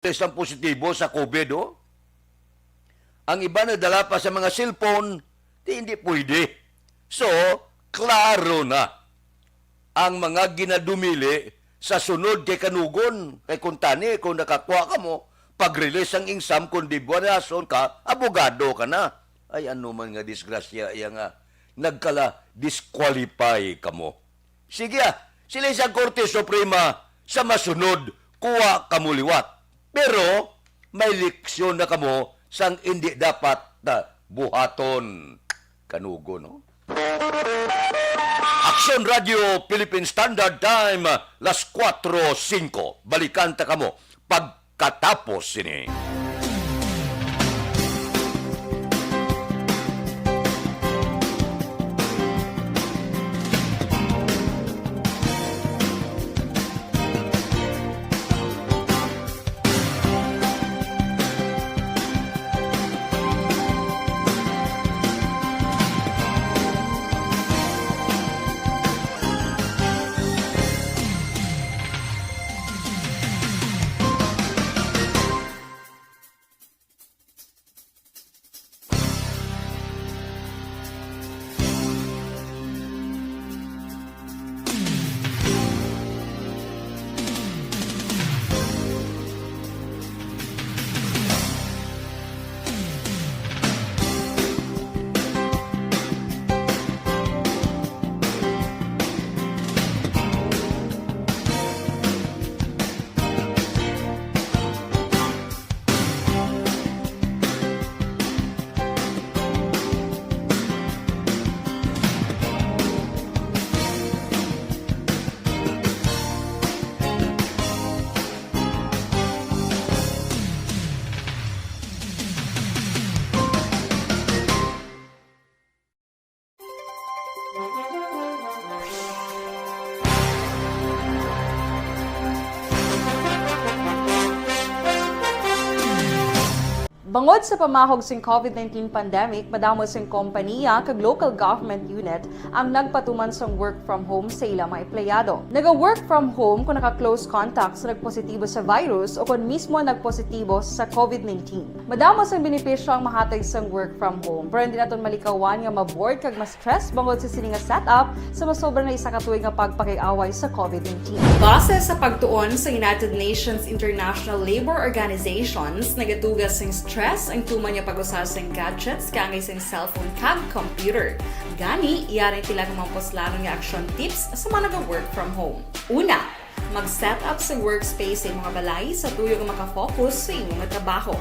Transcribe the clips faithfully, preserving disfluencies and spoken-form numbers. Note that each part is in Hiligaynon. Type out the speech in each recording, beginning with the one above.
test ang positibo sa COVID, oh. Ang iba nadala pa sa mga cellphone, di, hindi pwede. So, klaro na. Ang mga ginadumili sa sunod kay kanugon, kay kuntani, kung nakakuha ka mo, pag-release ang exam, kung di buwanason ka, abogado ka na. Ay, ano man nga disgrasya, iya nga, nagkala-disqualify ka mo. Sige, ah, sila sa Korte Suprema sa masunod, kuha kamo liwat. Pero may leksyon na kamo sang indi dapat na buhaton. Kanugo, no? Aksyon Radio Philippine Standard Time, las kuwatro singko. Balikan ta kamo pagkatapos sini. Bangod sa pamahog sing COVID nineteen pandemic, madamo sing kompaniya kag local government unit ang nagpatuman sang work from home sa ila mga empleyado. Naga-work from home kon naka-close contact sa nagpositibo sa virus o kon mismo nagpositibo sa COVID nineteen. Madamo sang benepisyo ang mahatag sang work from home, pero hindi naton malikawan nga ma-bored kag ma-stress bangod sa sini nga setup sa masobra na isa ka tuig nga pagpakig-away sa COVID nineteen. Base sa pagtuon sa United Nations International Labour Organizations, nagatuga sing stress ang tuman nga pag-usa sing gadgets kaangay sing cellphone kag computer. Gani, yari ang pila ka mga puslanon nga action tips sa mga naga-work from home. Una, mag-set up sa workspace sa imo nga balay sa tuyo nga makafocus sa imo nga trabaho.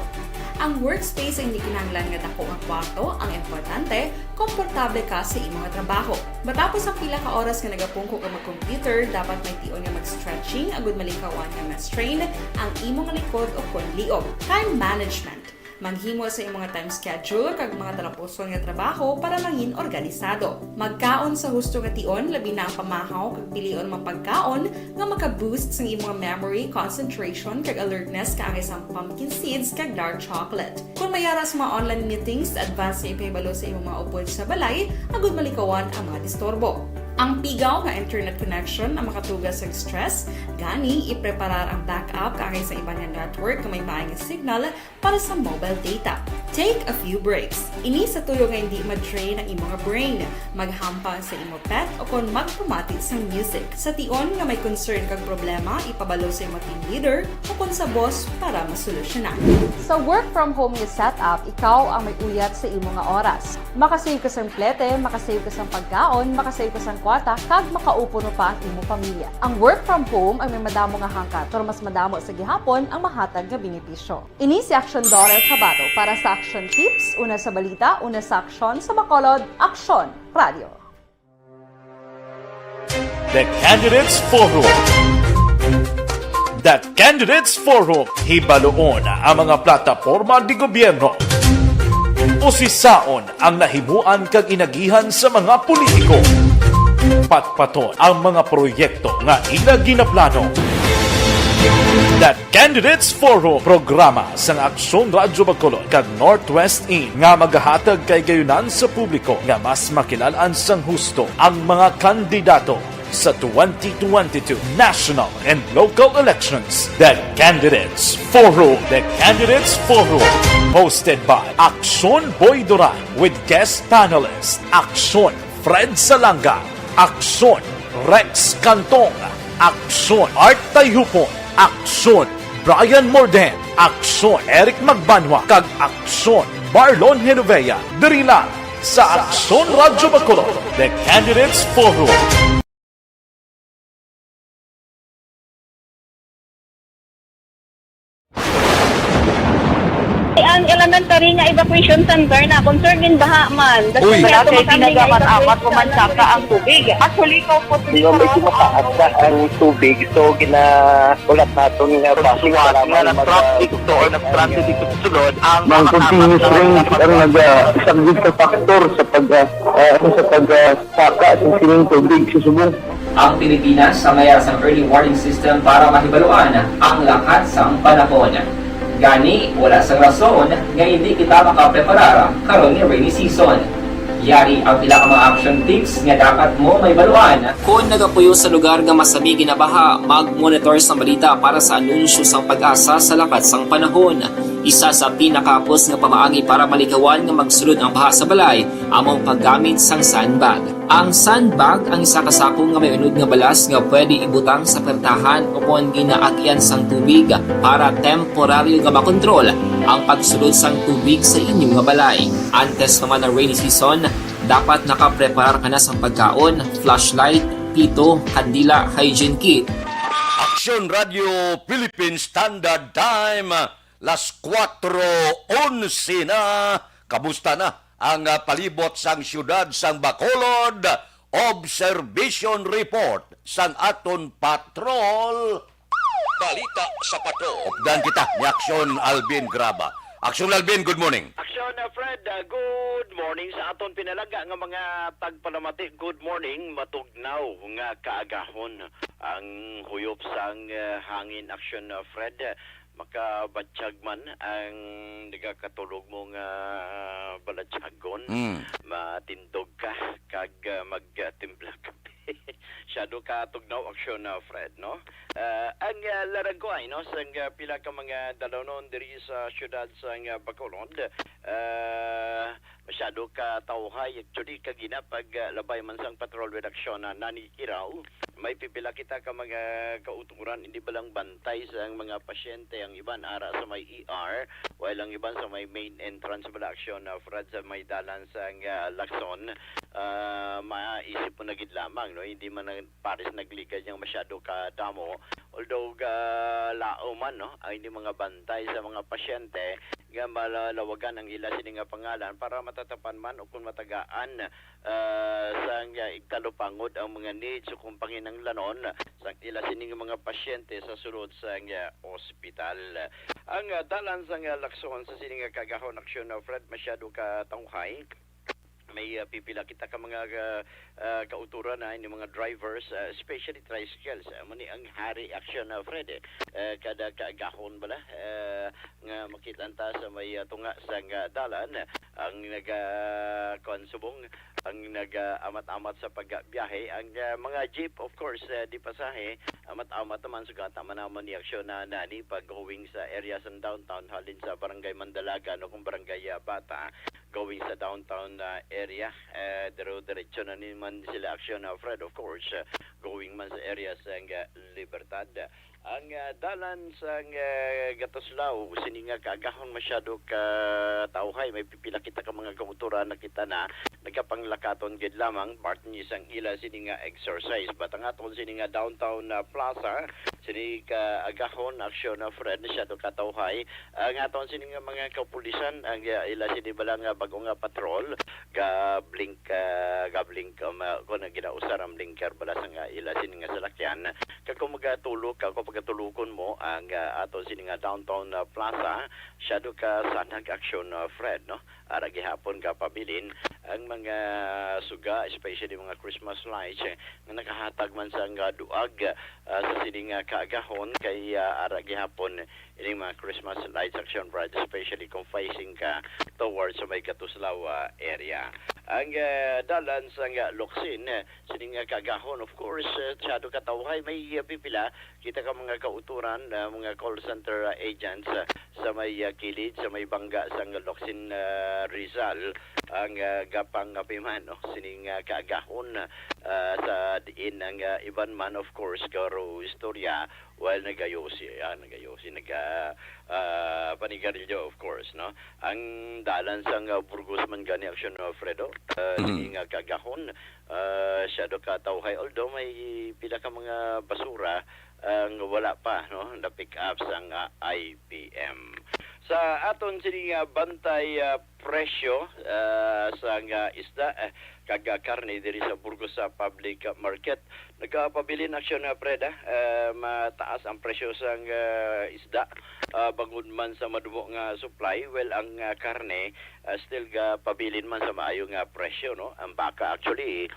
Ang workspace ay hindi kinahanglan nga dako nga kwarto, ang importante, komportable ka sa imo nga trabaho. Matapos ang pila ka oras nga nagapungko ka mag-computer, dapat may tion nga mag-stretching agud malikawan nga ma-strain ang imo nga likod o kon liog. Time management. Maghimo sa imo nga time schedule kag mga talapuson nga trabaho para mangin organisado. Magkaon sa husto nga tion, labi na ang pamahaw kag pilion mga pagkaon nga maka-boost sang imo nga memory, concentration, kag alertness kaangay sang pumpkin seeds kag dark chocolate. Kon may ara sa mga online meetings, advance nga ipahibalo sa imo mga upod sa balay agud malikawan ang mga disturbo. Ang pigaw nga internet connection ang makatuga sa stress, gani ipreparar ang backup kaangay sa iban nga network nga may maay nga signal para sa mobile data. Take a few breaks. Ini sa tuyo nga hindi ma-drain ang imo nga brain. Maghampang sa imo pet o kon magpamati sang music. Sa tion nga may concern kag problema, ipabalo sa imo team leader o kon sa boss para masolusyonan. Sa work from home nga setup, ikaw ang may uyat sa imo nga oras. Makasave ka sang plete, makasave ka sang pagkaon, makasave ka sang kwarta, kag makaupo pa ang imo pamilya. Ang work from home ay may madamo nga hangkat, pero mas madamo sa gihapon ang mahatag nga benepisyo. Ini si Aksyon Doris Habato para sa Aksyon Tips, una sa balita, una sa aksyon, sa Bacolod, Aksyon Radio. The Candidates Forum. The Candidates Forum, hibaloon ang mga plataporma de gobyerno. Usisaon ang nahimuan kag inagihan sa mga politiko. Patpaton ang mga proyekto nga ila ginaplano. The Candidates Forum, programa sang Aksyon Radyo Bacolod kag Northwest In nga magahatag kahigayunan sa publiko nga mas makilal-an sang husto ang mga kandidato. Sa twenty twenty-two national and local elections, the Candidates Forum. The Candidates Forum, hosted by Aksyon Boy Duran with guest panelist Aksyon Fred Salanga, Aksyon Rex Cantong, Aksyon Art Tayhupon, Aksyon Brian Morden, Aksyon Eric Magbanwa, kag Aksyon Marlon Genovea. Diri lang sa Aksyon Radyo Bacolod, The Candidates Forum. Ang elementary nga evacuation center na concern in baha man. Uy. Wala kay pinagaman amat ko man saka ang tubig. Actually, ko po. Di ba, medyo mataas na ang tubig, so ginahulat naton nga basuhan nga nag-traffic to or nag-transit dito sa sulod ang Ang continuous rain ang nag-, ah, isa gid sa factor sa pag, ah, ah, ano, sa pag, ah, saka sa sining tubig sa subong. Ang Pilipinas sa mayar sang early warning system para mahibaluan ang lakat sang panahon. Gani, wala sang rason nga hindi kita makapreparar karon nga rainy season. Yari ang pila ka mga action tips nga dapat mo mahibaluan. Kon nagapuyo sa lugar nga masami ginabaha, mag-monitor sang balita para sa anunsyo sang PAGASA sa lakat sang panahon. Isa sa pinakahapos nga pamaagi para malikawan nga magsulod ang baha sa balay amo ang paggamit sang sandbag. Ang sandbag ang isa ka sako nga may unod nga balas nga pwede ibutang sa pertahan o kon ginaagian sang tubig para temporaryo nga makontrol ang pagsulod sang tubig sa inyo nga balay. Antes naman ang rainy season, dapat nakapreparar ka na sang pagkaon, flashlight, pito, kandila, hygiene kit. Aksyon Radio Philippine Standard Time, las kuwatro onse na. Kamusta na ang, ah, palibot sang siyudad sang Bacolod? Observation report sang aton patrol. Balita sa patrol. Updan kita ni Aksyon Alvin Graba. Aksyon Alvin, good morning. Aksyon, uh, Fred, uh, good morning sa aton pinalaga nga mga tagpalamati. Good morning, matugnaw nga kaagahon ang huyop sang, uh, hangin. Aksyon, uh, Fred, makabatyag man ang nagakatulog mo nga balatyagon. Mm. Matindog ka kag, uh, magtimpla kape. Masyado ka tugnaw, Aksyon, uh, Fred, no? Ah, ang, ah, laragway, no, sang, ah, pila ka mga dalanon diri sa siyudad sang, ah, Bacolod, ah, masyado ka tawhay. Actually, kagina pag, ah, labay man sang patrol reduction na nanikiraw, may pipila kita ka mga kauturan, hindi ba lang bantay sang mga pasyente, ang iban ara sa may E R, while ang iban sa may main entrance bala, Aksyon, ah, Fred, sa may dalan sang, ah, Lacson. Ah, maisip mo na gid lamang, no, hindi man ang pares nagligad yang masyado ka damo, although galaom man, no, ang ining mga bantay sa mga pasyente nga malalawagan ang ila sini nga pangalan para matatapan man o kung matagaan, ah, sang, ah, igtalupangod ang mga needs o kung panginahanglanon sang ila sini nga mga pasyente sa sulod sang, ah, ospital. Ang, ah, dalan sang, ah, Lacson sa sini nga kaagahon, Aksyon, ah, Fred, masyado ka tawhay. May, ah, pipila kita ka mga, ah, ah, kauturan na ini mga drivers, ah, especially tricycles. Ah, amo ni ang hari, Aksyon, ah, Fred, eh. Ah, kada kaagahon bala, ah, nga makita ta sa may, ah, tunga sang, ah, dalan, ang naga-, kuwan, subong, ang naga-amat-amat sa pagbiyahe. Ang, ah, mga jeep, of course, ah, di pasahe, amat-amat naman, sugata man naman ni Aksyon na nani pag going sa area sa downtown, halin sa Barangay Mandalagan o kung Barangay, ah, Bata. Going sa downtown, ah, area. Eh, diro-diretso na ni man sila, Aksyon, ah, Fred, of course, ah, going man sa area sa, ah, Libertad. Ang, ah, dalan sa, ah, Gatuslao, sini nga kaagahon masyado ka tawhay. May pipila kita ka mga kauturan na kita na nagapanglakaton gid lamang, part ni sang ila sini nga exercise. But ang aton sini nga downtown, ah, plaza, sini ka agahon, Aksyon, ah, Fred, masyado ka tawhay. Ang aton sini nga mga kapulisan, ang, ah, ila sini bala nga bag-o nga patrol, ga-blink, ah, ga-blink, um, ah, kung ang ginausar ang blinker bala sa nga ila sini nga salakyan. Kag kung magatulog ka, kung pagatulogon mo ang, ah, aton sini nga downtown, ah, plaza, masyado ka sanag, Aksyon, ah, Fred, no? Ara gihapon ka pabilin, ang mga suga, especially mga Christmas lights, eh, nga nakahatag man sang duag, ah, sa sining, ah, kaagahon kay, ah, ara gihapon ining mga Christmas lights, Action Bright, especially kung facing ka towards sa may Katuslaw, ah, area. Ang, ah, dalan sang, ah, Locsin, eh, sining, ah, kaagahon, of course, eh, masyado katawhay, may, ah, pipila kita ka mga kauturan, ah, mga call center, ah, agents, ah, sa may, ah, kilid, sa may bangga sang Locsin, ah, Rizal, ang, ah, gapangapiman, no? Sining, ah, kaagahon, ah, sa diin ang, ah, iban man, of course, garo istorya, while nagayosi, ah, nagayosi, naga, ah, panigarilyo, of course, no? Ang dalan sang, ah, Burgos man gani, Action, ah, Fredo, ah, Mhm. sining, ah, kaagahon, ah, masyado katawhay, although may pila ka mga basura, ang wala pa, no, na-pick up sang, ah, I P M. Sa aton sini nga bantay, ah, presyo, ah, sang, ah, isda, eh, kag, ah, karne diri sa Burgos sa public, ah, market, nagapabilin, Action, ah, Fred, ah. Ah, mataas ang presyo sang, ah, isda, ah, bangod man sa madumo nga supply. Well, ang, ah, karne, ah, still gapabilin man sa maayo nga presyo, no? Ang baka, actually,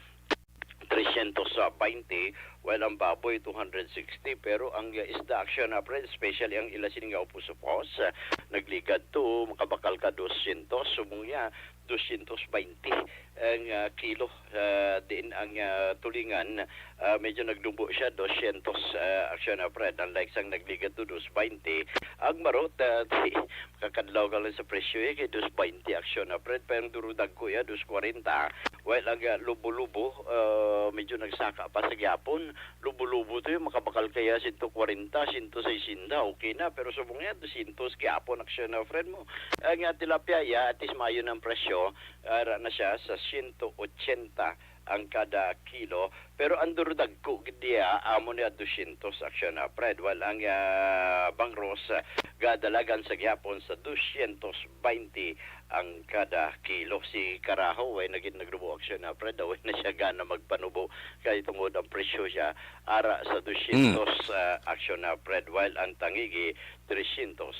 tresyentos baynte, while ang baboy two hundred sixty, pero ang, uh, isda, Action, uh, Fred, especially ang ila sini nga upos-upos, uh, nagligad to, makabakal ka dosyentos, subong niya, dosyentos baynte ang, uh, kilo, uh, diin ang, uh, tulingan, uh, medyo nagdubo siya, dosyentos, uh, Action, uh, Fred, unlike sang nagligad to, dos baynte. Ang marot, uh, di, makakadlaw ka lang sa presyo, eh, kay dos baynte, Action, uh, Fred, pero ang duro dagko, ya, dos kwarenta. While ang, ah, lubo-lubo, ah, medyo nagsaka pa sa gihapon. Lubo-lubo to yung makabakal kaya sento kwarenta, sento sesenta, okay na. Pero subong niya, dosyentos gihapon, Action, ah, Fred, mo. Ang, ah, tilapia, ya, at least maayo ng presyo, ara na siya sa sento ochenta ang kada kilo. Pero ang durudagko gid diya, amo niya dosyentos, Action, ah, Fred. While ang, ah, bangros, ah, gadalagan sa gihapon sa dosyentos baynte ang kada kilo. Si Karaho, way na gid nagdubo, Action, ah, Fred, way na siya gana magpanubo kay tungod ang presyo siya ara sa dosyentos, ah, Action, ah, Fred, while ang tangigi tresyentos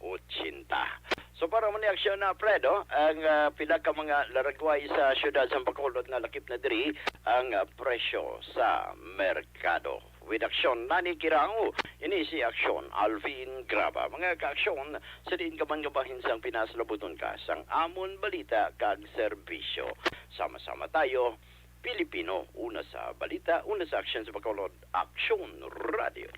ochenta. So, para mo ni, Action, ah, Fred, oh, ang, ah, pila ka mga laragway sa siyudad sa Bacolod nga lakip na diri ang, ah, presyo sa merkado. With Action, Nani Kirao, ini si Action, Alvin Graba. Mga ka-Action, sa diin ka man nga bahin sang Pinas, labuton ka sang amon balita kag serbisyo. Sama-sama tayo, Pilipino, una sa balita, una sa aksyon sa Bacolod, Action Radio.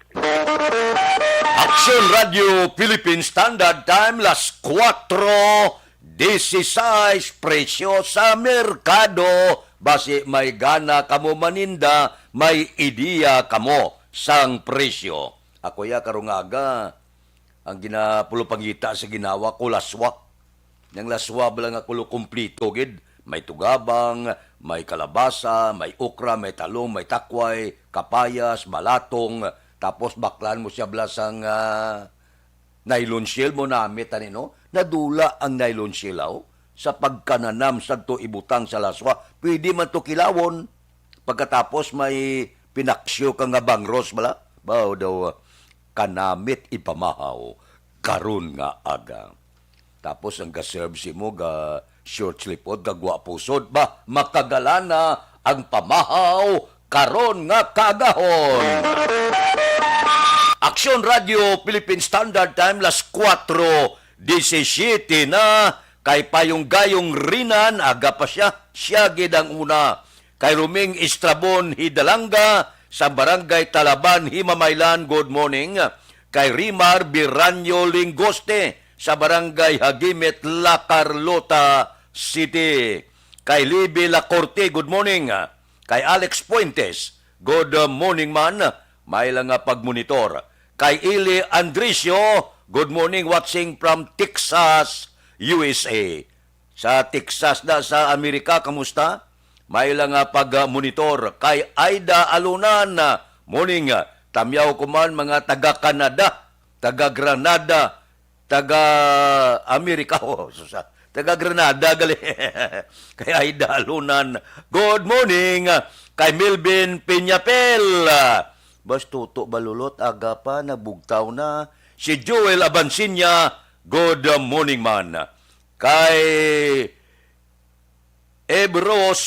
Action Radio Philippine Standard Time, las kuwatro dieciséis, presyo sa merkado. Basi may gana kamo maninda, may ideya kamo sang presyo. Ako ya karong aga, ang ginapulupangita sa ginawa ko, laswa. Nang laswa bala nga kulo kumplito gid. May tugabang, may kalabasa, may okra, may talong, may takway, kapayas, balatong. Tapos baklan mo siya bala sang, ah, nylon shell mo namit ani, no? Nadula ang nylon shell, aw. Sa pagkananam sadto ibutang sa laswa, pwede man to kilawon. Pagkatapos may pinaksyo ka nga bangros bala. Baw daw, kanamit ipamahaw karon nga aga. Tapos ang ga-serve si mo, ga short sleeve pod, ga gwapo sod. Ba, makagalana ang pamahaw karon nga kaagahon. Aksyon Radio Philippine Standard Time, las kuwatro disisiete na. Kay Payong Gayong Rinan, aga pa siya, siya gid ang una. Kay Roming Estrabon Hidalanga sa Barangay Talaban, Himamaylan, good morning. Kay Rimar Biranyo Lingoste sa Barangay Hagimit, La Carlota City. Kay Libby Lacorte, good morning. Kay Alex Fuentes, good morning man. May lang nga pagmonitor. Kay Ili Andricio, good morning, watching from Texas, U S A. Sa Texas na sa Amerika, kamusta? May lang nga pag-monitor. Kay Aida Alunan, morning. Tamyaw ko man, mga taga Canada, taga Granada, taga Amerika, oh, susa. Taga Granada gali. Kay Aida Alunan, good morning. Kay Melvin Peñapel, bas tuto balulot, aga pa, nabugtaw na. Si Joel Abansinya, good morning man. Kay Ebros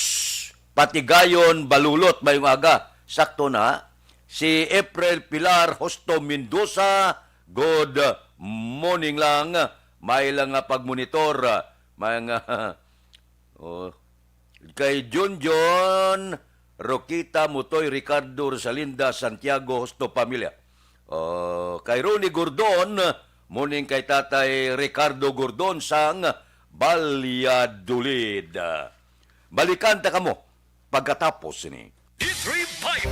Patigayon Balulot, mayong aga. Sakto na. Si April Pilar Hosto Mendoza, good morning lang. May lang nga pagmonitor, mga, oh, kay Junjun Roquita Mutoy, Ricardo Rosalinda Santiago Hosto pamilya. Oh, kay Ronnie Gordon, morning kay Tatay Ricardo Gordon sang Valladolid. Balikan ta kamo pagkatapos sini. D three Vibe.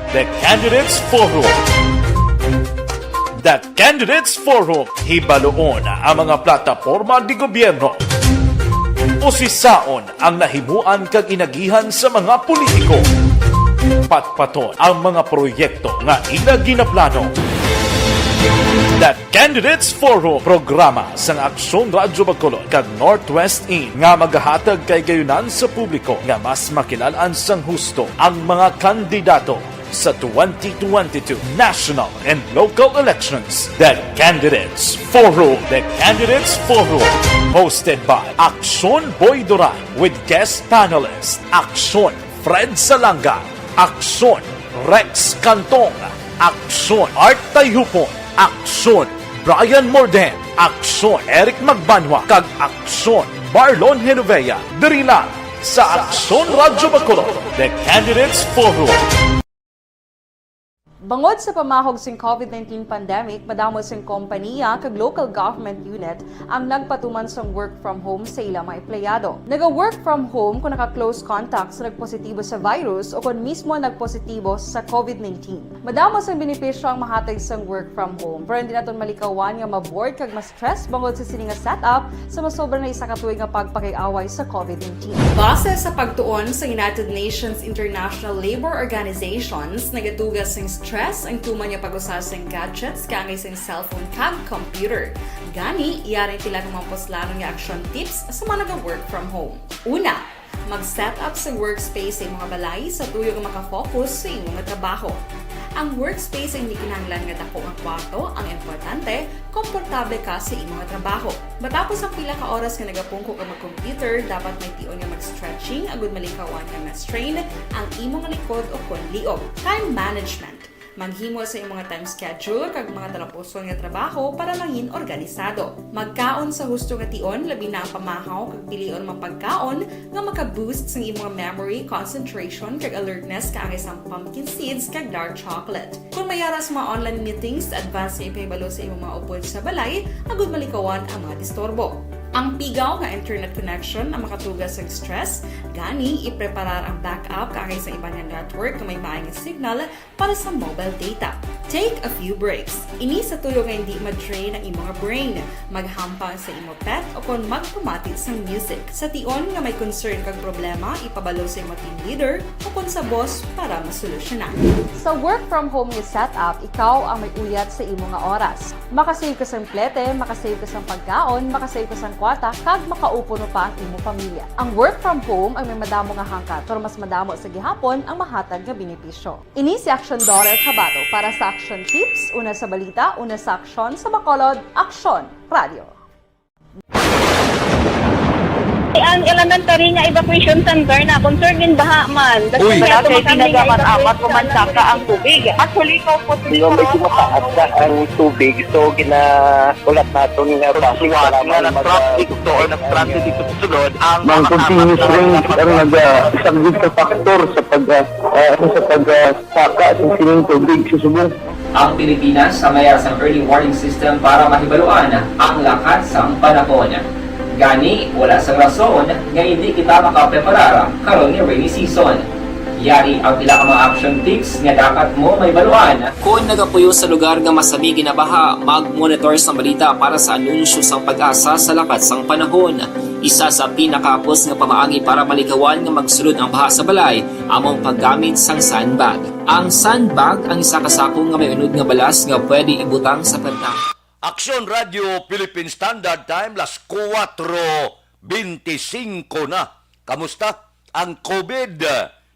The Candidates Forum. The Candidates Forum. Hibaluon ang mga plataporma di gobyerno. Usisaon ang nahimuan kag inagihan sa mga politiko. Patpaton ang mga proyekto nga ila ginaplano. The Candidates Forum, programa sang Aksyon Radyo Bacolod kag Northwest In, nga magahatag kay gayunan sa publiko nga mas makilalan sang husto ang mga kandidato sa twenty twenty-two national and local elections. The Candidates Forum. The Candidates Forum, hosted by Aksyon Boy Duran with guest panelist Aksyon Fred Salanga, Aksyon Rex Cantong, Aksyon Art Tayhupon, Aksyon Brian Morden, Aksyon Eric Magbanwa, kag Aksyon Marlon Genovea, diri lang sa Aksyon Radyo Bacolod, The Candidates Forum. Bangod sa pamahog sing covid nineteen pandemic, madamo sing kompaniya kag local government unit ang nagpatuman sang work from home sa ila mga empleyado. Naga-work from home kung naka-close contact sa nagpositibo sa virus o kon mismo nagpositibo sa covid nineteen. Madamo sang benepisyo ang mahatag sang work from home, pero hindi naton malikawan nga ma-bored kag ma-stress bangod sa sini nga setup sa masobra na isa ka tuig nga pagpakig-away sa covid nineteen. Base sa pagtuon sa United Nations International Labour Organizations, nagatuga sing stress ang tuman nga pag-usa sing gadgets kaangay sing cellphone kag computer. Gani, yari sila nga mga puslanon nga action tips sa mga naga-work from home. Una, mag-set up sa workspace sa imo nga balay sa tuyo nga makafocus sa imo nga trabaho. Ang workspace ay hindi kinahanglan nga dako nga kwarto, ang importante, komportable ka sa imo nga trabaho. Matapos ang pila ka oras nga nagapungko ka mag-computer, dapat may tion nga mag-stretching agud malikawan nga ma-strain ang imo nga likod o kon liog. Time management. Maghimo sa imo nga time schedule kag mga talapuson nga trabaho para mangin organisado. Magkaon sa husto nga tion, labi na ang pamahaw kag pilion mga pagkaon nga maka-boost sang imo nga memory, concentration, kag alertness kaangay sang pumpkin seeds kag dark chocolate. Kon may ara sa mga online meetings, advance nga ipahibalo sa imo mga upod sa balay agud malikawan ang mga disturbo. Ang pigaw nga internet connection ang makatuga sa stress, gani ipreparar ang backup kaangay sa iban nga network nga may maay nga signal para sa mobile data. Take a few breaks. Ini sa tuyo nga hindi ma-drain ang imo nga brain. Maghampang sa imo pet o kon magpamati sang music. Sa tion nga may concern kag problema, ipabalo sa imo team leader o kon sa boss para masolusyonan. Sa work from home nga setup, ikaw ang may uyat sa imo nga oras. Makasave ka sang plete, makasave ka sang pagkaon, makasave ka sang kwarta, kag makaupo pa ang imo pamilya. Ang work from home ang may madamo nga hangkat, pero mas madamo sa gihapon ang mahatag nga benepisyo. Ini si Action Daughter Kabato para sa Action Tips, una sa balita, una sa aksyon, sa Bacolod, Aksyon Radio. Ang elementary nga evacuation center na concerned in baha man. Uy. Wala kay tinaga man amat o mansaka ang tubig. Actually, ikaw po, di ba, medyo mataas na ang tubig, so ginahulat naton nga suwat nga nag-transit to or nag-transit dito sa sulod ang mga continuous rain ang nag-, ah, isang good factor sa pag, ah, ah, sa pag, ah, saka sa sining tubig sa subong. Ang Pilipinas sa mayar sang early warning system para mahibaluan ang lakat sang panahon. Gani, wala sang rason nga hindi kita makapreparar karon nga rainy season. Yari ang pila ka mga action tips nga dapat mo mahibaluan. Kon nagapuyo sa lugar nga masami ginabaha, mag-monitor sa balita para sa anunsyo sang PAGASA sa lakat sang panahon. Isa sa pinakahapos nga pamaagi para malikawan nga magsulod ang baha sa balay amo ang paggamit sang sandbag. Ang sandbag ang isa ka sako nga may unod nga balas nga pwede ibutang sa pagdamo. Aksyon Radio Philippine Standard Time, las kuwatro benti singko na. Kamusta? Ang COVID,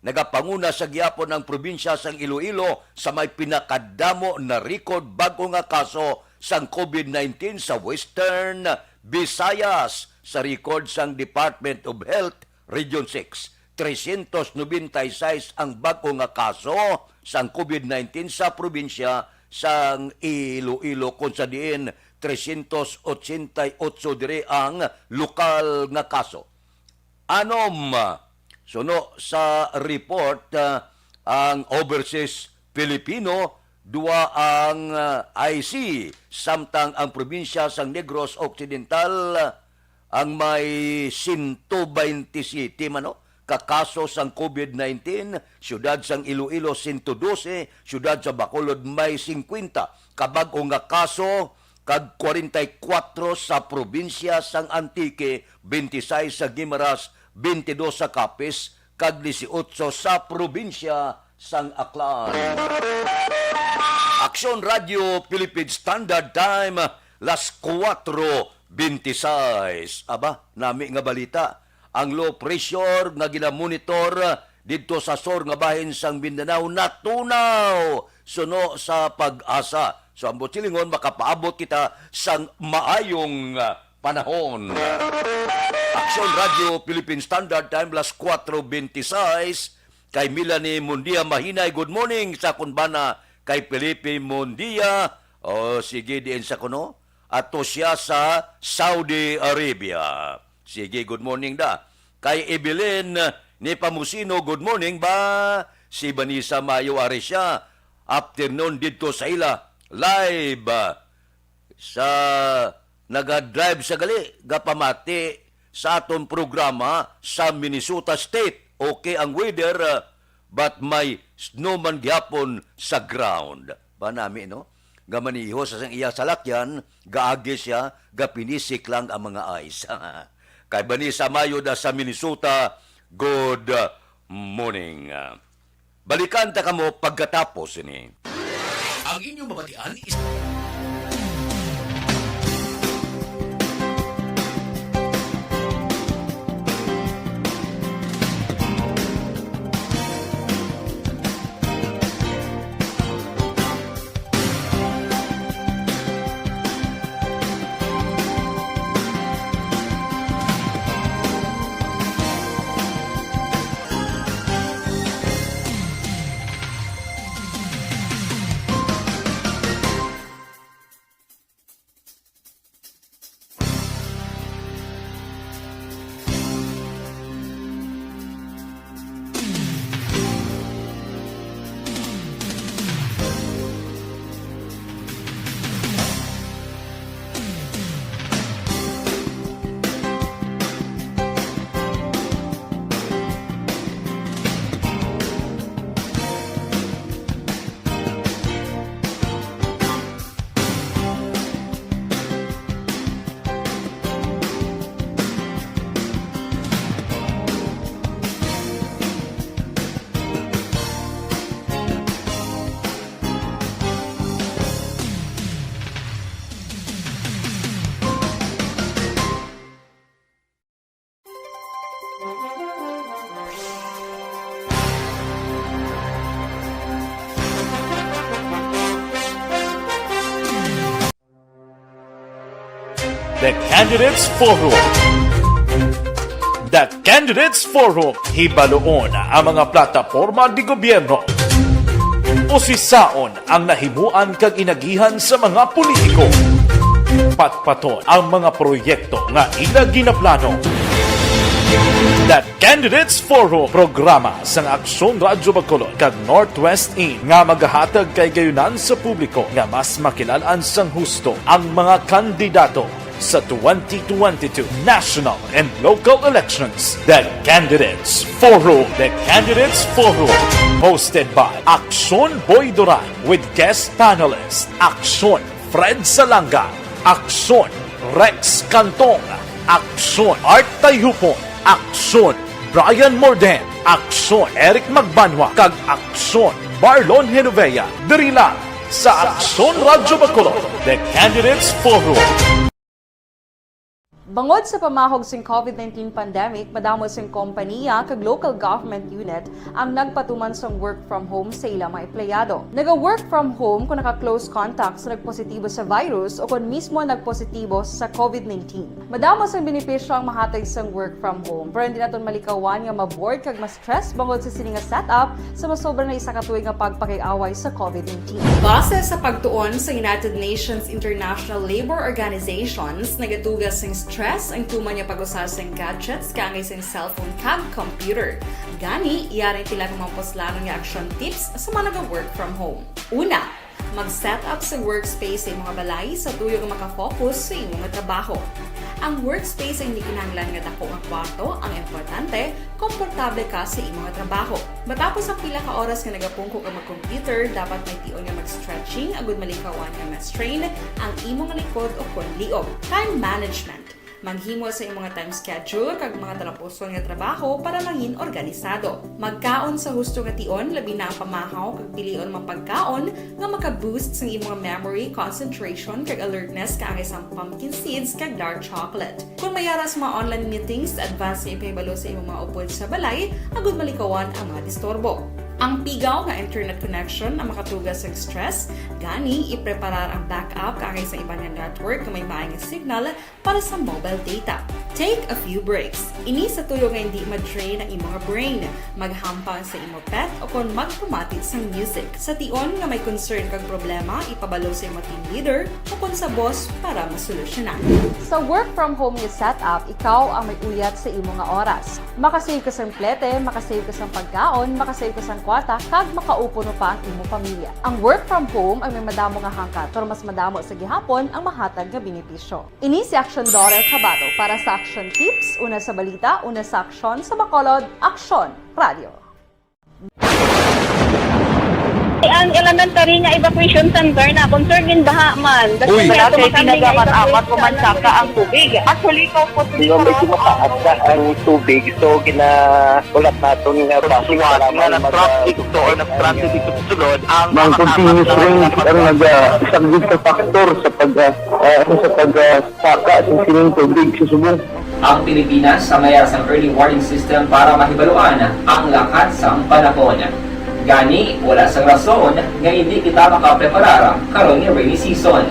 nagapanguna sa gihapon ang probinsya sang Iloilo sa may pinakadamo na record bag-o nga kaso sang COVID nineteen sa Western Visayas. Sa record sang Department of Health, Region six, trescientos noventa y seis ang bag-o nga kaso sang COVID nineteen sa probinsya sang Iloilo, kon sa diin trescientos ochenta y ocho diri ang lokal nga kaso. Anom, suno sa report, ah, ang overseas Filipino, dua ang, ah, I C, samtang ang probinsya sang Negros Occidental, ah, ang may sento baynte siyete man, no, ka kaso sang COVID nineteen, siyudad sang Iloilo sento dose, siyudad sa Bacolod may singkwenta ka bag-o nga kaso, kag kwarenta y kuwatro sa probinsya sang Antique, benti sais sa Guimaras, benti dos sa Capiz, kag disiotso sa probinsya sang Aklan. Aksyon Radio Philippine Standard Time, las kuwatro benti sais. Aba, nami nga balita, ang low pressure nga ginamonitor didto sa sur nga bahin sang Mindanao natunaw suno sa PAGASA. So, ang buot silingon, makapaabot kita sang maayong, ah, panahon. Aksyon Radio Philippine Standard Time, las kuwatro benti sais. Kay Melanie Mundia Mahinay, good morning sa akon bana. Kay Felipe Mundia, o sige, diin sa kuno? Ato siya sa Saudi Arabia. Sige, good morning da. Kay Evelyn Nepomuceno, good morning ba? Si Vanessa Mayo, ari siya. Afternoon didto sa ila. Live, ah, sa naga-drive sa gali, gapamati sa aton programa sa Minnesota State. Okay ang weather, ah, but may snow man gihapon sa ground. Ba nami, no? Gamaniho sa sang iya salakyan, gaagi siya, gapinisik lang ang mga ice. Kay Vanessa Mayo da sa Minnesota, good morning. Balikan ta kamo pagkatapos ini. Ang inyong mabatian is The Candidates Forum. The Candidates Forum, hibaluon ang mga plataporma di gobyerno. Usisaon ang nahimuan kag inagihan sa mga politiko. Patpaton ang mga proyekto nga ila ginaplano. The Candidates Forum, programa sang Aksyon Radyo Bacolod kag Northwest In nga magahatag kay gayunan sa publiko nga mas makilalan sang husto ang mga kandidato sa twenty twenty-two national and local elections. The Candidates Forum. The Candidates Forum, hosted by Aksyon Boy Duran with guest panelist Aksyon Fred Salanga, Aksyon Rex Cantong, Aksyon Art Tayhupon, Aksyon Brian Morden, Aksyon Eric Magbanwa, kag Aksyon Marlon Genovea. Diri lang sa Aksyon Radyo Bacolod, The Candidates Forum. Bangod sa pamahog sing COVID nineteen pandemic, madamo sing kompaniya kag local government unit ang nagpatuman sang work from home sa ila mga empleyado. Naga-work from home kung naka-close contact sa nagpositibo sa virus o kon mismo nagpositibo sa COVID nineteen. Madamo sang benepisyo ang mahatag sang work from home, pero hindi naton malikawan nga ma-bored kag ma-stress bangod sa sini nga setup sa masobra na isa ka tuig nga pagpakig-away sa COVID nineteen. Base sa pagtuon sa United Nations International Labour Organizations, nagatuga sing stress ang tuman nga pag-usa sing gadgets kaangay sing cellphone kag computer. Gani, yari ang pila ka mga puslanon nga action tips sa mga naga-work from home. Una, mag-set up sa workspace sa imong balay sa tuyo nga makafocus sa imong trabaho. Ang workspace ay hindi kinahanglan nga dako nga kwarto, ang importante, komportable ka sa imong trabaho. Matapos ang pila ka oras nga nagapungko ka mag-computer, dapat may tion nga mag-stretching agud malikawan nga ma-strain ang imong likod o kon liog. Time management. Maghimo sa imong time schedule kag mga talapuson nga trabaho para mangin organisado. Magkaon sa husto nga tion, labi na ang pamahaw kag pilion man pagkaon nga maka-boost sang imong memory, concentration, kag alertness kaangay sang pumpkin seeds kag dark chocolate. Kung may ara sa mga online meetings, advance nga ipahibalo sa imong mga upod sa balay agud malikawan ang mga disturbo. Ang pigaw nga internet connection ang makatuga sa stress, gani ipreparar ang backup kaangay sa iban nga network nga may maay nga signal para sa mobile data. Take a few breaks. Ini sa tuyo nga hindi ma-drain ang imong brain. Maghampang sa imo pet o kon magpamati sang music. Sa tion nga may concern kag problema, ipabalo sa imo team leader o kon sa boss para masolusyonan. Sa work from home nga setup, ikaw ang may uyat sa imo nga oras. Makasave ka sang plete, makasave ka sang pagkaon, makasave ka sang kwarta, kag makaupo pa ang imo pamilya. Ang work from home ay may madamo nga hangkat, pero mas madamo sa gihapon ang mahatag nga benepisyo. Ini si Aksyon Dorel Cabato para sa Aksyon Tips, una sa balita, una sa aksyon, sa Bacolod, Aksyon Radio. Ang elementary nga evacuation center na concern gin baha man. Uy. Wala kay ginagamit apat ko man saka ang tubig. Actually, ikaw po, medyo mataas na ang tubig, so ginahulat naton nga basic nga nag-traffic to or nag-transit dito sa sulod ang mga continuous rain ang nag-, ah, isang big factor sa pag, ah, ah, sa pag, ah, saka sa sining tubig sa subong. Ang Pilipinas ang may sang early warning system para mahibaluan ang lakat sang panahon. Gani, wala sang rason nga hindi kita makapreparar karon nga rainy season.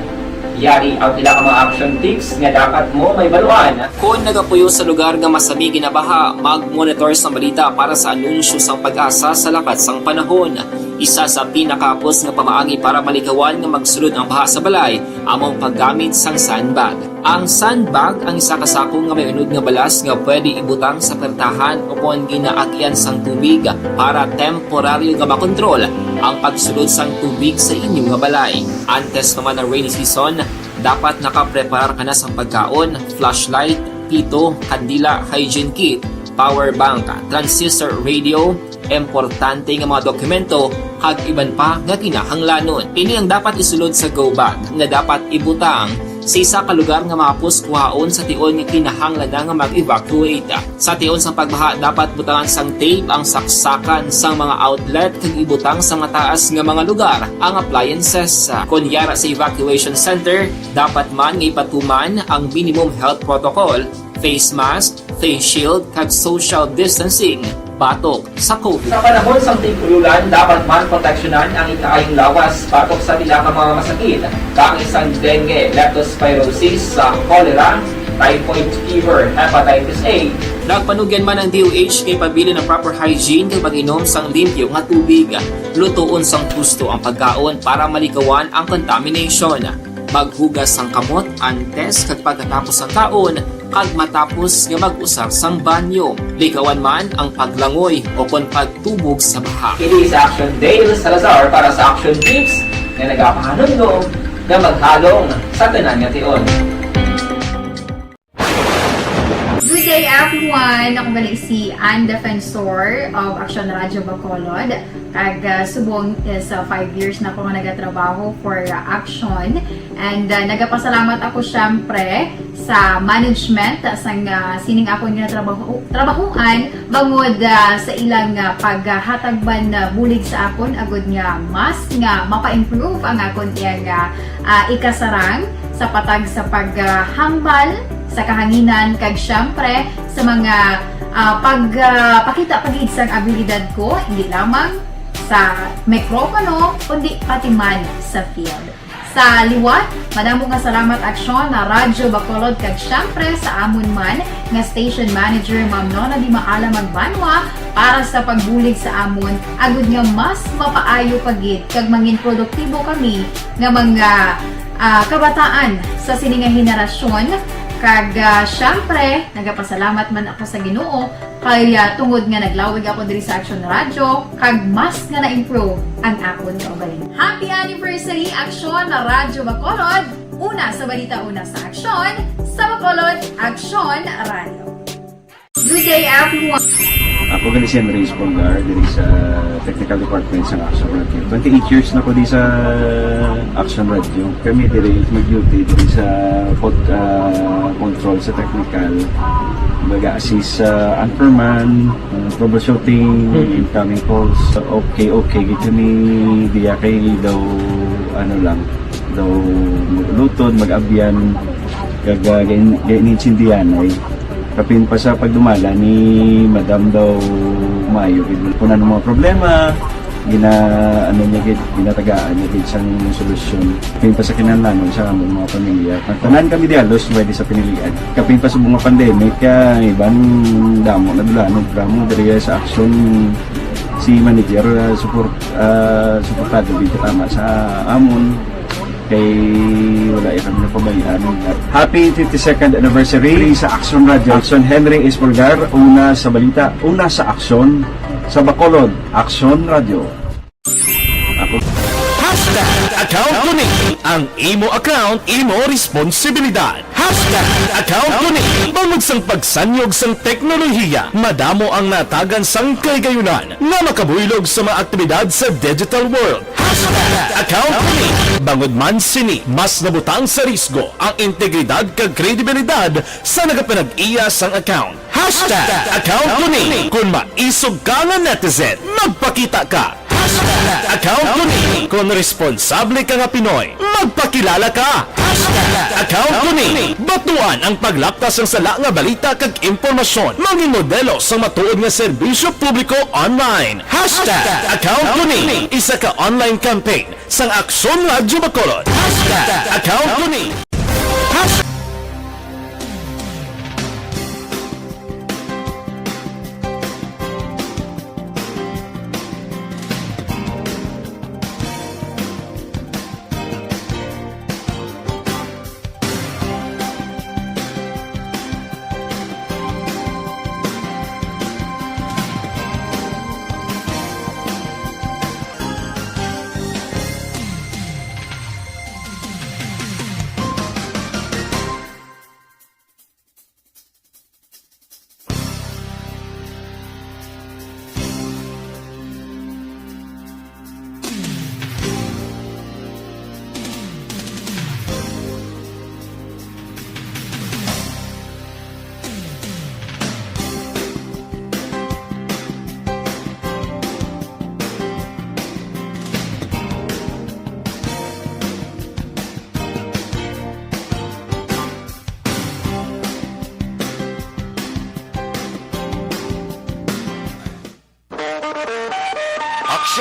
Yari ang pila ka mga action tips nga dapat mo mahibaluan. Kon nagapuyo sa lugar nga masami ginabaha, mag-monitor sa balita para sa anunsyo sang PAGASA sa lakat sang panahon. Isa sa pinakahapos nga pamaagi para malikawan nga magsulod ang baha sa balay amo ang paggamit sang sandbag. Ang sandbag ang isa ka sako nga may unod nga balas nga pwede ibutang sa pertahan o kon ginaagian sang tubig para temporaryo nga makontrol ang pagsulod sang tubig sa inyo nga balay. Antes pa man ang rainy season, dapat nakapreparar ka na sang pagkaon, flashlight, pito, kandila, hygiene kit, power bank, transistor radio, importante nga mga dokumento, kag iban pa nga kinahanglanon. Ini ang dapat isulod sa go bag nga dapat ibutang sa isa ka lugar nga mahapos kuhaon sa tion nga kinahanglan na nga mag-evacuate. Sa tion sang pagbaha, dapat butangan sang tape ang saksakan sang mga outlet kag ibutang sa mataas nga mga lugar ang appliances. Kon yara sa evacuation center, dapat man nga ipatuman ang minimum health protocol, face mask, face shield, kag social distancing. batok sa COVID. Sa panahon sang tig-ululan, dapat man proteksyonan ang ikaayong lawas batok sa pila ka mga masakit, kaangay sang dengue, leptospirosis, sa cholera, typhoid fever, hepatitis A. Nagpanugyan man ang D O H kay pabilin ang proper hygiene kag pag-inom sang limpyo nga tubig. Lutoon sang husto ang pagkaon para malikawan ang contamination. Maghugas sang kamot antes kag pagkatapos sa kaon, kag matapos nga mag-usar sang banyo. Likawan man ang paglangoy o kon pagtubog sa baha. Kini si Action Dale Salazar para sa Action Tips nga nagapahanumdom nga maghalong sa tanan nga tion. Good day, everyone! Ako gali si Ann Defensor of Action Radio Bacolod. Kag, ah, subong is, ah, five years na ako nga nagatrabaho for, ah, Action. And, ah, nagapasalamat ako, syempre, sa management, ah, sang, ah, sining akon nga trabaho, trabahoan, bangod, ah, sa ilang, ah, paghatag man, ah, bulig sa akon, agud nga mas nga mapa-improve ang akon iyang, ah, ah, ikasarang sa patag sa paghambal sa kahanginan, kag, syempre, sa mga, ah, pag, ah, pakita pa gid sang abilidad ko, hindi lamang sa mikropono, kundi pati man sa field. Sa liwat, madamo nga salamat, Aksyon, na Radyo Bacolod, kag, syempre, sa amon man nga station manager, Ma'am Nona Di Maala Magbanwa, para sa pagbulig sa amon, agud nga mas mapaayo pa gid kag mangin produktibo kami nga mga, ah, kabataan sa sini nga henerasyon. Kag, ah, syempre, nagapasalamat man ako sa Ginoo kay, ah, tungod nga naglawig ako diri sa Action Radio, kag mas nga na-improve ang akon kaugalingon. Happy anniversary, Action Radyo Bacolod! Una sa balita, una sa aksyon, sa Bacolod, Action Radio. Good day, everyone! Ako gali si Henry Espolgar, diri sa Technical Department sa Action Radio. Twenty-eight years na ko di sa Action Radio. Kami diri mag-duty diri sa pod-, ah, control sa technical. Mag-assist sa anchorman, ah, troubleshooting, incoming calls. Okay, okay, gid kami diya kay daw, ano lang, daw mag-ulutod, mag-abyan, kag, ah, gain-, gain-, intindihan ay kapin pa sa pagdumala ni Madam daw maayo gid. Kung ano mga problema, gina-, ano niya gid, ginatagaan niya gid sang solusyon. Kapin pa sa kinahanglanon sa among mga pamilya. Ang tanan kami di halos pwede sa pinilian. Kapin pa sa mga pandemic, kaya iban damo na dulanon, programa diri sa Action si manager, ah, support, ah, suportado gid tama sa amon. Kay wala ya kami napabayaan. Happy fifty-second anniversary sa Action Radio. Action Henry Espolgar, una sa balita, una sa aksyon, sa Bacolod, Action Radio. Ako. Hashtag account ko ni. Ang imo account, imo responsibilidad. Hashtag account ko ni. Bangod sang pagsanyog sang teknolohiya, madamo ang natagan sang kahigayunan nga makabuylog sa mga aktibidad sa digital world. Hashtag account ko ni. Bangod man sini, mas nabutang sa risgo ang integridad kag kredibilidad sa nagapanag-iya sang account. Hashtag account ko ni. Kon maisog ka nga netizen, magpakita ka. Hashtag account ko ni. Kon responsable ka nga Pinoy, magpakilala ka. Hashtag account ko ni. Batuan ang paglapta sang sala nga balita kag impormasyon. Mangin modelo sang matuod nga serbisyo publiko online. Hashtag account ko ni. Isa ka online campaign sang Aksyon Radyo Bacolod. Hashtag account ko ni. Hashtag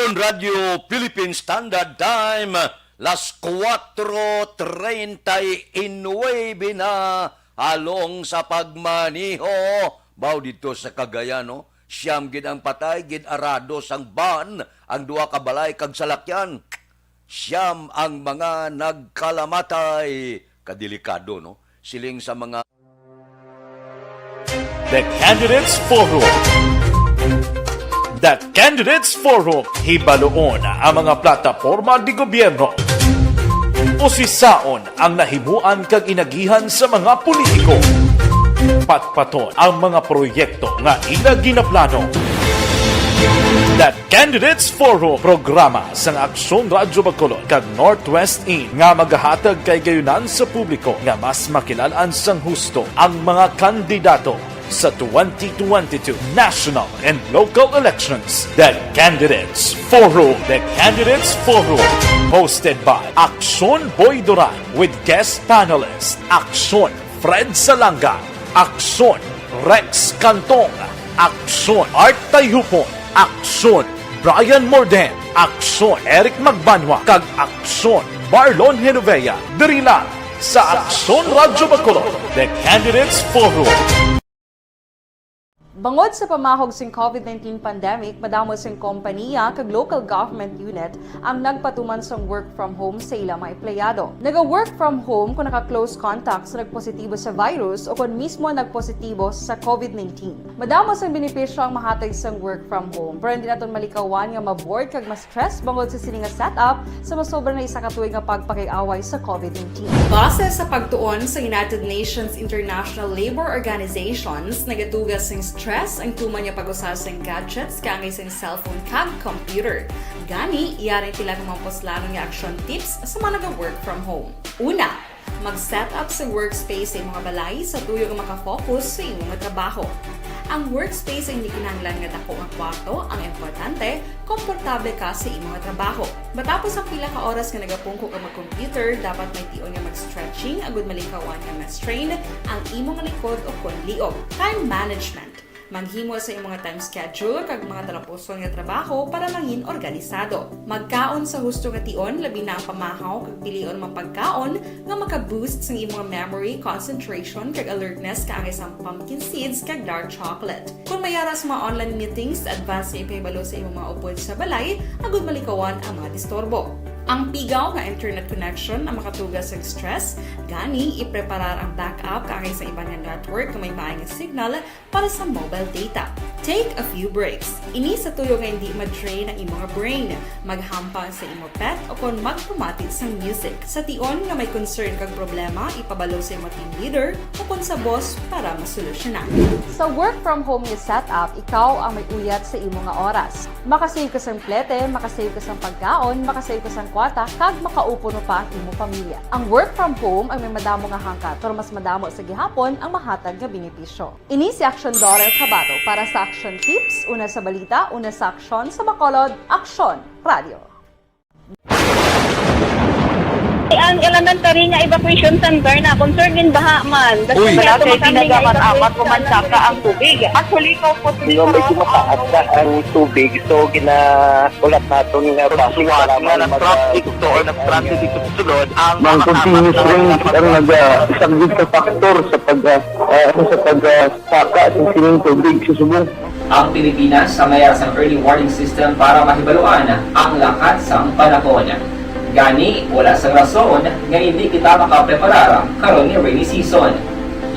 Radyo Philippine Standard Time, las cuatro treinta y nueve na, halong sa pagmaneho. Baw dito sa Cagayan, no? Siyam gid ang patay, gin-arado sang ban ang duha ka balay kag salakyan. Siyam ang mga nagkalamatay. Kadelikado, no? Siling sa mga The Candidates Forum. The Candidates Forum, hibaluon ang mga plataporma di gobyerno. Usisaon ang nahimuan kag inagihan sa mga politiko. Patpaton ang mga proyekto nga ila ginaplano. The Candidates Forum, programa sang Aksyon Radyo Bacolod kag Northwest In nga magahatag kay gayunan sa publiko nga mas makilalan sang husto ang mga kandidato sa twenty twenty-two national and local elections. The Candidates Forum. The Candidates Forum, hosted by Aksyon Boy Duran with guest panelist Aksyon Fred Salanga, Aksyon Rex Cantong, Aksyon Art Tayhupon, Aksyon Brian Morden, Aksyon Eric Magbanwa, kag Aksyon Marlon Genovea, diri lang sa Aksyon Radyo Bacolod, The Candidates Forum. Bangod sa pamahog sing COVID nineteen pandemic, madamo sing kompanya kag local government unit ang nagpatuman sang work from home sa ila mga empleyado. Naga-work from home kung naka-close contact sa nagpositibo sa virus o kon mismo nagpositibo sa COVID nineteen. Madamo sang benepisyo ang mahatag sang work from home, pero hindi naton malikawan nga ma-bored kag ma-stress bangod sa sini nga setup sa masobra na isa ka tuig nga pagpakig-away sa COVID nineteen. Base sa pagtuon sa United Nations International Labor Organizations, nagatuga sing stress ang tuman nga pag-usa sing gadgets kaangay sing cellphone kag computer. Gani, yari ang pila ka mga puslanon nga action tips sa mga naga-work from home. Una, mag-set up sa workspace sa imong balay sa tuyo nga makafocus sa imong trabaho. Ang workspace ay hindi kinahanglan nga dako nga kwarto, ang importante, komportable ka sa imong trabaho. Matapos ang pila ka oras nga nagapungko ka mag-computer, dapat may tion nga mag-stretching agud malikawan nga ma-strain ang imong likod o kon liog. Time management. Maghimo sa imong time schedule kag mga talapuson nga trabaho para mangin organisado. Magkaon sa husto nga tion, labi na ang pamahaw kag pilion man pagkaon nga maka-boost sang imong memory, concentration, kag alertness kaangay sang pumpkin seeds kag dark chocolate. Kung may ara sa mga online meetings, advance nga ipahibalo sa imong mga upod sa balay agud malikawan ang mga disturbo. Ang pigaw nga internet connection ang makatuga sa stress, gani ipreparar ang backup kaangay sa iban nga network nga may maay nga signal para sa mobile data. Take a few breaks. Ini sa tuyo nga hindi ma-drain ang imong brain. Maghampang sa imo pet o kon magpamati sang music. Sa tion nga may concern kag problema, ipabalo sa imo team leader o kon sa boss para masolusyonan. Sa work from home nga setup, ikaw ang may uyat sa imo nga oras. Makasave ka sang plete, makasave ka sang pagkaon, makasave ka sang kwarta, kag makaupo pa ang imo pamilya. Ang work from home ay may madamo nga hangkat, pero mas madamo sa gihapon ang mahatag nga benepisyo. Ini si Aksyon Dorer Cabato para sa Aksyon Tips, una sa balita, una sa aksyon, sa Bacolod, Aksyon Radio. Ang elementary nga evacuation center na concern in baha man. Uy. Wala kay ginagamit-amat, umansaka ang tubig. Actually, ikaw po, medyo mataas na ang tubig, so gina-, ulat naton nga traffic, para nga mag-, nag-traffic to or nag-traffic dito sa sulod, ang mga continuous rain ang nag-, ah, isang big factor sa pag, ah, ah, sa pag, ah, saka sa sining tubig sa subong. Ang Pilipinas ang may sang early warning system para mahibaluan ang lakat sang panahon. Gani, wala sang rason nga hindi kita makapreparar karon ni rainy season.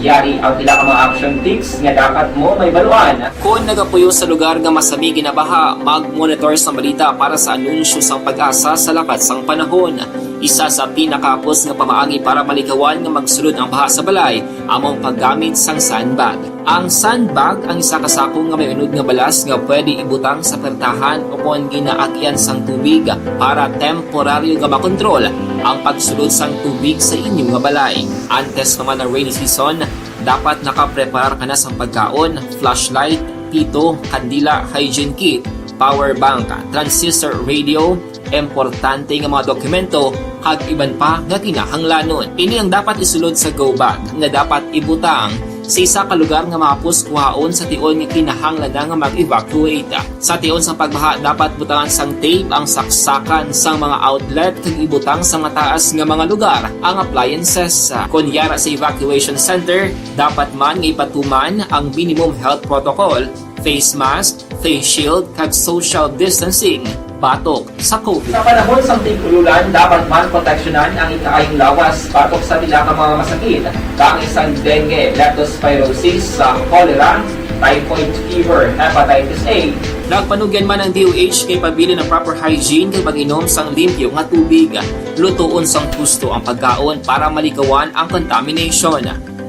Yari ang pila ka mga action tips nga dapat mo mahibaluan. Kon nagapuyo sa lugar nga masami ginabaha, mag-monitor sa balita para sa anunsyo sang PAGASA sa lakat sang panahon. Isa sa pinakahapos nga pamaagi para malikawan nga magsulod ang baha sa balay amo ang paggamit sang sandbag. Ang sandbag ang isa ka sako nga may unod nga balas nga pwede ibutang sa pertahan o kon ginaagyan sang tubig para temporaryo nga makontrol ang pagsulod sang tubig sa inyo nga balay. Antes pa man ang rainy season, dapat nakapreparar ka na sang pagkaon, flashlight, pito, kandila, hygiene kit, power bank, transistor radio, importante nga mga dokumento, kag iban pa nga kinahanglanon. Ini ang dapat isulod sa go bag nga dapat ibutang Sa isa ka lugar nga mahapos kuhaon sa tion nga kinahanglan na nga mag-evacuate. Sa tion sang pagbaha, dapat butangan sang tape ang saksakan sang mga outlet kag ibutang sa mataas nga mga lugar ang appliances. Kon yara sa evacuation center, dapat man nga ipatuman ang minimum health protocol, face mask, face shield, kag social distancing batok sa COVID. Sa panahon sang tig-ululan, dapat man proteksyonan ang ikaayong lawas batok sa pila ka mga masakit, kaangay sang dengue, leptospirosis, sa cholera, typhoid fever, hepatitis A. Nagpanugyan man ang D O H kay pabilin ang proper hygiene kag pag-inom sang limpyo nga tubig. Lutoon sang husto ang pagkaon para malikawan ang contamination.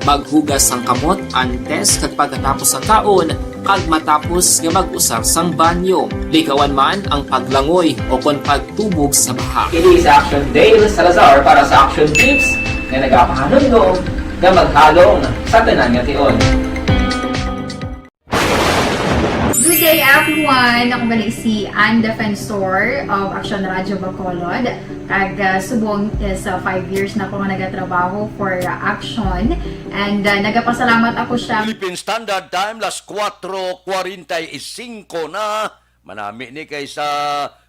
Maghugas sang kamot antes kag pagkatapos sang kaon, kag matapos nga mag-usar sang banyo. Likawan man ang paglangoy o kon pagtubog sa baha. Kini si Action Dale Salazar para sa Action Tips nga nagapahanumdom nga maghalong sa tanan nga tion. Good day, everyone! Ako gali si Ann Defensor of Action Radio Bacolod. Kag, ah, subong is, ah, five years na ako nga nagatrabaho for, ah, Action. And, ah, nagapasalamat ako siya. Philippine Standard Time, las kuwatro kwarenta y singko na. Manami ni kay sa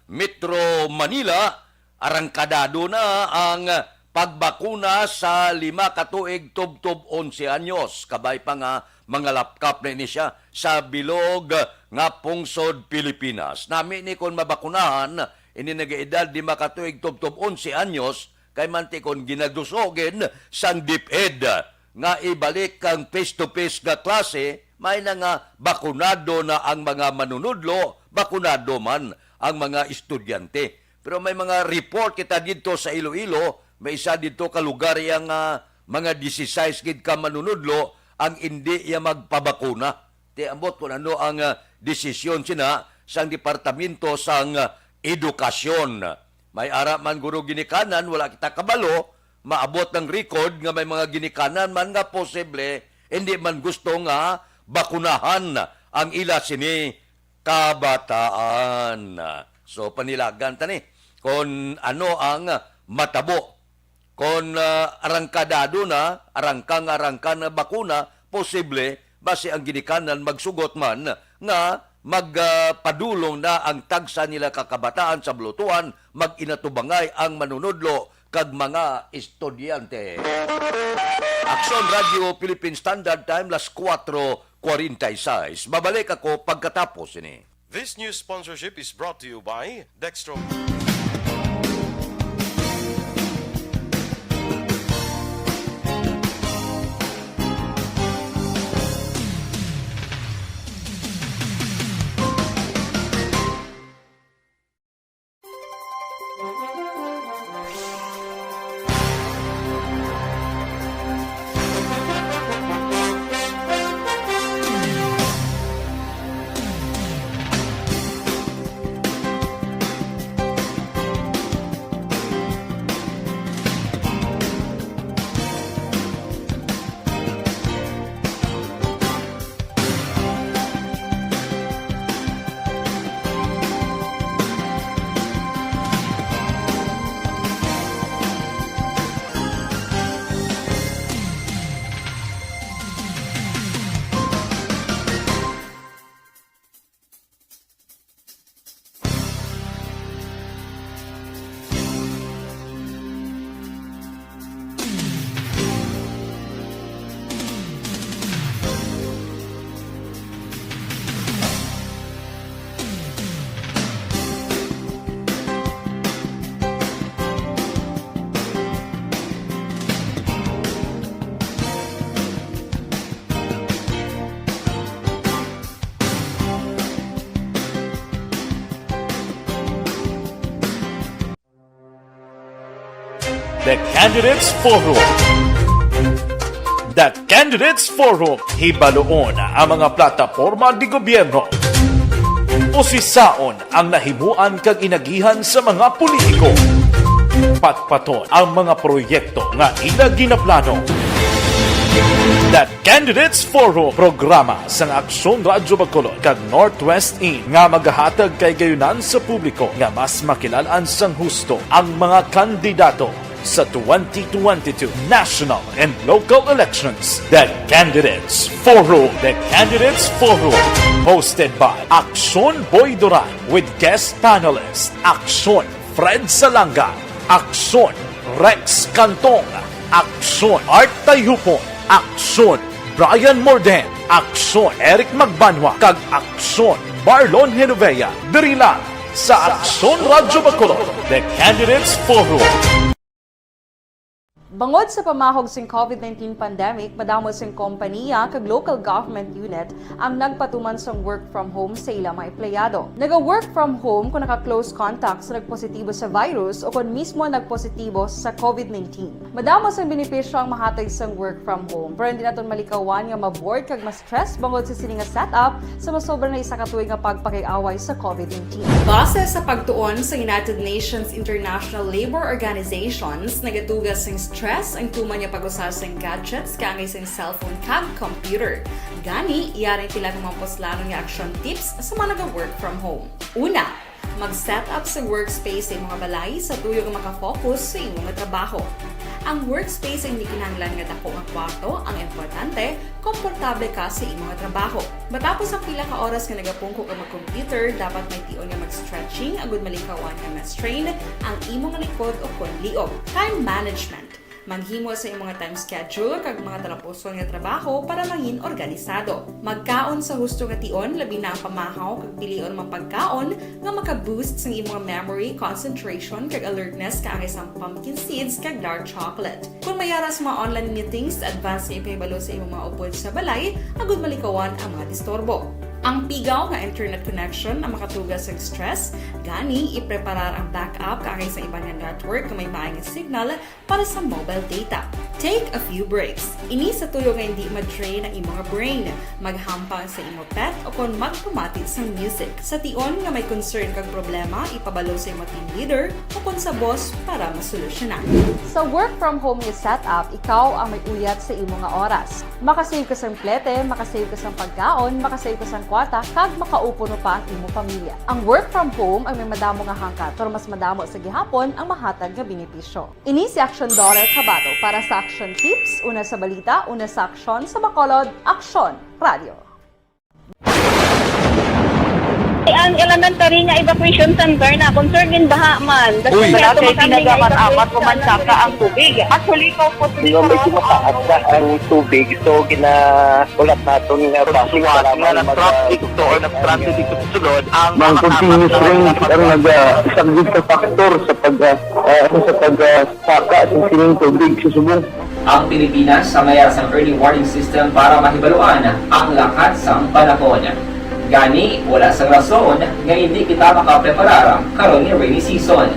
Metro Manila, arangkadado na ang pagbakuna sa lima ka tuig tubtob onse anyos. Kabay pa nga mangalapkap na ini siya sa bilog nga pungsod Pilipinas. Nami ni kon mabakunahan ini nagaedad lima ka tuig tubtob onse anyos, kay manti kon ginaduso gid sang DepEd nga ibalik ang face-to-face nga klase, may na nga bakunado na ang mga manunudlo, bakunado man ang mga estudyante. Pero may mga report kita didto sa Iloilo, may isa didto ka lugar iya nga mga disisais gid ka manunudlo ang indi iya magpabakuna. Ti ambot kung ano ang, ah, desisyon sina sang Departamento sang, ah, Edukasyon. May ara man guro ginikanan, wala kita kabalo, maabot ang record nga may mga ginikanan man nga posible hindi man gusto nga bakunahan ang ila sini kabataan. So, panilagan ta ni kon ano ang matabo. Kon, ah, arangkadado na, arangka nga arangka na bakuna, posible basi ang ginikanan magsugot man nga mag, ah, padulong na ang tagsa nila ka kabataan sa bulutuan, mag-inatubangay ang manunudlo kag mga estudyante. Aksyon Radio Philippine Standard Time, las kuwatro kwarenta y seis. Babalik ako pagkatapos ini. This news sponsorship is brought to you by Dextro. The Candidates Forum. The Candidates Forum, hibaluon ang mga plataporma de gobierno. Usisaon ang nahimuan kag inagihan sa mga politiko. Patpaton ang mga proyekto nga ila ginaplano. The Candidates Forum, programa sang Aksyon Radyo Bacolod kag Northwest In nga magahatag kahigayonan sa publiko nga mas makilal-an sang husto ang mga kandidato. Sa twenty twenty-two national and local elections, the Candidates Forum. The Candidates Forum, hosted by Aksyon Boy Duran with guest panelist Aksyon Fred Salanga, Aksyon Rex Cantong, Aksyon Art Tayhupon, Aksyon Brian Morden, Aksyon Eric Magbanwa, kag Aksyon Marlon Genovea. Diri lang sa Aksyon Radyo Bacolod, The Candidates Forum. Bangod sa pamahog sing COVID nineteen pandemic, madamo sing kompaniya kag local government unit ang nagpatuman sang work from home sa ila mga empleyado. Naga-work from home kung naka-close contact sa nagpositibo sa virus o kon mismo nagpositibo sa COVID nineteen. Madamo sang benepisyo ang mahatag sang work from home, pero hindi naton malikawan nga ma-bored kag ma-stress bangod sa sini nga setup sa masobra na isa ka tuig nga pagpakig-away sa COVID nineteen. Base sa pagtuon sa United Nations International Labour Organizations, nagatuga sing stress ang tuman nga pag-usa sing gadgets kaangay sing cellphone kag computer. Gani, yari ang pila ka mga puslanon nga action tips sa mga naga-work from home. Una, mag-set up sa workspace sa imong balay sa tuyo nga makafocus sa imong trabaho. Ang workspace ay hindi kinahanglan nga dako nga kwarto, ang importante, komportable ka sa imong trabaho. Matapos ang pila ka oras nga nagapungko ka mag-computer, dapat may tion nga mag-stretching agud malikawan nga ma-strain ang imong likod o kon liog. Time management. Maghimo sa imong time schedule kag mga talapuson nga trabaho para mangin organisado. Magkaon sa husto nga tion, labi na ang pamahaw kag pilion man pagkaon nga maka-boost sang imong memory, concentration, kag alertness kaangay sang pumpkin seeds kag dark chocolate. Kung may ara sa mga online meetings, advance nga ipahibalo sa imong mga upod sa balay agud malikawan ang mga disturbo. Ang pigaw nga internet connection ang makatuga sa stress, gani ipreparar ang backup kaangay sa iban nga network nga may maay nga signal para sa mobile data. Take a few breaks. Ini sa tuyo nga hindi ma-drain ang imong brain. Maghampang sa imo pet o kon magpamati sang music. Sa tion nga may concern kag problema, ipabalo sa imo team leader o kon sa boss para masolusyonan. Sa work from home nga setup, ikaw ang may uyat sa imo nga oras. Makasave ka sang plete, makasave ka sang pagkaon, makasave ka sang kwarta, kag makaupo pa ang imo pamilya. Ang work from home ay may madamo nga hangkat, pero mas madamo sa gihapon ang mahatag nga benepisyo. Ini si Action Daughter Kabato para sa Action Tips, una sa balita, una sa aksyon, sa Bacolod, Aksyon Radio. Ang elementary nga evacuation center na concern gin baha man. Uy. Wala kay ginagamat-amat, umansaka ang tubig. Actually, ikaw po, medyo mataas na ang tubig, so gina-, ulat naton nga traffic, salamat nga mag-, traffic to or nag-transit dito sa sulod, ang mga continuous rain ang naga-, isa gid ka factor sa pag, ah, ah, sa pag, ah, saka sa sining tubig sa subong. Ang Pilipinas ang may ara sang early warning system para mahibaluan ang lakat sang panahon. Gani, wala sang rason nga indi kita makapreparar karon nga rainy season.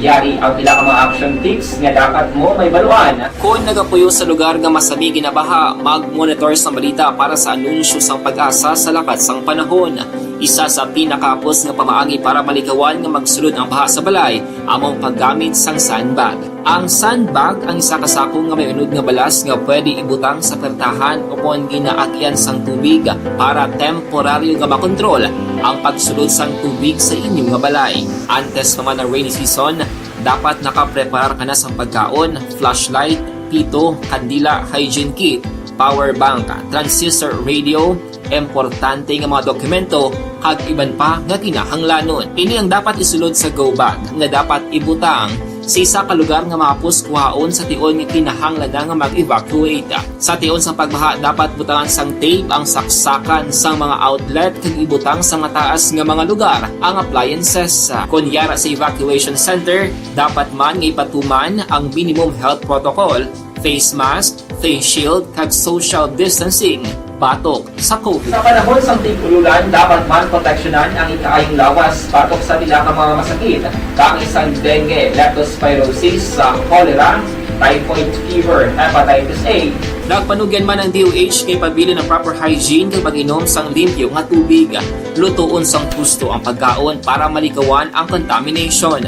Yari ang pila ka mga action tips nga dapat mo mahibaluan. Kon nagapuyo sa lugar nga masami ginabaha, mag-monitor sang balita para sa anunsyo sang PAGASA sa lakat sang panahon. Isa sa pinakahapos nga pamaagi para malikawan nga magsulod ang baha sa balay amo ang paggamit sang sandbag. Ang sandbag ang isa ka sako nga may unod nga balas nga pwede ibutang sa pertahan o kon ginaagyan sang tubig para temporaryo nga makontrol ang pagsulod sang tubig sa inyo nga balay. Antes pa man ang rainy season, dapat nakapreparar ka na sang pagkaon, flashlight, pito, kandila, hygiene kit, power bank, transistor radio, importante nga mga dokumento, kag iban pa nga kinahanglanon. Ini ang dapat isulod sa go bag nga dapat ibutang sa isa ka lugar nga mahapos kuhaon sa tion nga kinahanglan na nga mag-evacuate. Sa tion sang pagbaha, dapat butangan sang tape ang saksakan sang mga outlet kag ibutang sa mataas nga mga lugar ang appliances. Kon yara sa evacuation center, dapat man nga ipatuman ang minimum health protocol, face mask, face shield, kag social distancing batok sa COVID. Sa panahon sang tig-ululan, dapat man proteksyonan ang ikaayong lawas batok sa pila ka mga masakit, kaangay sang dengue, leptospirosis, sa cholera, typhoid fever, hepatitis A. Nagpanugyan man ang D O H nga ipabilin ang proper hygiene kag pag-inom sang limpyo nga tubig. Lutoon sang husto ang pagkaon para malikawan ang contamination.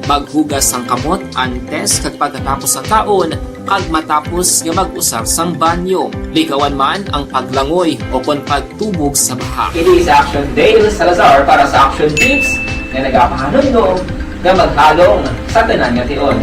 Maghugas sang kamot antes kag pagkatapos sang kaon kag matapos nga mag-usar sang banyo. Likawan man ang paglangoy o kon pagtubog sa baha. Ini si Action Dale Salazar para sa Action Tips nga nagapahanumdom nga maghalong sa tanan nga tion.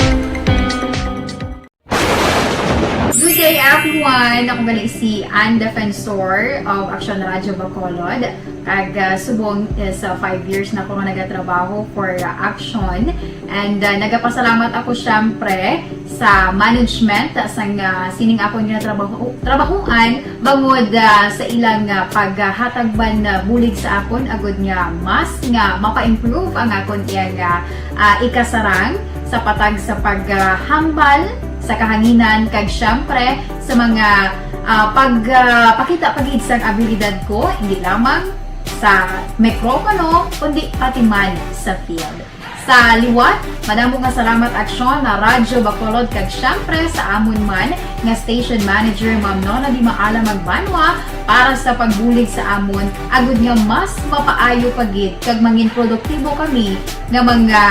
Hey everyone! Ako gali si Ann Defensor of Action Radio Bacolod. Kag ah, subong is ah, five years na ko nga nagatrabaho for ah, Action. And ah, nagapasalamat ako syempre sa management sang ah, sining akon nga trabaho trabahuan bangod ah, sa ilang ah, paghatag man ah, bulig sa akon agud nga mas nga mapa-improve ang akon iyang ah, ah, ikasarang sa patag sa paghambal sa kahanginan kag syempre sa mga ah, pag ah, pakita pa gid sang abilidad ko hindi lamang sa mikropono kundi pati man sa field. Sa liwat, madamo nga salamat Aksyon na Radyo Bacolod kag syempre sa amon man nga station manager Ma'am Nona Di Maala Magbanwa para sa pagbulig sa amon agud nga mas mapaayo pa gid kag mangin produktibo kami nga mga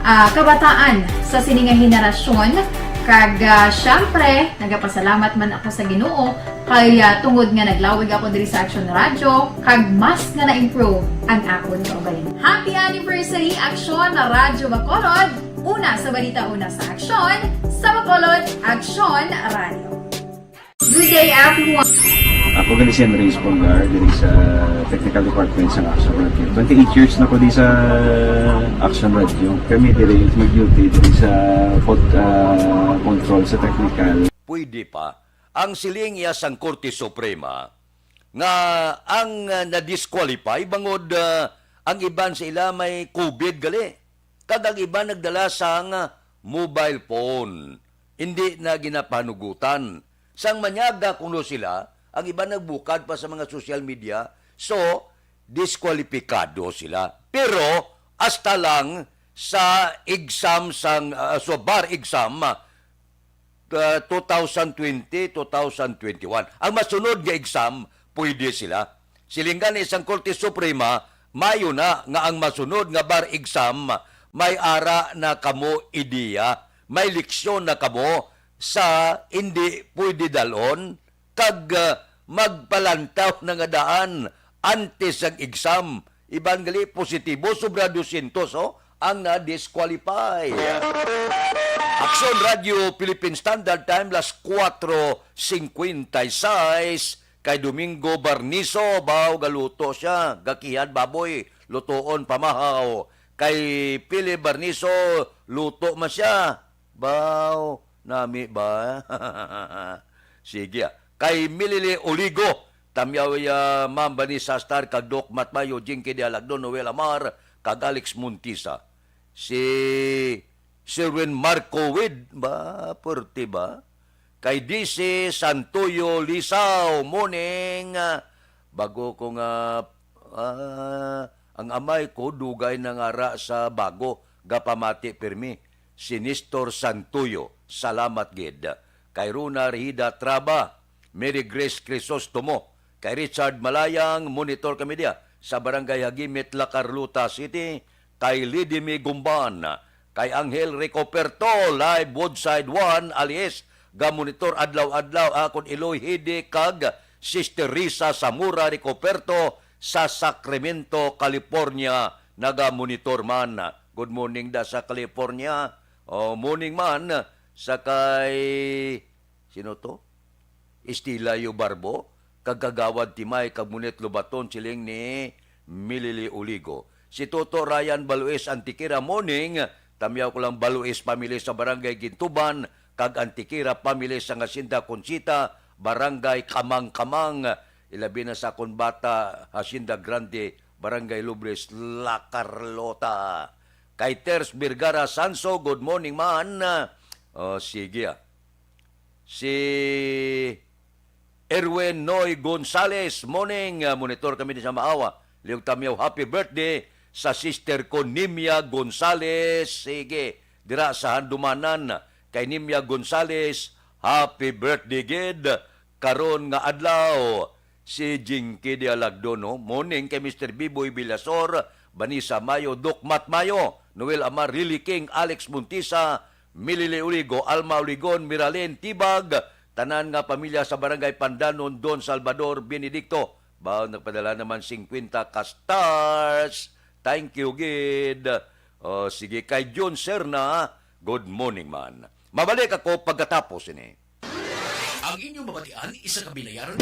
ah, kabataan sa sini nga henerasyon. Kag ah, syempre, nagapasalamat man ako sa Ginoo kay ah, tungod nga naglawig ako diri sa Action Radio kag mas nga na-improve ang akon kaugalingon. Happy anniversary Action Radyo Bacolod! Una sa balita, una sa aksyon, sa Bacolod, Action Radio. Good day everyone! Ako gali si Andres Polgar diri sa Technical Department sa Action Radio. Twenty-eight years na ko di sa Action Radio. Kami diri nag-duty diri sa pod, ah, control sa technical. Pwede pa ang siling iya sang Korte Suprema nga ang ah, na-disqualify bangod ah, ang iban sa ila may COVID gali kag ang iban nagdala sang ah, mobile phone, hindi na ginapanugutan. Sang manyaga kuno sila, ang iban nagbukad pa sa mga social media, so diskwalipikado sila. Pero hasta lang sa exam sang ah, sa bar exam, ah, two thousand twenty, two thousand twenty-one. Ang masunod nga exam, pwede sila. Siling gani sang Korte Suprema, mayo na nga ang masunod nga bar exam may ara na kamo ideya, may leksyon na kamo sa hindi pwede dalon kag ah, magpalantaw na nga daan antes ang exam. Iban gali positibo, sobra dosyentos, oh, ang na-disqualify. Aksyon Radio Philippine Standard Time, las kuwatro singkwenta y seis, kay Domingo Barniso, baw galuto siya, gakihad baboy, lutoon pamahaw. Kay Pili Barniso, luto man siya. Baw, nami ba? Sige, ah. Kay Milili Oligo, Tamyaw ya Ma'am Vanessa Star, kag Doc Matmayo, Jinky de Alagdon, Noel Amar, kag Alex Montisa. Si Sherwin Marco Wid, ba, pwerte ba? Kay D C Santoyo Lisaw, morning. Ah, bago ko nga, ah, ang amay ko, dugay na nga ra sa bago, gapamati pirmi. Si Nestor Santoyo, salamat gid. Kay Rona Rehida Traba, Mary Grace Crisostomo, kay Richard Malayang, monitor kami diya sa Barangay Hagimit, La Carlota City, kay Lady May Gumban, kay Angel Ricoperto, live Woodside one, alias, gamonitor adlaw-adlaw akon iloy hidi kag Sister Risa Zamora Ricoperto sa Sacramento, California, nagamonitor man. Good morning da sa California. Oh, morning man sa kay, sino to? Estila Yubarbo, kag Kagawad Timay, kag Munet Lobaton, siling ni Milili Uligo. Si Toto Ryan Baluis Antiquera, morning. Tamyaw ko lang Baluis family sa Barangay Gintuban, kag Antiquera family sa Hacienda Conchita, Barangay Kamang-Kamang. Ilabi na sa akon bata, Hacienda Grande, Barangay Lubres, La Carlota. Kay Ters Vergara Sanso, good morning man. Oh, sige ah. Si Erwin Noy Gonzales, morning. Ah, monitor kami din sa Maawa. Liog Tamyaw, happy birthday sa sister ko, Nimia Gonzales. Sige, dira sa Handumanan. Kay Nimia Gonzales, happy birthday gid karon nga adlaw. Si Jinky de Alagdo, no? Morning kay Mister Biboy Villasor, Vanessa Mayo, Doc Matt Mayo, Noel Amar, Lily King, Alex Montisa, Milili Uligo, Alma Uligon, Miralyn Tibag, tanan nga pamilya sa Barangay Pandanon, Don Salvador Benedicto. Ba, nagpadala naman singkwenta ka stars. Thank you gid. O, sige, kay Jun Serna, good morning man. Mabalik ako pagkatapos ini. Ang inyong mabatian, isa ka bilayaran.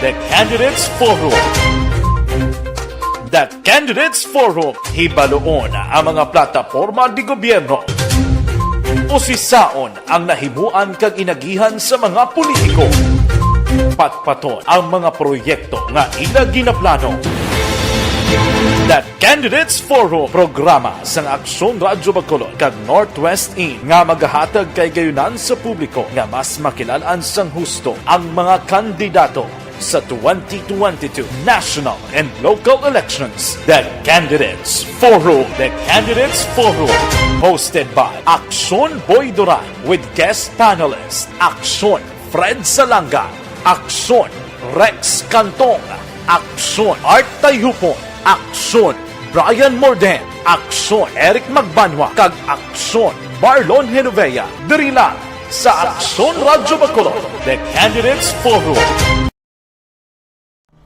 The Candidates Forum. The Candidates Forum, hibaluon ang mga plataporma de gobyerno. Usisaon ang nahimuan kag inagihan sa mga politiko. Patpaton ang mga proyekto nga ila ginaplano. The Candidates Forum, programa sang Aksyon Radyo Bacolod kag Northwest In nga magahatag kay gayunan sa publiko nga mas makilal-an sang husto ang mga kandidato sa twenty twenty-two national and local elections. The Candidates Forum. The Candidates Forum, hosted by Aksyon Boy Duran with guest panelist Aksyon Fred Salanga, Aksyon Rex Cantong, Aksyon Art Tayhupon, Aksyon Brian Morden, Aksyon Eric Magbanwa, kag Aksyon Marlon Genovea. Diri lang sa Aksyon Radyo Bacolod, The Candidates Forum.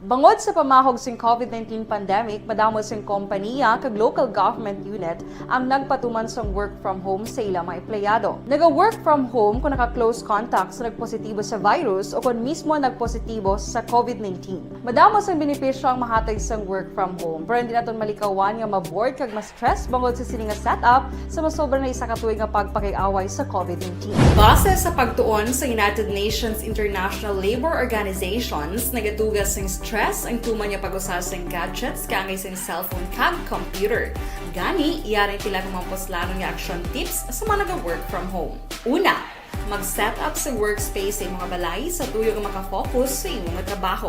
Bangod sa pamahog sing covid nineteen pandemic, madamo sing kompanya kag local government unit ang nagpatuman sang work from home sa ila mga empleyado. Naga-work from home kon naka-close contact sa nagpositibo sa virus o kon mismo nagpositibo sa covid nineteen. Madamo sang benepisyo ang mahatag sang work from home, pero hindi naton malikawan nga ma-bored kag ma-stress bangod sa sini nga setup sa masobra na isa ka tuig nga pagpakig-away sa covid nineteen. Base sa pagtuon sa United Nations International Labor Organizations, nagatuga sing stress ang tuman nga pag-usa sing gadgets kaangay sing cellphone kag computer. Gani, yari ang pila ka mga puslanon nga action tips sa mga naga-work from home. Una, mag-set up sa workspace sa imo nga balay sa tuyo nga makafocus sa imo nga trabaho.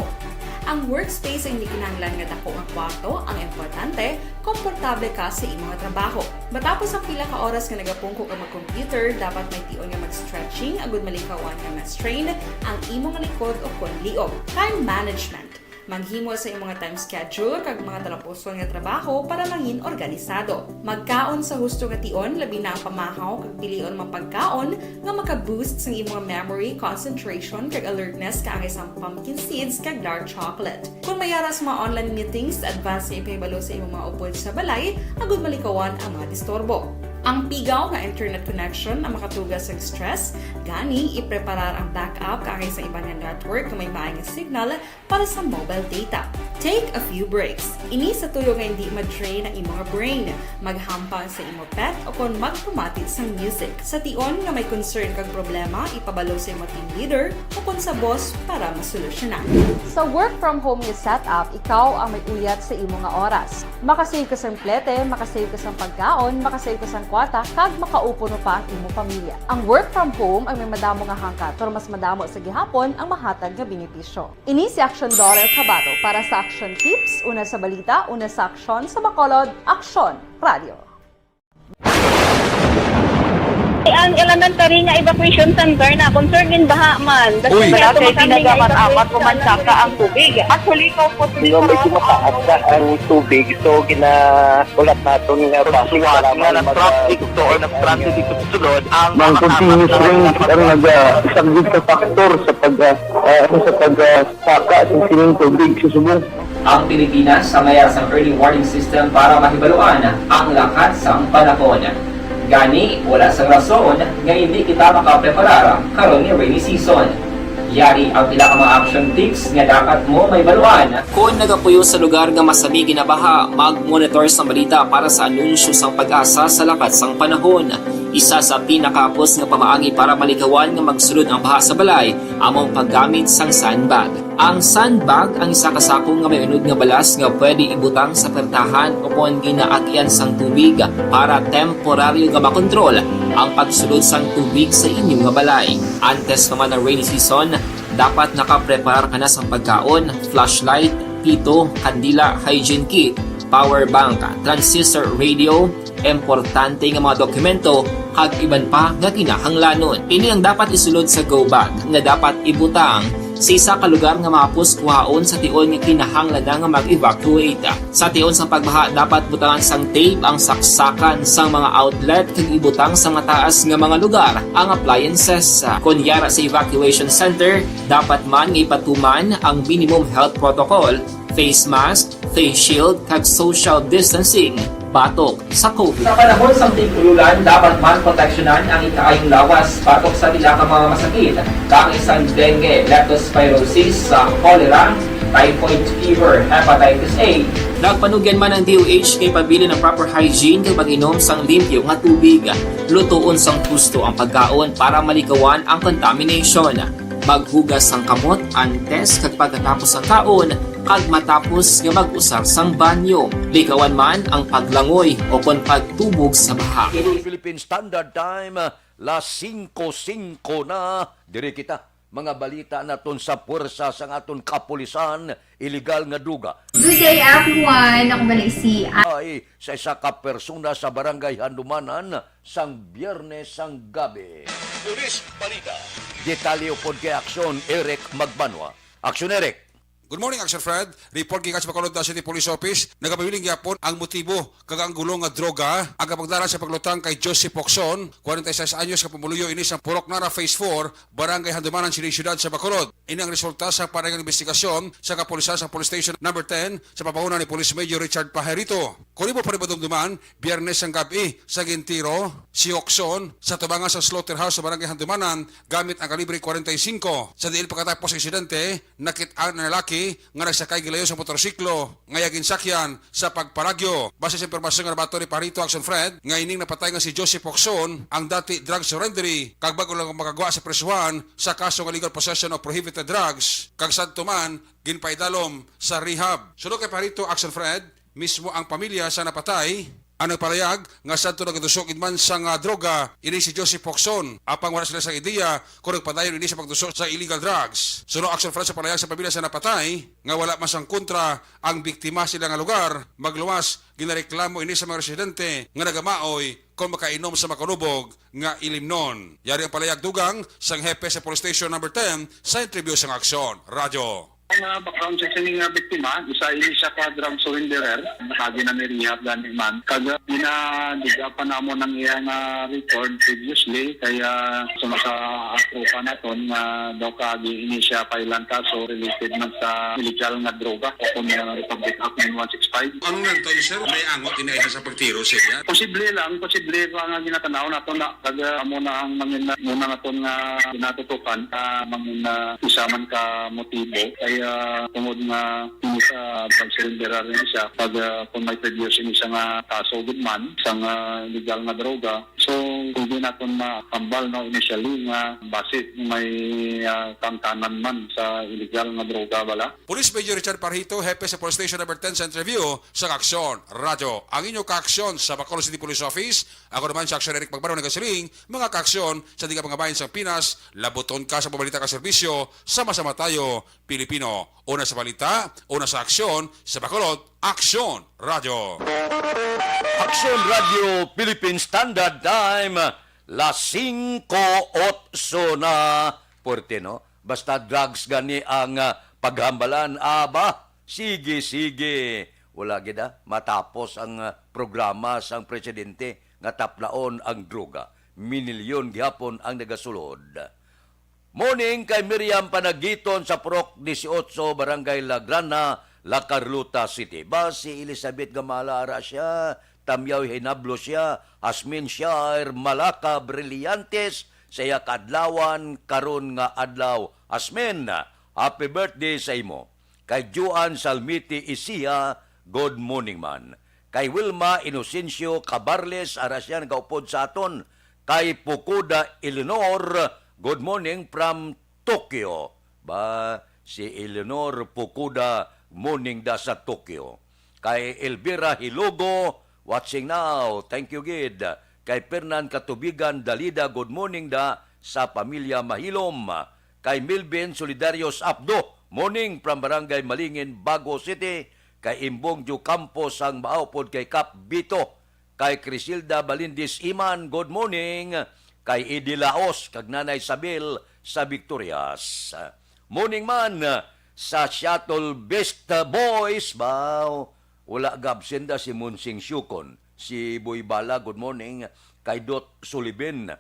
Ang workspace ay hindi kinahanglan nga dako nga kwarto, ang importante, komportable ka sa imo nga trabaho. Matapos ang pila ka oras nga nagapungko ka mag-computer, dapat may tion nga mag-stretching agud malikawan nga ma-strain ang imo nga likod o kon liog. Time management. Maghimo sa imo nga time schedule kag mga talapuson nga trabaho para mangin organisado. Magkaon sa husto nga tion, labi na ang pamahaw kag pilion man pagkaon nga maka-boost sang imo nga memory, concentration, kag alertness kaangay sang pumpkin seeds kag dark chocolate. Kon may ara sa mga online meetings, advance nga ipahibalo sa imo mga upod sa balay agud malikawan ang mga disturbo. Ang pigaw nga internet connection ang makatuga sang stress, gani ipreparar ang backup kaangay sa iban nga network nga may maayo nga signal para sa mobile data. Take a few breaks. Ini sa tuyo nga hindi ma-drain ang imo nga brain. Maghampang sa imo pet o kon magpamati sang music. Sa tion nga may concern kag problema, ipabalo sa imo team leader o kon sa boss para masolusyonan. Sa work from home nga setup, ikaw ang may uyat sa imo nga oras. Makasave ka sang plete, makasave ka sang pagkaon, makasave ka sang kwarta, kag makaupo pa ang imo pamilya. Ang work from home ay may madamo nga hangkat, pero mas madamo sa gihapon ang mahatag nga benepisyo. Ini si Aksyon Dorer Cabato para sa Aksyon Tips, una sa balita, una sa aksyon, sa Bacolod, Aksyon Radio. Ang elementary nga evacuation center na concern in baha man. That's Uy. why Wala ato kay makami nga tinaga man, evacuation amat ko man center. saka ang tubig. Actually, ikaw po, Di ba, medyo mataas na ang tubig, so ginahulat naton nga Ang bus suwat para nga may nag-traffic maga- to or nag-transit dito sa sulod, ang Ang mga continuous tapat na rain ang nagpapagawa. nagasaglit sa factor sa pag, ah, ah, ano, sa pag, ah, saka sa sining tubig sa subong. Ang Pilipinas sa mayar sang early warning system para mahibaluan ang lakat sang panahon. Gani, wala sang rason nga hindi kita makapreparar karon nga rainy season. Yari ang pila ka mga action tips nga dapat mo mahibaluan. Kon nagapuyo sa lugar nga masami ginabaha, mag-monitor sang balita para sa anunsyo sang PAGASA sa lakat sang panahon. Isa sa pinakahapos nga pamaagi para malikawan nga magsulod ang baha sa balay amo ang paggamit sang sandbag. Ang sandbag ang isa ka sako nga may unod nga balas nga pwede ibutang sa pertahan o kon ginaagian sang tubig para temporaryo nga makontrol ang pagsulod sang tubig sa inyo nga balay. Antes pa man ang rainy season, dapat nakapreparar ka na sang pagkaon, flashlight, pito, kandila, hygiene kit, power bank, transistor radio, importante nga mga dokumento, kag iban pa nga kinahanglanon. Ini ang dapat isulod sa go bag nga dapat ibutang sa isa ka lugar nga mahapos kuhaon sa tion nga kinahanglan na nga mag-evacuate. Sa tion sang pagbaha, dapat butangan sang tape ang saksakan sang mga outlet kag ibutang sa mataas nga mga lugar ang appliances. Kon yara sa evacuation center, dapat man nga ipatuman ang minimum health protocol, face mask, face shield, kag social distancing batok sa COVID. Sa panahon sang tig-ulan, dapat man proteksyonan ang ikaayong lawas batok sa pila ka mga masakit, kaangay sang dengue, leptospirosis, sa cholera, typhoid fever, hepatitis A. Nagpanugyan man ang D O H nga ipabilin ang proper hygiene kag mag-inom sang limpyo nga tubig, lutoon sang husto ang pagkaon para malikawan ang contamination. Maghugas sang kamot antes kag pagkatapos sang kaon, kag matapos nga mag-usar sang banyo. Likawan man ang paglangoy o kon pagtubog sa baha. Philippine Standard Time, las singko singko na. Diri kita, mga balita naton sa puwersa sang aton kapulisan, iligal nga droga. Good day, everyone. Ako bala si ay sa isa ka persona sa Barangay Handumanan sang Biyernes sang gabi. Pulis Balita. Detalye upod kay Aksyon Eric Magbanwa. Aksyon Eric. Good morning, Action Fred. Report gikan sa Bacolod City Police Office. Nagapabilin gyapon ang motibo kag ang gulo nga droga ang kapagdala sa paglutang kay Joseph Pocson, kwarenta y seis anyos, nga pumuluyo ini sa Purok Nara Phase four, Barangay Handumanan, sining siyudad sa Bacolod. Ini ang resulta sa parehong investigasyon sa kapulisan sa Police Station Number ten sa pamahuna ni Police Major Richard Pajarito. Kung imo pa rin madumduman, Biyernes ang gabi sa gintiro si Pocson sa tubangan sa slaughterhouse sa Barangay Handumanan gamit ang kalibre kwarenta y singko. Sa diin pagkatapos sa insidente, nakit-an ang lalaki nga nagsakay gilayo sa motorsiklo nga iya ginsakyan sa pagparagyo. Base sa impormasyon nga nabaton ni Pajarito, Action Fred, nga ining napatay nga si Joseph Pocson ang dati drug surrenderee kag bag-o lang makagwa sa prisuhan sa kaso nga illegal possession of prohibited drugs, kag sadto man ginpaidalom sa rehab. Suno kay Pajarito, Action Fred, mismo ang pamilya sa napatay ang nagpalayag nga sadto nagatuso gid man sang, ah, droga ini si Joseph Pocson, apang wala sila sang ideya kung nagpadayon ini sa pagtuso sa illegal drugs. Suno, Action Fred, sa palayag sa pamilya sa napatay nga wala man sang kontra ang biktima sa ila nga lugar, magluwas ginareklamo ini sa mga residente nga nagamaoy kon makainom sa makalubog nga ilimnon. Yari ang palayag dugang sang hepe sa Police Station Number ten sa interview sang Aksyon Radyo. Ang, ah, background check sa ining, ah, biktima, isa ini siya ka drug surrenderer. Nakagi na ni rehab gani man. Kag, ah, ginaduga pa namo nang iya nga record previously, kaya sa, sa apropa naton nga daw kaagi ini siya pa ilang kaso related man sa illegal nga droga o kung, ah, Republic Act nine one six five. Ano nga tayo, sir? May angot ini sa pagtiro, sir, ya? Posible lang, posible pa nga ginatanaw nato na. Kag, ah, amo na ang mangin-, muna naton nga ginatutukan, ah, mangin-, ah, isa man ka motibo. Kay, ah, tungod nga ini sa pagsurrenderar ni siya, pag, ah, kung may previous ini siya nga kaso gid man, isang, ah, illegal nga droga. So, hindi naton makambal, no, initially nga base may, ah, kangtanan man sa illegal nga droga bala. Police Major Richard Pajarito, hepe sa Police Station Number ten, sa interview sa Aksyon Radyo. Ang inyo kaaksyon sa Bacolod City Police Office, ako naman si Aksyon Eric Magbanwa nagasiling, mga kaaksyon sa diga mga bayan sang Pinas, labuton ka sa pagbalita ka serbisyo, sama-sama tayo, Pilipino. Una sa balita, una sa aksyon, sa Bacolod, Aksyon Radyo. Aksyon Radyo Philippine Standard Time, Las singko otso na. Puwerte, no? Basta drugs gani ang, ah, paghambalan. Aba, sige, sige. Wala gid, ah, matapos ang, ah, programa sang presidente nga taplaon ang droga. Minilyon gihapon ang nagasulod. Morning kay Miriam Panagiton sa Purok dieciocho, Barangay La Grana, La Carlota City. Ba, si Elizabeth Gamala, ara siya, Tamyaw Hinablo siya, Asmin Shair, Malaka Brillantes, sa iya kaadlawan karon nga adlaw. Asmin, happy birthday sa imo. Kay Juan Salmiti Isiha, good morning man. Kay Wilma Inocencio Cabarles, ara siya nagaupod sa aton. Kay Pukuda Eleanor, good morning from Tokyo. Ba, si Eleanor Pukuda, morning da sa Tokyo. Kay Elvira Hilogo, watching now. Thank you, gid. Kay Fernan Katubigan Dalida, good morning da sa pamilya Mahilom. Kay Milvin Solidarios Apdo, morning from Barangay Malingin, Bago City. Kay Imbong Ju Campos sang Maupod kay Kap Bito. Kay Crisilda Balindis Iman, good morning. Kay Eddie Laos kag Nanay Sabil sa Victorias. Morning man sa Shuttle Best Boys, ba, wala gabsenda si Monsing Syukon, si Boy Bala, good morning. Kay Dot Sulibin,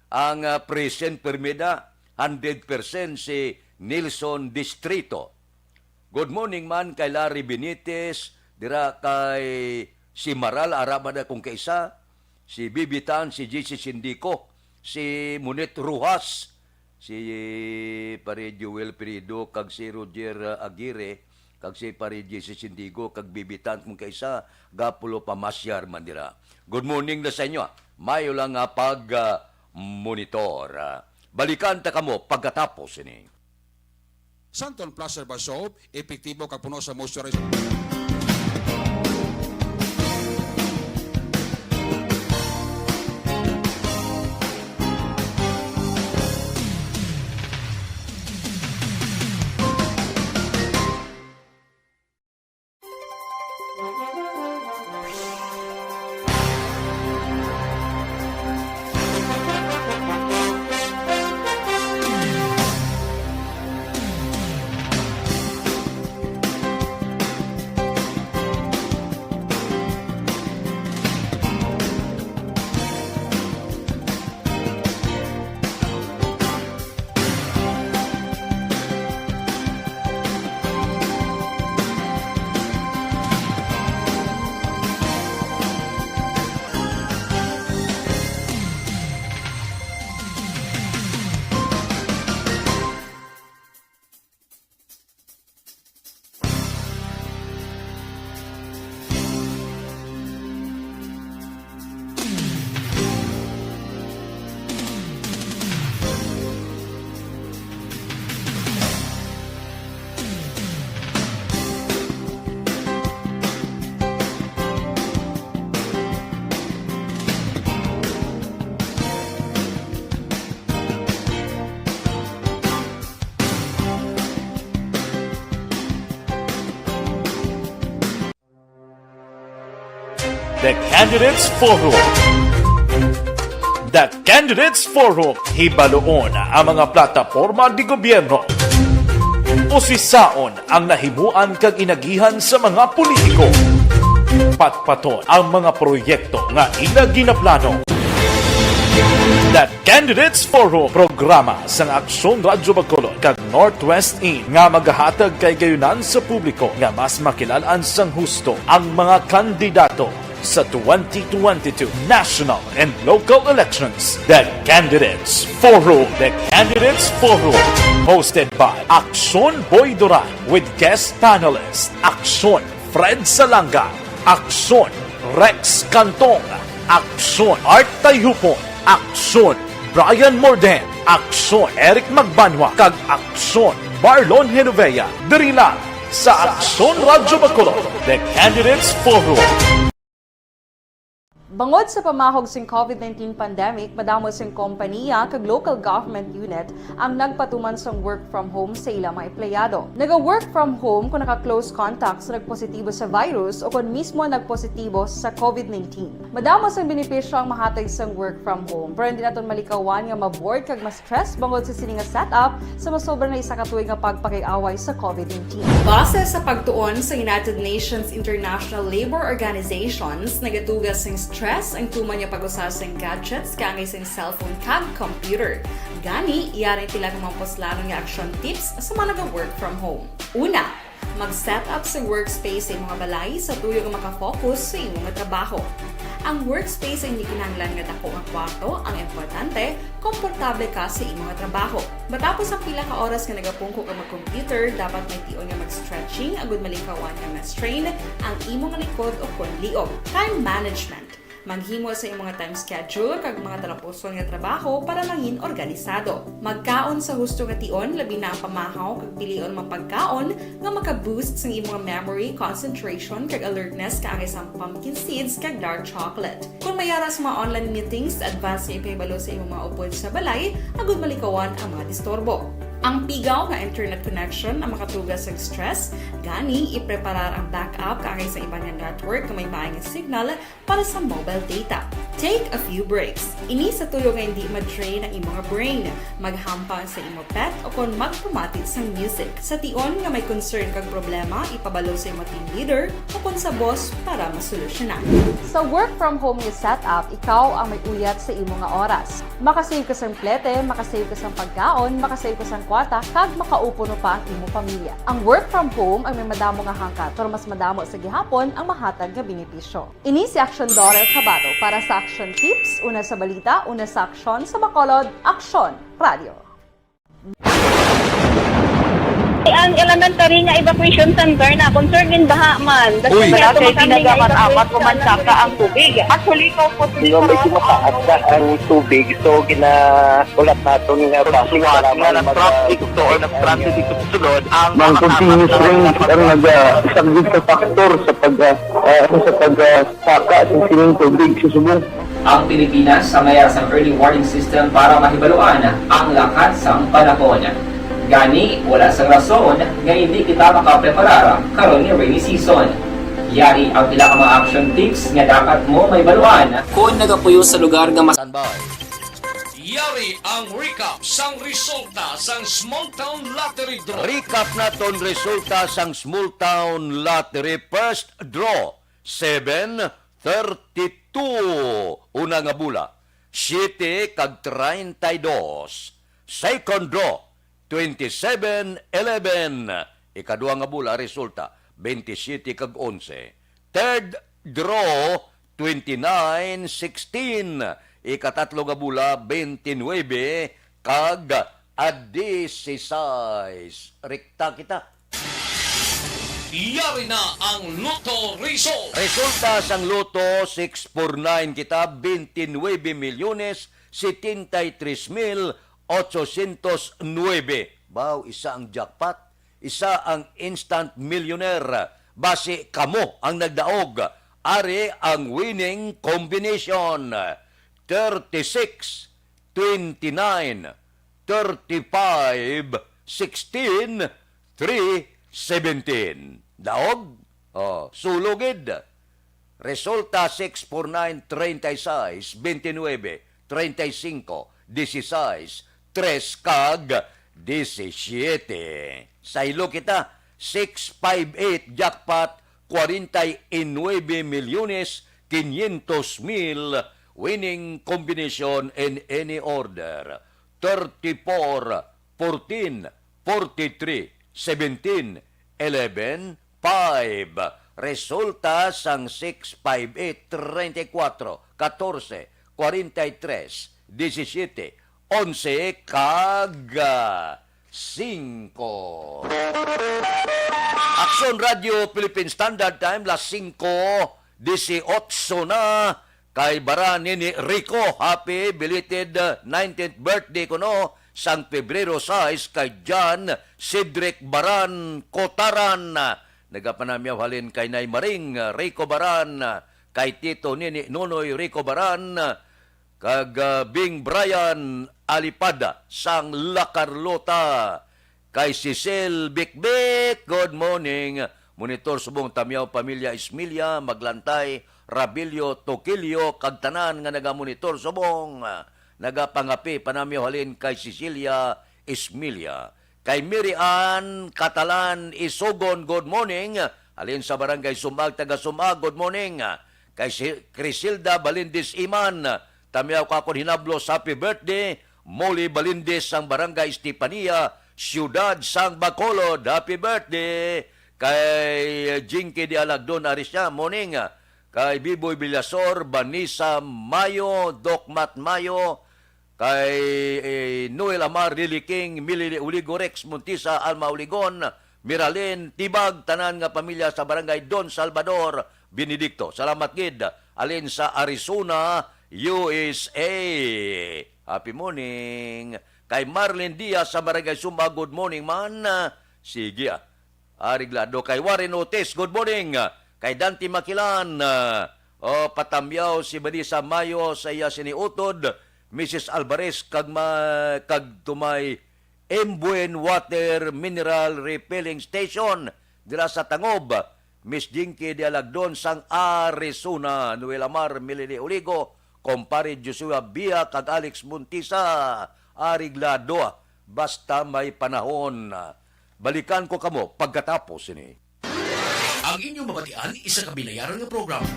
ang, ah, present permida, hundred percent si Nelson Distrito. Good morning man kay Larry Benitez, dira kay si Maral, ara man akong kaisa, si Bibitan, si J C Sindico, si Monet Rojas, si Pare Joel Perido, kag si Roger Aguirre, kag si Pare J C Sindigo, kag Bibitan kong kaisa, gapulo pamasyar man dira. Good morning na sa inyo, ah. Mayo lang nga pag, ah, monitor, ah. Balikan ta kamo pagkatapos ini. Santon Plus Herbal Soap, epektibo kag puno sa moisturizer. The Candidates Forum. The Candidates Forum. Hibaluon ang mga plataporma di gobyerno. Usisaon ang nahimuan kag inagihan sa mga politiko. Patpaton ang mga proyekto nga ila ginaplano. The Candidates Forum, programa sang Aksyon Radyo Bacolod kag Northwest In nga magahatag kay gayunan sa publiko nga mas makilalan sang husto ang mga kandidato sa twenty twenty-two national and local elections. The Candidates Forum. The Candidates Forum, hosted by Aksyon Boy Duran with guest panelist Aksyon Fred Salanga, Aksyon Rex Cantong, Aksyon Art Tayhupon, Aksyon Brian Morden, Aksyon Eric Magbanwa, kag Aksyon Marlon Genovea. Diri lang sa Aksyon Radyo Bacolod, The Candidates Forum. Bangod sa pamahog sing COVID nineteen pandemic, madamo sing kompaniya kag local government unit ang nagpatuman sang work from home sa ilang mga empleyado. Naga-work from home kung naka-close contact sa nagpositibo sa virus o kon mismo nagpositibo sa COVID nineteen. Madamo sang benepisyo ang mahatag sang work from home, pero hindi naton malikawan nga ma-bored kag ma-stress bangod sa sini nga setup sa masobra na isa ka tuig nga pagpakig-away sa COVID nineteen. Base sa pagtuon sa United Nations International Labour Organizations, nagatuga sing stress ang tuman nga pag-usa sing gadgets kaangay sing cellphone kag computer. Gani, yari ang pila ka mga puslanon nga action tips sa mga naga-work from home. Una, mag-set up sa workspace sa imong balay sa tuyo nga makafocus sa imong trabaho. Ang workspace ay hindi kinahanglan nga dako nga kwarto, ang importante, komportable ka sa imong trabaho. Matapos ang pila ka oras nga nagapungko ka mag-computer, dapat may tion nga mag-stretching agud malikawan nga ma-strain ang imong likod o kon liog. Time management. Maghimo sa imong mga time schedule kag mga talapuson nga trabaho para mangin organisado. Magkaon sa husto nga tion, labi na ang pamahaw kag pilion mga pagkaon nga maka-boost sang imong memory, concentration, kag alertness kaangay sang pumpkin seeds kag dark chocolate. Kung may ara sa mga online meetings, advance nga ipahibalo sa imong mga upod sa balay agud malikawan ang mga disturbo. Ang pigaw nga internet connection ang makatuga sa stress, gani ipreparar ang backup kaangay sa iban nga network nga may maay nga signal para sa mobile data. Take a few breaks. Ini sa tuyo nga hindi ma-drain ang imong brain. Maghampang sa imo pet o kon magpamati sang music. Sa tion nga may concern kag problema, ipabalo sa imo team leader o kon sa boss para masolusyonan. Sa work from home nga setup, ikaw ang may uyat sa imo nga oras. Makasave ka sang plete, makasave ka sang pagkaon, makasave ka sang kwarta, kag makaupuno pa ang imo pamilya. Ang work from home ang may madamo nga hangkat, pero mas madamo sa gihapon ang mahatag nga benepisyo. Ini si Aksyon Dorel Chavado para sa Aksyon Tips, una sa balita, una sa aksyon, sa Bacolod, Aksyon Radio. Ang elementary nga evacuation center na concern din baha man. Uy. Wala kay tinaga man apat o man saka ang tubig. Actually, ko po. Di ba may kumakaat na ang tubig? So, gina-, ulat naton nga basi nga nag-traffic to or nag-transit dito sa sulod ang mga continuous rain ang nag-, ah, isang big factor sa pag, ah, ah, sa pag, ah, saka sa sining tubig sa subong. Ang Pilipinas sa mayar sang early warning system para mahibaluan ang lakat sang panahon. Gani, wala sang rason nga hindi kita makapreparar karon nga rainy season. Yari ang pila ka mga action tips nga dapat mo mahibaluan kon nagapuyo sa lugar nga mas Standby. Yari ang recap sang resulta sang Small Town Lottery Draw. Recap naton resulta sang Small Town Lottery First Draw, seven thirty-two. Una nga bula, siete kag treinta y dos. Second draw, twenty-seven eleven. Ikadua nga bula, resulta, twenty-seven kag onse. Third draw, twenty-nine sixteen. Ikatatlo nga bula, twenty-nine kag a dieciséis. Rekta kita. Yari na ang Lotto result. Resulta sang Lotto six four nine kita, twenty-nine milyones setenta y tres mil ochocientos nuebe. Baw, isa ang jackpot, isa ang instant millionaire. Basi kamo ang nagdaog. Ari ang winning combination: thirty-six, twenty-nine, thirty-five, sixteen, three, seventeen. Daog? Oh, sulogid. Resulta, six four nine, treinta y seis, veintinueve, treinta y cinco, dieciséis, tres kag disisiete. Saylo kita, six five eight jackpot, cuarenta y nueve millones quinientos mil, winning combination in any order: thirty-four, fourteen, forty-three, seventeen, eleven, five. Resulta sang six five eight, treinta y cuatro, catorce, cuarenta y tres, diecisiete, onse, kag, ah, singko. Aksyon Radio Philippine Standard Time, las singko disiotso na. Kay Baran nini Rico, happy belated, uh, nineteenth birthday kuno sang Pebrero sais kay John Cedric Baran Cotaran. Nagapanamyaw halin kay Nay Maring, uh, Rico Baran, uh, kay Tito Nini Nonoy Rico Baran, kag, ah, Bing Brian Alipada sang La Carlota, kay Cecil Bikbik, good morning. Monitor subong Tamyaw, pamilya Ismilia, Maglantay, Rabilio, Tokilio, kag tanan nga nagamonitor subong. Nagapangapi pa namyo halin kay Cecilia Ismilia. Kay Mary Ann Catalan Isogon, good morning. Halin sa Barangay Sumag, taga Sumag, good morning. Kay si Crisilda Balindis Iman, tamyaw ka akon hinablos, happy birthday. Molly Balindis sang Barangay Estefania, Siyudad sang Bacolod, happy birthday. Kay Jinky de Alagdon, ari siya, morning. Kay Biboy Villasor, Vanessa Mayo, Dokmat Mayo, kay, eh, Noel Amar, Lily King, Milili Uligo, Rex Montisa, Alma Uligon, Miralin Tibag, tanan nga pamilya sa Barangay Don Salvador, Benedicto. Salamat gid. Alin sa Arizona, U S A. Happy morning. Kay Marlene Diaz sa Barangay Sumag, good morning man. Sige, ah. Areglado. Kay Warren Otis, good morning. Kay Dante Makilan, ah, oh, patamyaw si Vanessa Mayo sa iya sini utod, Missus Alvarez, kag ma-, kag tumay Embuen Water Mineral Refilling Station dira sa Tangob, Miss Jinky de Alagdon sang Arizona, Noel Amar, Milili Oligo, Kompare Joshua Bia, kag Alex Montisa, areglado, ah, basta may panahon. Balikan ko kamo pagkatapos sini. Ang inyong mabatian, isa ka binayaran nga programa.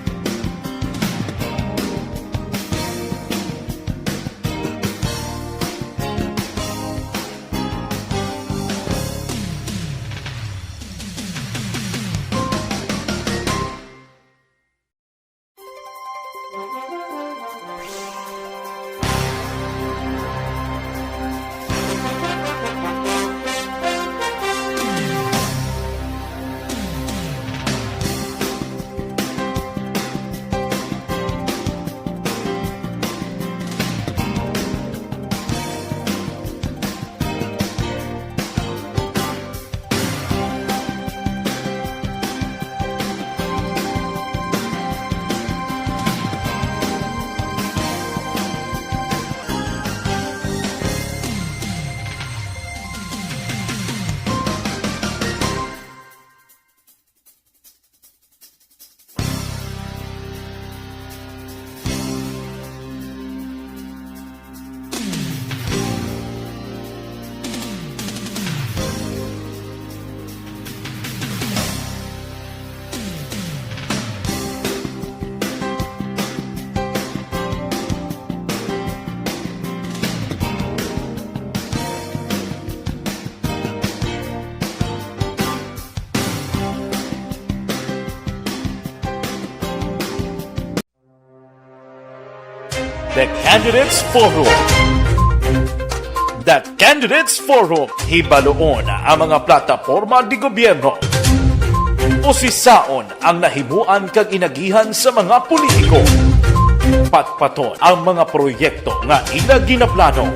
The Candidates Forum. The Candidates Forum. Hibaluon ang mga plataporma di gobyerno. Usisaon ang nahimuan kag inagihan sa mga politiko. Patpaton ang mga proyekto nga ila ginaplano.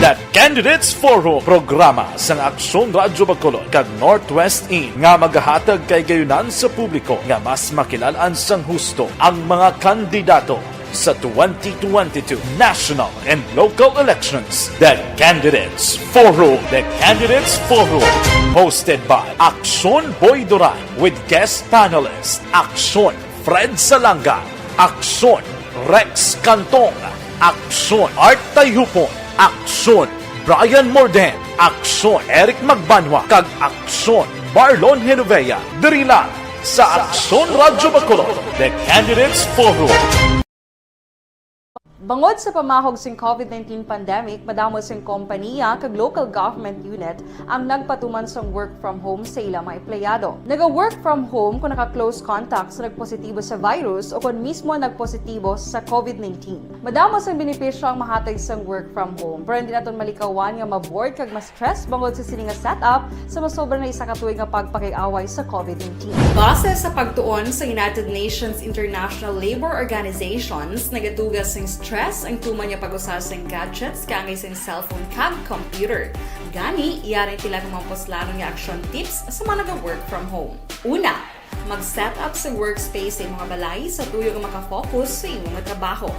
The Candidates Forum, programa sang Aksyon Radyo Bacolod kag Northwest In, nga magahatag kay gayunan sa publiko nga mas makilalan sang husto ang mga kandidato sa twenty twenty-two national and local elections. The Candidates Forum. The Candidates Forum, hosted by Aksyon Boy Duran with guest panelist Aksyon Fred Salanga, Aksyon Rex Cantong, Aksyon Art Tayhupon, Aksyon Brian Morden, Aksyon Eric Magbanwa, kag Aksyon Marlon Genovea, diri lang sa Aksyon Radyo Bacolod, The Candidates Forum. Bangod sa pamahog sing covid nineteen pandemic, madamo sing kompaniya kag local government unit ang nagpatuman sang work from home sa ila mga empleyado. Naga-work from home kung naka-close contact sa nagpositibo sa virus o kon mismo nagpositibo sa covid nineteen. Madamo sang benepisyo ang mahatag sang work from home, pero hindi naton malikawan nga ma-bored kag ma-stress bangod sa sini nga setup sa masobra na isa ka tuig nga pagpakig-away sa covid nineteen. Base sa pagtuon sa United Nations International Labour Organizations, nagaduga sing stress Stress ang tuman nga pag-usar sang gadgets kaangay sang cellphone kag computer. Gani, yari ang pila ka mga puslanon nga action tips sa mga naga-work from home. Una, mag-set up sa workspace sa imong balay sa tuyo nga makafocus sa imong trabaho.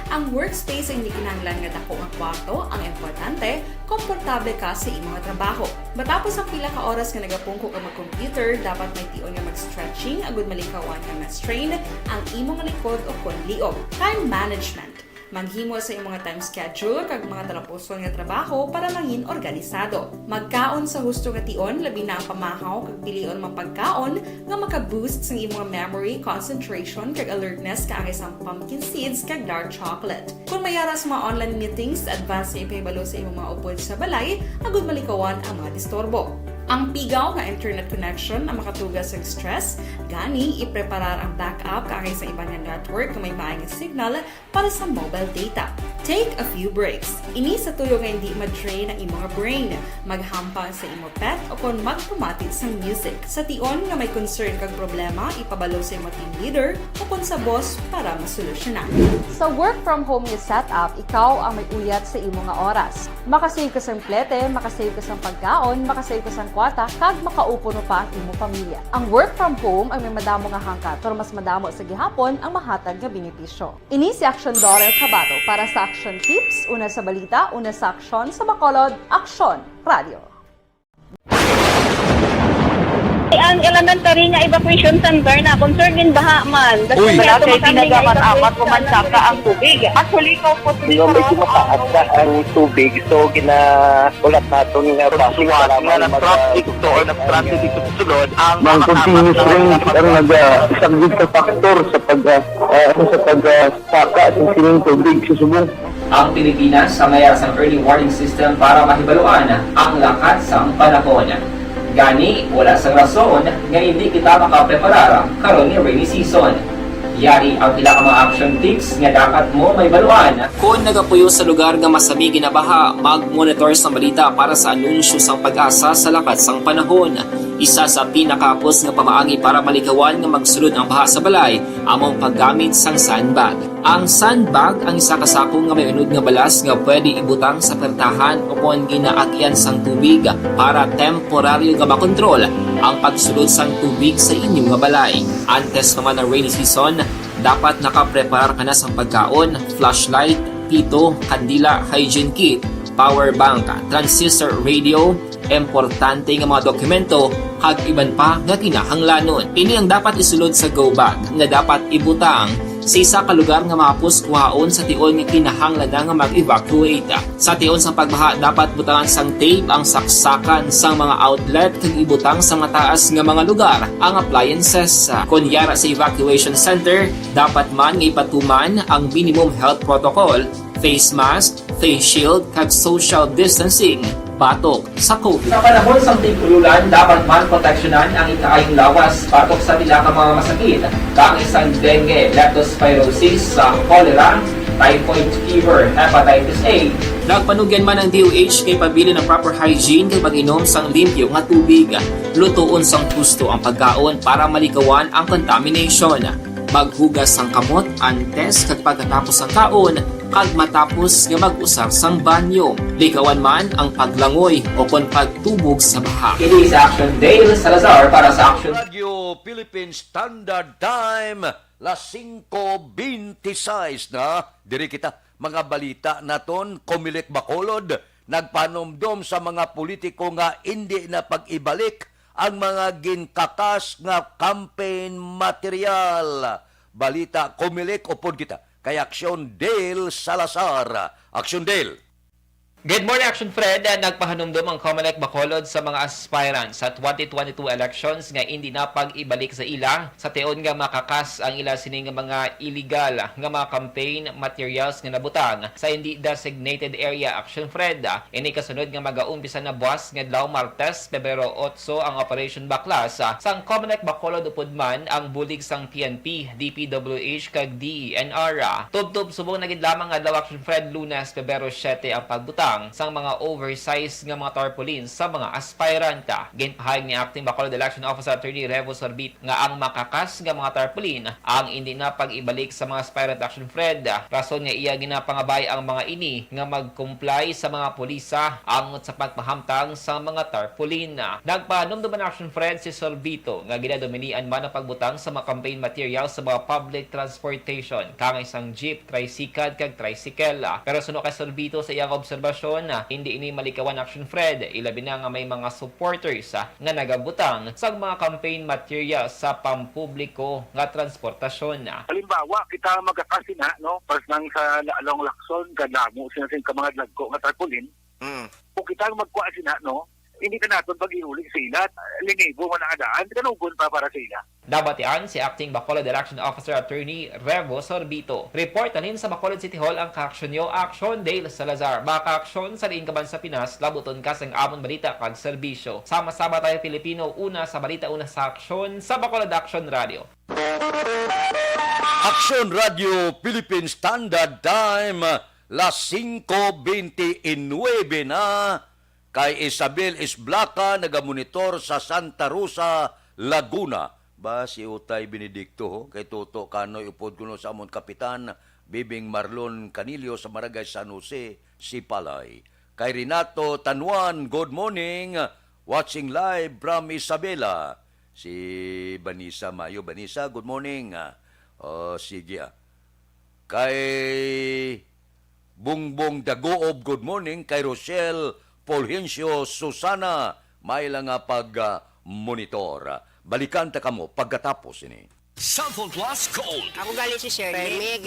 Ang workspace ang hindi kinahanglan nga dako nga kwarto, ang importante, komportable ka sa imong trabaho. Matapos ang pila ka oras nga nagapungko ka mag-computer, dapat may tion nga mag-stretching agud malikawan nga ma-strain ang imong likod o kon liog. Time management. Maghimo sa imong time schedule kag mga talapuson nga trabaho para mangin organisado. Magkaon sa husto nga tion, labi na ang pamahaw kag pilion mga pagkaon nga maka-boost sang imong memory, concentration, kag alertness kaangay sang pumpkin seeds kag dark chocolate. Kung may ara sa mga online meetings, advance nga ipahibalo sa imong mga upod sa balay agud malikawan ang mga disturbo. Ang pigaw nga internet connection ang makatuga sa stress, gani ipreparar ang backup kaangay sa iban nga network nga may maayong signal para sa mobile data. Take a few breaks. Ini sa tuyo nga hindi ma-drain ang imong brain. Maghampang sa imo pet o kon magpamati sang music. Sa tion nga may concern kag problema, ipabalo sa imo team leader o kon sa boss para masolusyonan. Sa work from home nga setup, ikaw ang may uyat sa imo nga oras. Makasave ka sang plete, makasave ka sang pagkaon, makasave ka sang kwarta, kag makaupo pa ang imo pamilya. Ang work from home ang may madamo nga hangkat, pero mas madamo sa gihapon ang mahatag nga benepisyo. Ini si Action Dorel Cabato para sa Action Tips, una sa balita, una sa aksyon, sa Bacolod, Aksyon Radio. Ang elementary nga evacuation center na concern gin baha man. Uy, wala kay tinaga man amat ko man saka ang tubig. Actually, ko po medyo mataas na ang tubig, so gina-, ulat naton nga bus nga nag-traffic to or nag-transit dito sa sulod ang mga continuous rain ang nag-, ah, isang big factor sa pag, ah, ah, sa pag, ah, saka sa sining tubig sa subong. Ang Pilipinas ang may sang early warning system para mahibaluan ang lakat sang panahon. Gani, wala sang rason nga hindi kita makapreparar karon nga rainy season. Yari ang pila ka mga action tips nga dapat mo mahibaluan. Kon nagapuyo sa lugar nga masami ginabaha, mag-monitor sa balita para sa anunsyo sang PAGASA sa lakat sang panahon. Isa sa pinakahapos nga pamaagi para malikawan nga magsulod ang baha sa balay amo ang paggamit sang sandbag. Ang sandbag ang isa ka sako nga may unod nga balas nga pwede ibutang sa pertahan o kon ginaagian sang tubig para temporaryo nga makontrol ang pagsulod sang tubig sa inyo nga balay. Antes pa man ang rainy season, dapat nakapreparar ka na sang pagkaon, flashlight, pito, kandila, hygiene kit, power bank, transistor radio, importante nga mga dokumento, kag iban pa nga kinahanglanon. Ini ang dapat isulod sa go bag nga dapat ibutang sa isa ka lugar nga mahapos kuhaon sa tion nga kinahanglan na nga mag-evacuate. Sa tion sang pagbaha, dapat butangan sang tape ang saksakan sang mga outlet kag ibutang sa mataas nga mga lugar ang appliances. Kon yara sa evacuation center, dapat man nga ipatuman ang minimum health protocol, face mask, face shield, kag social distancing batok sa COVID. Sa panahon sang tig-ululan, dapat man proteksyonan ang ikaayong lawas batok sa pila ka mga masakit, kaangay sang dengue, leptospirosis, sa cholera, typhoid fever, hepatitis A. Nagpanugyan man ang D O H kay pabilin ang proper hygiene kag pag-inom sang limpyo nga tubig. Lutoon sang husto ang pagkaon para malikawan ang contamination. Maghugas sang kamot antes kag pagkatapos sang kaon, kag matapos nga mag-usar sang banyo. Likawan man ang paglangoy o kon pagtubog sa baha. Ini si Action Dale Salazar para sa Action. Radyo Philippine Standard Time, las singko beintiseis na. Diri kita, mga balita naton, Comelec Bacolod nagpanumdom sa mga politiko nga indi na pag-ibalik ang mga ginkakas nga campaign material. Balita, Comelec, upod kita kay Action Dale Salazar. Action Dale. Good morning, Action Fred. Nagpahanumdom ang Comelec Bacolod sa mga aspirants sa twenty twenty-two elections nga indi na pag-ibalik sa ila sa tion nga makakas ang ila sini nga mga illegal nga mga campaign materials nga nabutang sa hindi designated area, Action Fred. Ini kasunod nga magaumpisa na buwas nga adlaw, Martes, Pebrero otso, ang Operation Baklas, ah, sang Comelec Bacolod, upod man ang bulig sang P N P, D P W H, kag D E N R. Tubtob subong na gid lamang nga adlaw, Action Fred, Lunes, Pebrero siyete, ang pagbuta sang mga oversize nga mga tarpaulin sa mga aspirant. Ginpahayag ni Acting Bacolod Election Officer Attorney Revo Sorbito nga ang makakas nga mga tarpaulin ang indi na pag-ibalik sa mga aspirant, Action Fred. Rason nga iya ginapangabay ang mga ini nga mag-comply sa mga pulisa angot sa pagpahamtang sa mga tarpaulin. Nagpahanumdom ang Action Fred si Sorbito nga ginadominian man ang pagbutang sa mga campaign materials sa mga public transportation, kangay sang jeep, tricycle, kag tricycle. Pero suno kay Sorbito, sa iyang obserbasyon, hindi ini malikawan, Action Fred, ilabi na nga may mga supporters, ah, nga nagabutang sa mga campaign materials sa pampubliko nga transportasyon. Halimbawa, kita magakasina, no? Pas nang sa la-, along Lacson, kadamo sina sing ka mga dagko nga tarpaulin. Mm. Kung kita ang magkuha sina, no? Hindi na naton pag-iuli sa ila. Linibo man ang daan, kanugon pa para sa ila. Nabatian si Acting Bacolod Election Officer Attorney Revo Sorbito. Report halin sa Bacolod City Hall ang kaaksyon niyo, Action Dale Salazar. Makaaksyon sa diin ka man sa Pinas, labuton ka sang amon balita kag serbisyo. Sama-sama tayo, Pilipino, una sa balita, una sa aksyon, sa Bacolod Action Radio. Action Radio Philippine Standard Time, las singko bente y nuebe na. Kay Isabel Isblaca, nagamonitor sa Santa Rosa, Laguna. Ba, si Utay Benedicto, ho? Kay Toto Kanoy, upod kuno sa amon kapitan, Bibing Marlon Canillo sa Barangay San Jose, Sipalay. Kay Renato Tanuan, good morning. Watching live from Isabela. Si Vanessa Mayo. Vanessa, good morning. Ah, oh, sige, ah. Kay Bongbong Daguob, good morning. Kay Rochelle Fulgencio Susana, may lang nga pag, ah, monitor. Balikan ta kamo pagkatapos ini. Cellphone Plus Gold. Ako gali si Shirley. Permig.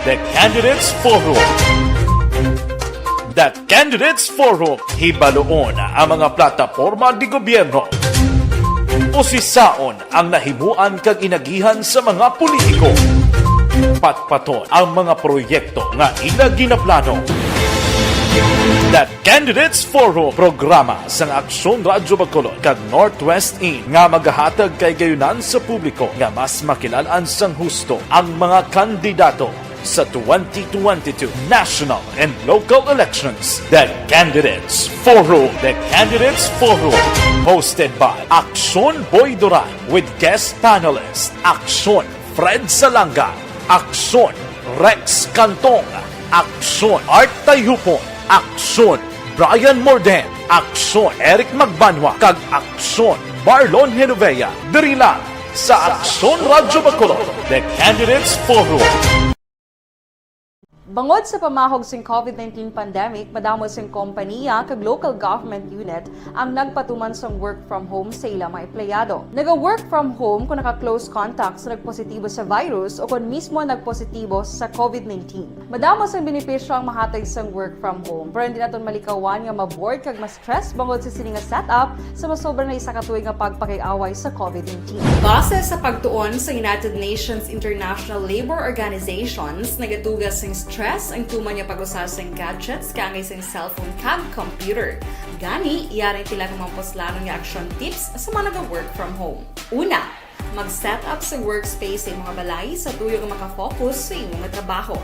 The Candidates Forum. The Candidates Forum, hibaluon ang mga plataporma di gobyerno. Usisaon ang nahimuan kag inagihan sa mga politiko. Patpaton ang mga proyekto nga ila ginaplano. The Candidates Forum, programa sang Aksyon Radyo Bacolod kag Northwest In nga magahatag kay gayunan sa publiko nga mas makilalan sang husto ang mga kandidato sa twenty twenty-two national and local elections. The Candidates Forum. The Candidates Forum, hosted by Aksyon Boy Duran with guest panelist Aksyon Fred Salanga, Aksyon Rex Cantong, Aksyon Art Tayhupon, Aksyon Brian Morden, Aksyon Eric Magbanwa, kag Aksyon Marlon Genovea. Diri lang sa Aksyon Radyo Bacolod, The Candidates Forum. Bangod sa pamahog sing COVID nineteen pandemic, madamo sing kompaniya kag local government unit ang nagpatuman sang work from home sa ila mga empleyado. Naga-work from home kon naka-close contact sa nagpositibo sa virus o kon mismo nagpositibo sa COVID nineteen. Madamo sang benepisyo ang mahatag sang work from home, pero hindi naton malikawan nga ma-bored kag ma-stress bangod sa sini nga setup sa masobra na isa ka tuig nga pagpakig-away sa COVID nineteen. Base sa pagtuon sa United Nations International Labour Organizations, nagatuga sing stress stress ang tuman nga pag-usar sang gadgets kaangay sang cellphone kag computer. Gani, yari ang pila ka mga puslanon nga action tips sa mga naga-work from home. Una, mag-set up sa workspace sa imong balay sa tuyo nga makafocus sa imong trabaho.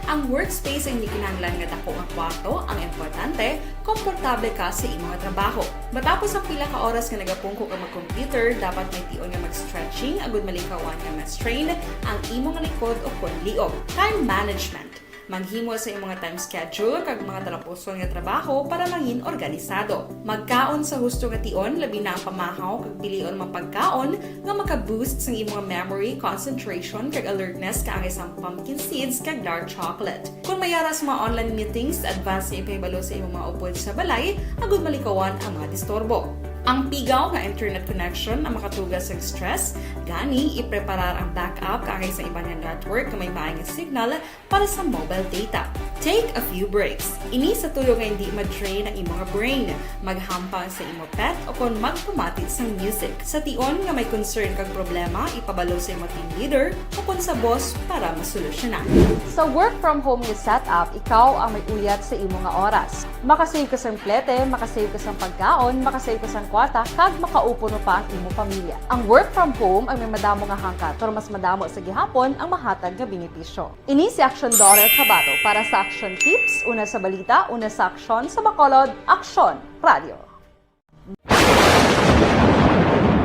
Ang workspace ay hindi kinahanglan nga dako nga kwarto ang importante, komportable ka sa imong trabaho. Matapos ang pila ka oras nga nagapungko ka mag-computer, dapat may tion nga mag-stretching agud malikawan nga ma-strain ang imong likod o kon liog. Time management. Maghimo sa imong time schedule kag mga talapuson nga trabaho para mangin organisado. Magkaon sa husto nga tion, labi na ang pamahaw kag pilion mga pagkaon nga maka-boost sang imong memory, concentration, kag alertness kaangay sang pumpkin seeds kag dark chocolate. Kung may ara sa mga online meetings, advance nga ipahibalo sa imong mga upod sa balay agud malikawan ang mga disturbo. Ang pigaw nga internet connection ang makatuga sa stress, gani ipreparar ang backup kaangay sa iban nga network nga may maayong signal para sa mobile data. Take a few breaks. Ini sa tuyo nga hindi ma-drain ang imong brain. Maghampang sa imo pet o kon magpamati sang music. Sa tion nga may concern kag problema, ipabalo sa imo team leader o kon sa boss para masolusyonan. Sa work from home nga setup, ikaw ang may uyat sa imo nga oras. Makasave ka sang plete, makasave ka sang pagkaon, makasave ka sang kwarta, kag makaupuno pa ang imo pamilya. Ang work from home ang may madamo nga hangkat, pero mas madamo sa gihapon ang mahatag nga benepisyo. Ini si Action Daughter Kabato para sa Action Tips, una sa balita, una sa aksyon, sa Bacolod, Aksyon Radio.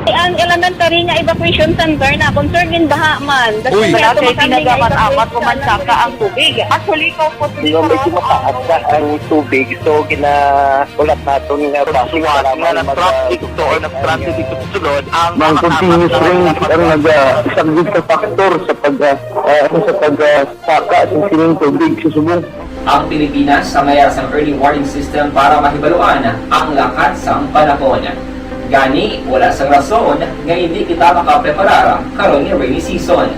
Ang elementary nga evacuation center na concern in baha man. Uy. Wala kay pinagamat-amat, umansaka ang tubig. Actually, ikaw po, Di ba, medyo mataas na ang tubig, so ginahulat naton nga basi nga kailangan nag-traffic to or nag-traffic ito sulod ang mga continuous rain ang nag-, ah, isang big factor sa pag, ah, ah, ano, sa pag, ah, saka sa sining tubig sa subong. Ang Pilipinas ang may sang early warning system para mahibaluan ang lakat sang panahon. Gani, wala sang rason nga hindi kita makapreparar karon nga rainy season.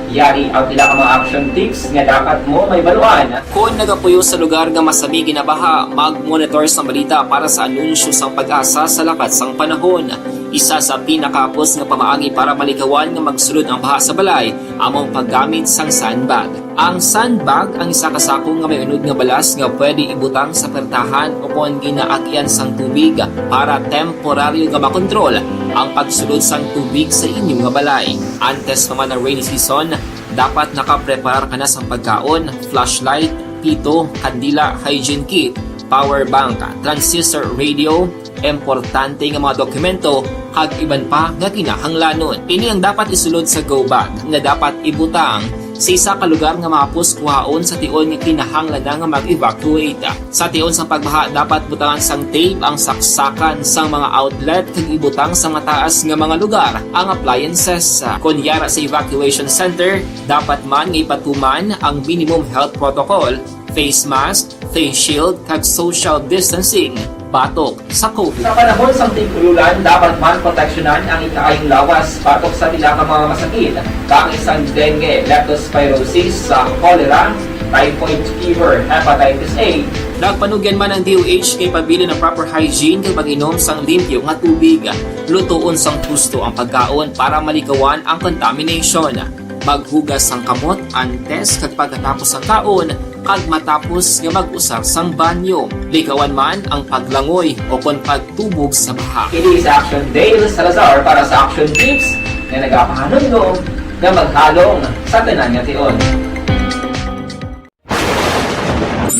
Yari ang pila ka mga action tips nga dapat mo mahibaluan. Kon nagapuyo sa lugar nga masami ginabaha, mag-monitor sa balita para sa anunsyo sang PAGASA sa lakat sang panahon. Isa sa pinakahapos nga pamaagi para malikawan nga magsulod ang baha sa balay amo ang paggamit sang sandbag. Ang sandbag ang isa ka sako nga may unod nga balas nga pwede ibutang sa pertahan o kon ginaagyan sang tubig para temporaryo nga makontrol ang pagsulod sang tubig sa inyo nga balay. Antes pa man ang rainy season, dapat nakapreparar ka na sang pagkaon, flashlight, pito, kandila, hygiene kit, power bank, transistor radio, importante nga mga dokumento, kag iban pa nga kinahanglanon. Ini ang dapat isulod sa go bag nga dapat ibutang sa isa ka lugar nga mahapos kuhaon sa tion nga kinahanglan na nga mag-evacuate. Sa tion sang pagbaha, dapat butangan sang tape ang saksakan sang mga outlet kag ibutang sa mataas nga mga lugar ang appliances. Kon yara sa evacuation center, dapat man nga ipatuman ang minimum health protocol, face mask, face shield, kag social distancing batok sa COVID. Sa panahon sang tig-ululan, dapat man proteksyonan ang ikaayong lawas batok sa pila ka mga masakit, kaangay sang dengue, leptospirosis, sa cholera, typhoid fever, hepatitis A. Nagpanugyan man ang D O H nga ipabilin ang proper hygiene kag pag-inom sang limpyo nga tubig. Lutoon sang husto ang pagkaon para malikawan ang contamination. Maghugas sang kamot antes kag pagkatapos sang kaon, kag matapos nga mag-usar sang banyo. Likawan man ang paglangoy o kon pagtubog sa baha. Ini si Action Dale Salazar para sa Action Tips nga nagapahanumdom nga maghalong sa tanan nga tion.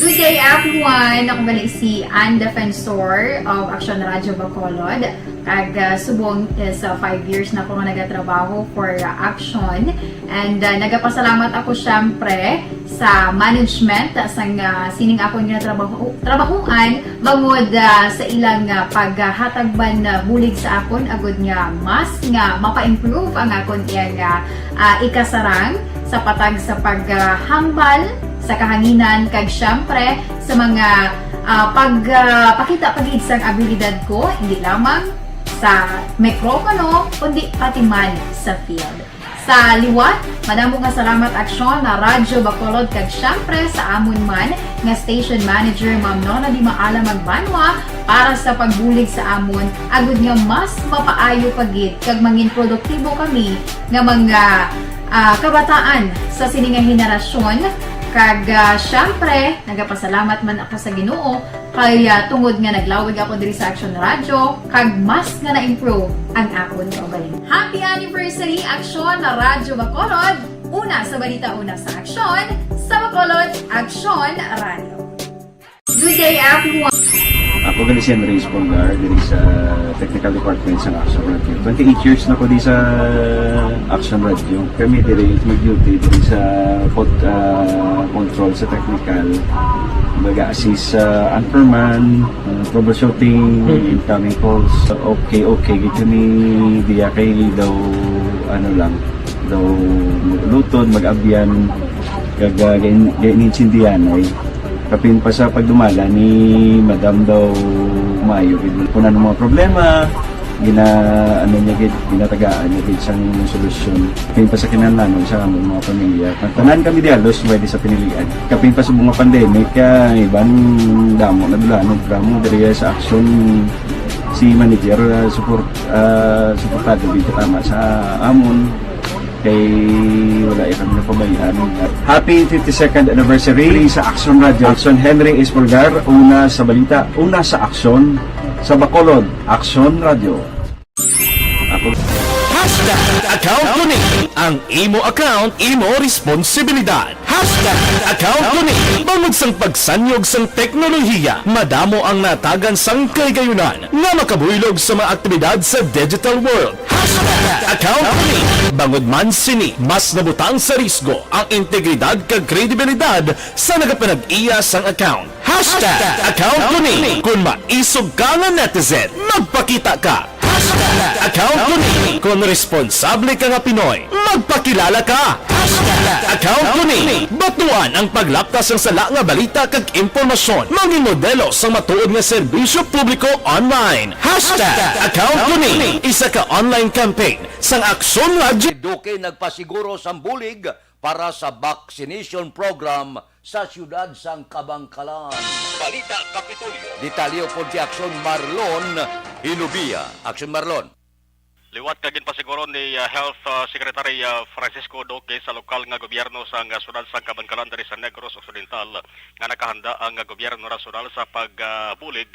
Good day, everyone! Ako gali si Ann Defensor of Action Radio Bacolod. Kag, ah, subong is, ah, five years na ako nga nagatrabaho for, ah, Action. And, ah, nagapasalamat ako, syempre, sa management, ah, sang, ah, sining akon nga trabaho, trabahoan, bangod, ah, sa ilang, ah, paghatag man, ah, bulig sa akon, agud nga mas nga mapa-improve ang akon iyang, ah, ah, ikasarang sa patag sa paghambal sa kahanginan, kag syempre sa mga, ah, pag, ah, pakita pa gid sang abilidad ko, hindi lamang sa mikropono, kundi pati man sa field. Sa liwat, madamo nga salamat, Aksyon, na Radyo Bacolod, kag syempre sa amon man nga station manager, Ma'am Nona Di Maala Magbanwa, para sa pagbulig sa amon, agud nga mas mapaayo pa gid kag mangin produktibo kami nga mga, ah, kabataan sa sini nga henerasyon, Kag, ah, syempre, nagapasalamat man ako sa Ginoo kay, ah, tungod nga naglawig ako diri sa Action Radio, kag mas nga na-improve ang akon kaugalingon. Happy anniversary, Action Radio Bacolod! Una sa balita, una sa aksyon, sa Bacolod, Action Radio. Good day, everyone! Ako gali si Henry Espolgar, diri sa technical department sa Action Radio. Twenty-eight years na ko di sa Action Radio. Kami diri mag-duty diri sa pod-, ah, control sa technical. Mag-assist sa anchorman, ah, troubleshooting, incoming calls. Okay, okay, gid kami diya kay daw, ano lang, daw lutod, mag-abyan, kag, ah, gain-, gainintindihan ay. Kapin pa sa pagdumala ni Madam daw maayo gid. Kung ano mga problema, gina-, ano niya gid, ginatagaan niya gid sang solusyon. Kapin pa sa kinahanglanon sa among mga pamilya. Tanan kami di halos pwede sa pinilian. Kapin pa sa mga pandemic, ah, iban damo na dulanon, drama diri sa aksyon si manager, ah, support, ah, suportado gid tama sa amon. Kay wala ya kami napabayaan. Happy fifty-second anniversary sa Action Radio. Action Henry Espolgar, una sa balita, una sa aksyon, sa Bacolod, Action Radio. Ako. Hashtag account ko ni. Ang imo account, imo responsibilidad. Hashtag account ko ni. Bangod sang pagsanyog sang teknolohiya, madamo ang natagan sang kaligayunan nga makabuylog sa mga aktibidad sa digital world. Hashtag account ko ni. Bangod man sini, mas nabutang sa risgo ang integridad kag kredibilidad sa nagapanag-iya sang account. Hashtag account ko ni. Kung maisog ka nga netizen, magpakita ka. Hashtag account ko ni. Kung responsable ka nga Pinoy, magpakilala ka. Hashtag account ko ni. Batuan ang paglaptas sang sala nga balita kag impormasyon. Maging modelo sang matuod nga serbisyo publiko online. Hashtag account ko ni. Isa ka online campaign sang Aksyon Radyo. Duque nagpasiguro sang bulig para sa vaccination program sa siyudad sang Kabankalan. Balita Kapitolyo. Detalye upod kay Aksyon Marlon Hilubia. Aksyon Marlon. Liwat ka ginpasiguro ni, ah, Health, ah, Secretary, ah, Francisco Duque sa lokal nga gobyerno sang, ah, siyudad sang Kabankalan diri sa Negros Occidental nga nakahanda ang, ah, gobyerno nasyonal sa pagbulig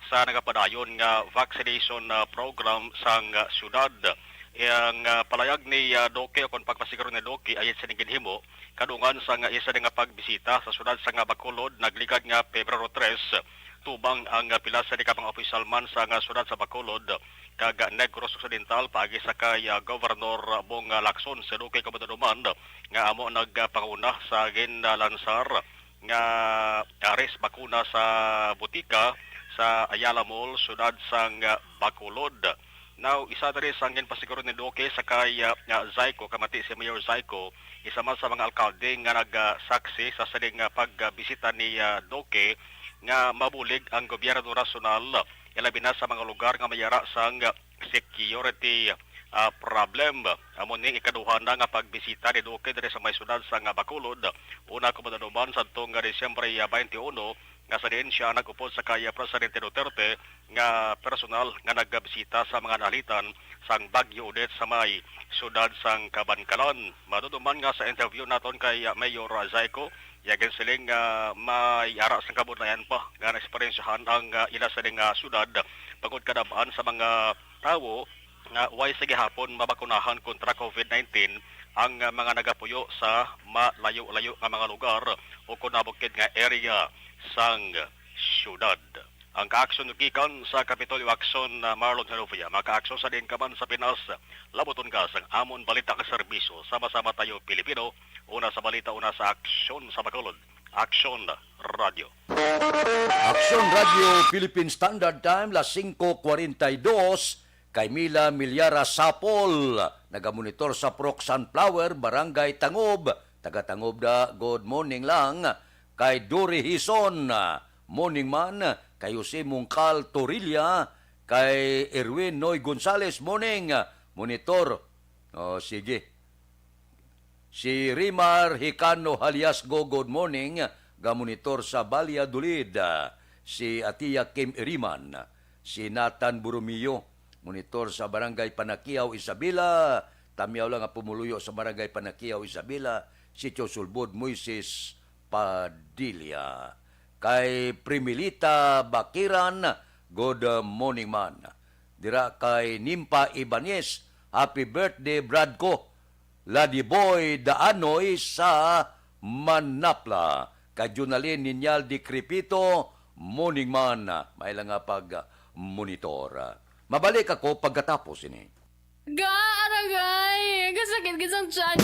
sa nagapadayon nga vaccination, ah, program sang, ah, siyudad. Ang, ah, palayag ni, ah, Duque, o kon pagpasiguro ni Duque, ayat sini ginhimo kadungan sang isa nga pagbisita sa siyudad sang Bacolod nagligad nga Pebrero tres, tubang ang, ah, pila sini ka mga opisyalman sang, ah, siyudad sa Bacolod kag Negros Occidental paagi sa kay, ah, Gobernador Bong, ah, Lacson. Si Duque, kabudado man, nga amo nagpanguna sa ginlansar nga, ah, race bakuna sa butika sa Ayala Mall, siyudad sang, ah, Bacolod. Now, isa diri sang ginpasiguro ni Duque sa kay, ah, ah, Zyco, kamati si Mayor Zyco, isa man sa mga alkalde nga nagsaksi sa sining, ah, pagbisita ni, ah, Duque nga mabulig ang gobyerno nasyonal, ilabi na sa mga lugar nga may ara sang security, ah, problem. Amo ning ikaduha na nga pagbisita ni Duque diri sa may siyudad sang Bacolod. Una, kabudado man, sadto nga Disyembre, ah, twenty-one, nga sa diin sia nag-upod sa kay Presidente Duterte nga personal nga nagbisita sa mga naalitan sang Bagyo Odette sa may siyudad sang Kabankalan. Madumduman nga sa interview naton kay, ah, Mayor Zyco, iya ginsiling nga may ara sang kabudlayan pa nga naeksperyensyahan ang, ah, ila sining, ah, siyudad bangod kadam-an sa mga tawo nga way sa gihapon mabakunahan kontra COVID nineteen ang, ah, mga nagapuyo sa malayo-layo nga mga lugar o kon nabukid nga area sang siyudad. Ang kaaksyon gikan sa Kapitolyo Aksyon, ah, Marlon Genovia. Mga kaaksyon, sa diin ka man sa Pinas, labuton ka sang amon balita kag serbisyo. Sama-sama tayo, Pilipino. Una sa balita, una sa aksyon sa Bacolod. Aksyon Radio. Aksyon Radio Philippine Standard Time, las singko kwarenta y dos. Kay Mila Milyara Sapol, nagamonitor sa Purok Sunflower, Barangay Tangob. Taga Tangob da, good morning lang. Kay Dory Hison, morning man. Kay Jose Mungkal Torilla, kay Erwin Noy Gonzales, morning. Monitor. Oh, sige. Si Rimar Hicano Haliasgo, good morning, gamonitor sa Valladolid. Si Atia Kim Iriman, si Nathan Borromeo, monitor sa Barangay Panakiaw, Isabela. Tamyaw lang nga pumuluyo sa Barangay Panakiaw, Isabela, Sitio Sulbod, Moises Padilla. Kay Primilita Bakiran, good morning man. Dira kay Nimpa Ibanez, happy birthday, Brad ko. Ladiboy Daanoy sa Manapla. Kay Junalin Ninyal Di Crepito, morning man. May lang nga pag-monitor. Mabalik ako pagkatapos ini. Ga, aragay! Kasakit gid sang tiyan.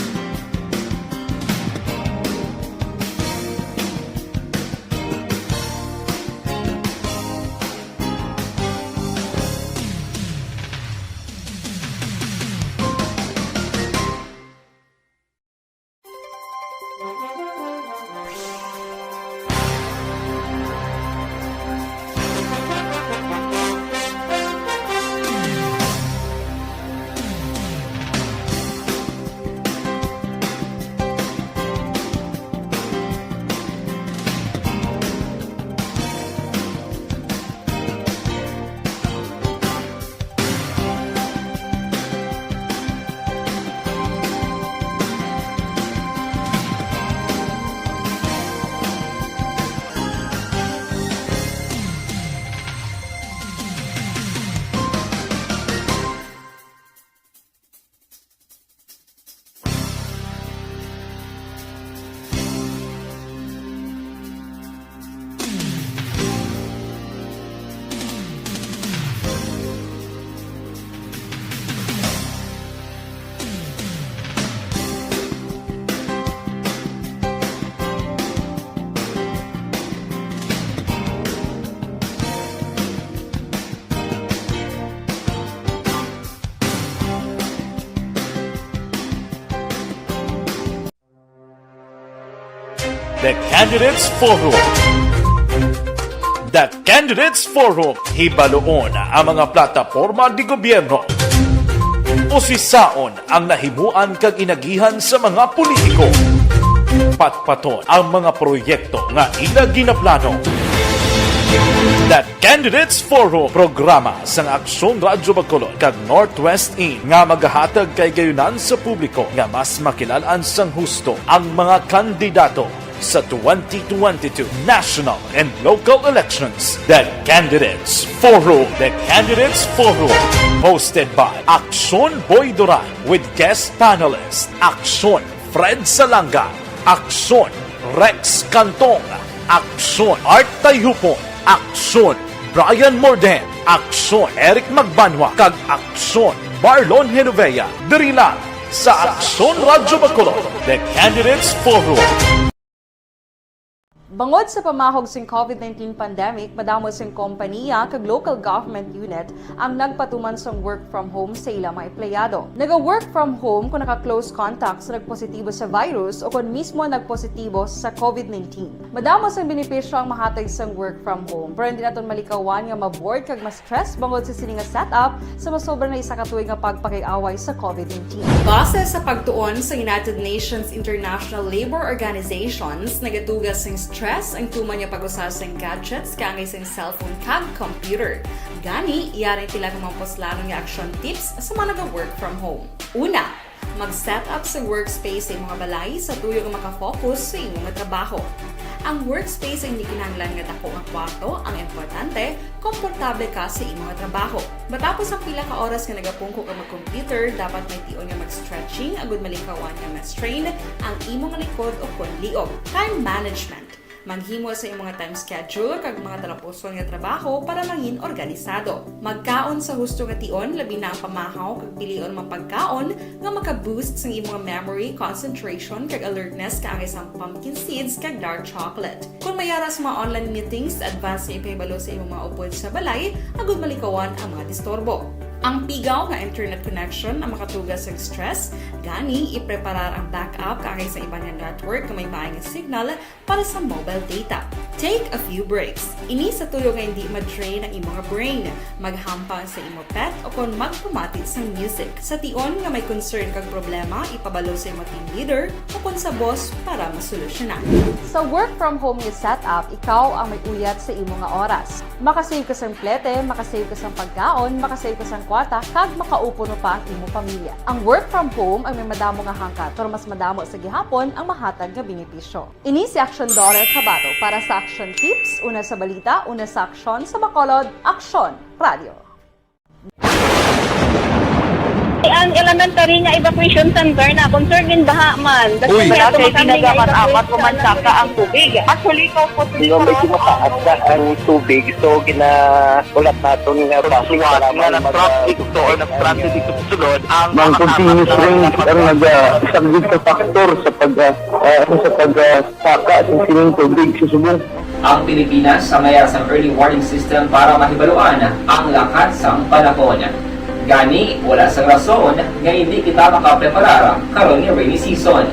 The Candidates Forum. The Candidates Forum, hibaluon ang mga plataporma di gobyerno. Usisaon ang nahimuan kag inagihan sa mga politiko. Patpaton ang mga proyekto nga ila ginaplano. The Candidates Forum, programa sang Aksyon Radyo Bacolod kag Northwest In nga magahatag kay gayunan sa publiko nga mas makilalan sang husto ang mga kandidato sa twenty twenty-two national and local elections. The Candidates Forum. The Candidates Forum, hosted by Aksyon Boy Duran with guest panelist Aksyon Fred Salanga, Aksyon Rex Cantong, Aksyon Art Tayhupon, Aksyon Brian Morden, Aksyon Eric Magbanwa, kag Aksyon Marlon Genovea, diri lang sa Aksyon Radyo Bacolod, The Candidates Forum. Bangod sa pamahog sing covid nineteen pandemic, madamo sing kompaniya kag local government unit ang nagpatuman sang work from home sa ila mga empleyado. Naga-work from home kon naka-close contact sa nagpositibo sa virus o kon mismo nagpositibo sa covid nineteen. Madamo sang benepisyo ang mahatag sang work from home, pero hindi naton malikawan nga ma-bored kag ma-stress bangod sa sini nga setup sa masobra na isa ka tuig nga pagpakig-away sa covid nineteen. Base sa pagtuon sa United Nations International Labour Organizations, nagatuga sing stress ang tuman nga pag-usa sing gadgets kaangay sing cellphone kag computer. Gani, yari ang pila ka mga puslanon nga action tips sa mga naga-work from home. Una, mag-set up sa workspace sa imong balay sa tuyo nga makafocus sa imong trabaho. Ang workspace ay hindi kinahanglan nga dako nga kwarto, ang importante, komportable ka sa imong trabaho. Matapos ang pila ka oras nga nagapungko ka mag-computer, dapat may tion nga mag-stretching agud malikawan nga ma-strain ang imong likod o kon liog. Time management. Maghimo sa imong time schedule kag mga talapuson nga trabaho para mangin organisado. Magkaon sa husto nga tion, labi na ang pamahaw kag pilion mga pagkaon nga maka-boost sang imong memory, concentration, kag alertness kaangay sang pumpkin seeds kag dark chocolate. Kon may ara sa mga online meetings, advance nga ipahibalo sa imong mga upod sa balay agud malikawan ang mga disturbo. Ang pigaw nga internet connection ang makatuga sang stress, gani ipreparar ang backup kaangay sa iban nga network nga may maay nga signal para sa mobile data. Take a few breaks. Ini sa tuyo nga hindi ma-drain ang imo nga brain. Maghampang sa imo pet o kon magpamati sang music. Sa tion nga may concern kag problema, ipabalo sa imo team leader o kon sa boss para masolusyonan. Sa work from home nga setup, ikaw ang may uyat sa imo nga oras. Makasave ka sang plete, makasave ka sang pagkaon, makasave ka sang kwarta, kag makaupo pa ang imo pamilya. Ang work from home ang may madamo nga hangkat, pero mas madamo sa gihapon ang mahatag nga benepisyo. Ini si Action Daughter Kabato para sa Action Tips, una sa balita, una sa aksyon, sa Bacolod, Aksyon Radio. Ang elementary nga evacuation center na concerned in baha man. Uy. Wala kay tinaga man apat o man saka ang tubig. Actually, ikaw po. Di ba, medyo mataas na ang tubig, so ginaulat naton nga basi nga nag-traffic to or nag-transit dito sa sulod ang mga continuous rain ang nag-, ah, isang big factor sa pag, ah, ah, sa pag, ah, saka sa sining tubig sa subong. Ang Pilipinas ang mayar sang early warning system para mahibaluan ang lakat sang panahon. Gani, wala sang rason nga hindi kita makapreparar karon nga rainy season.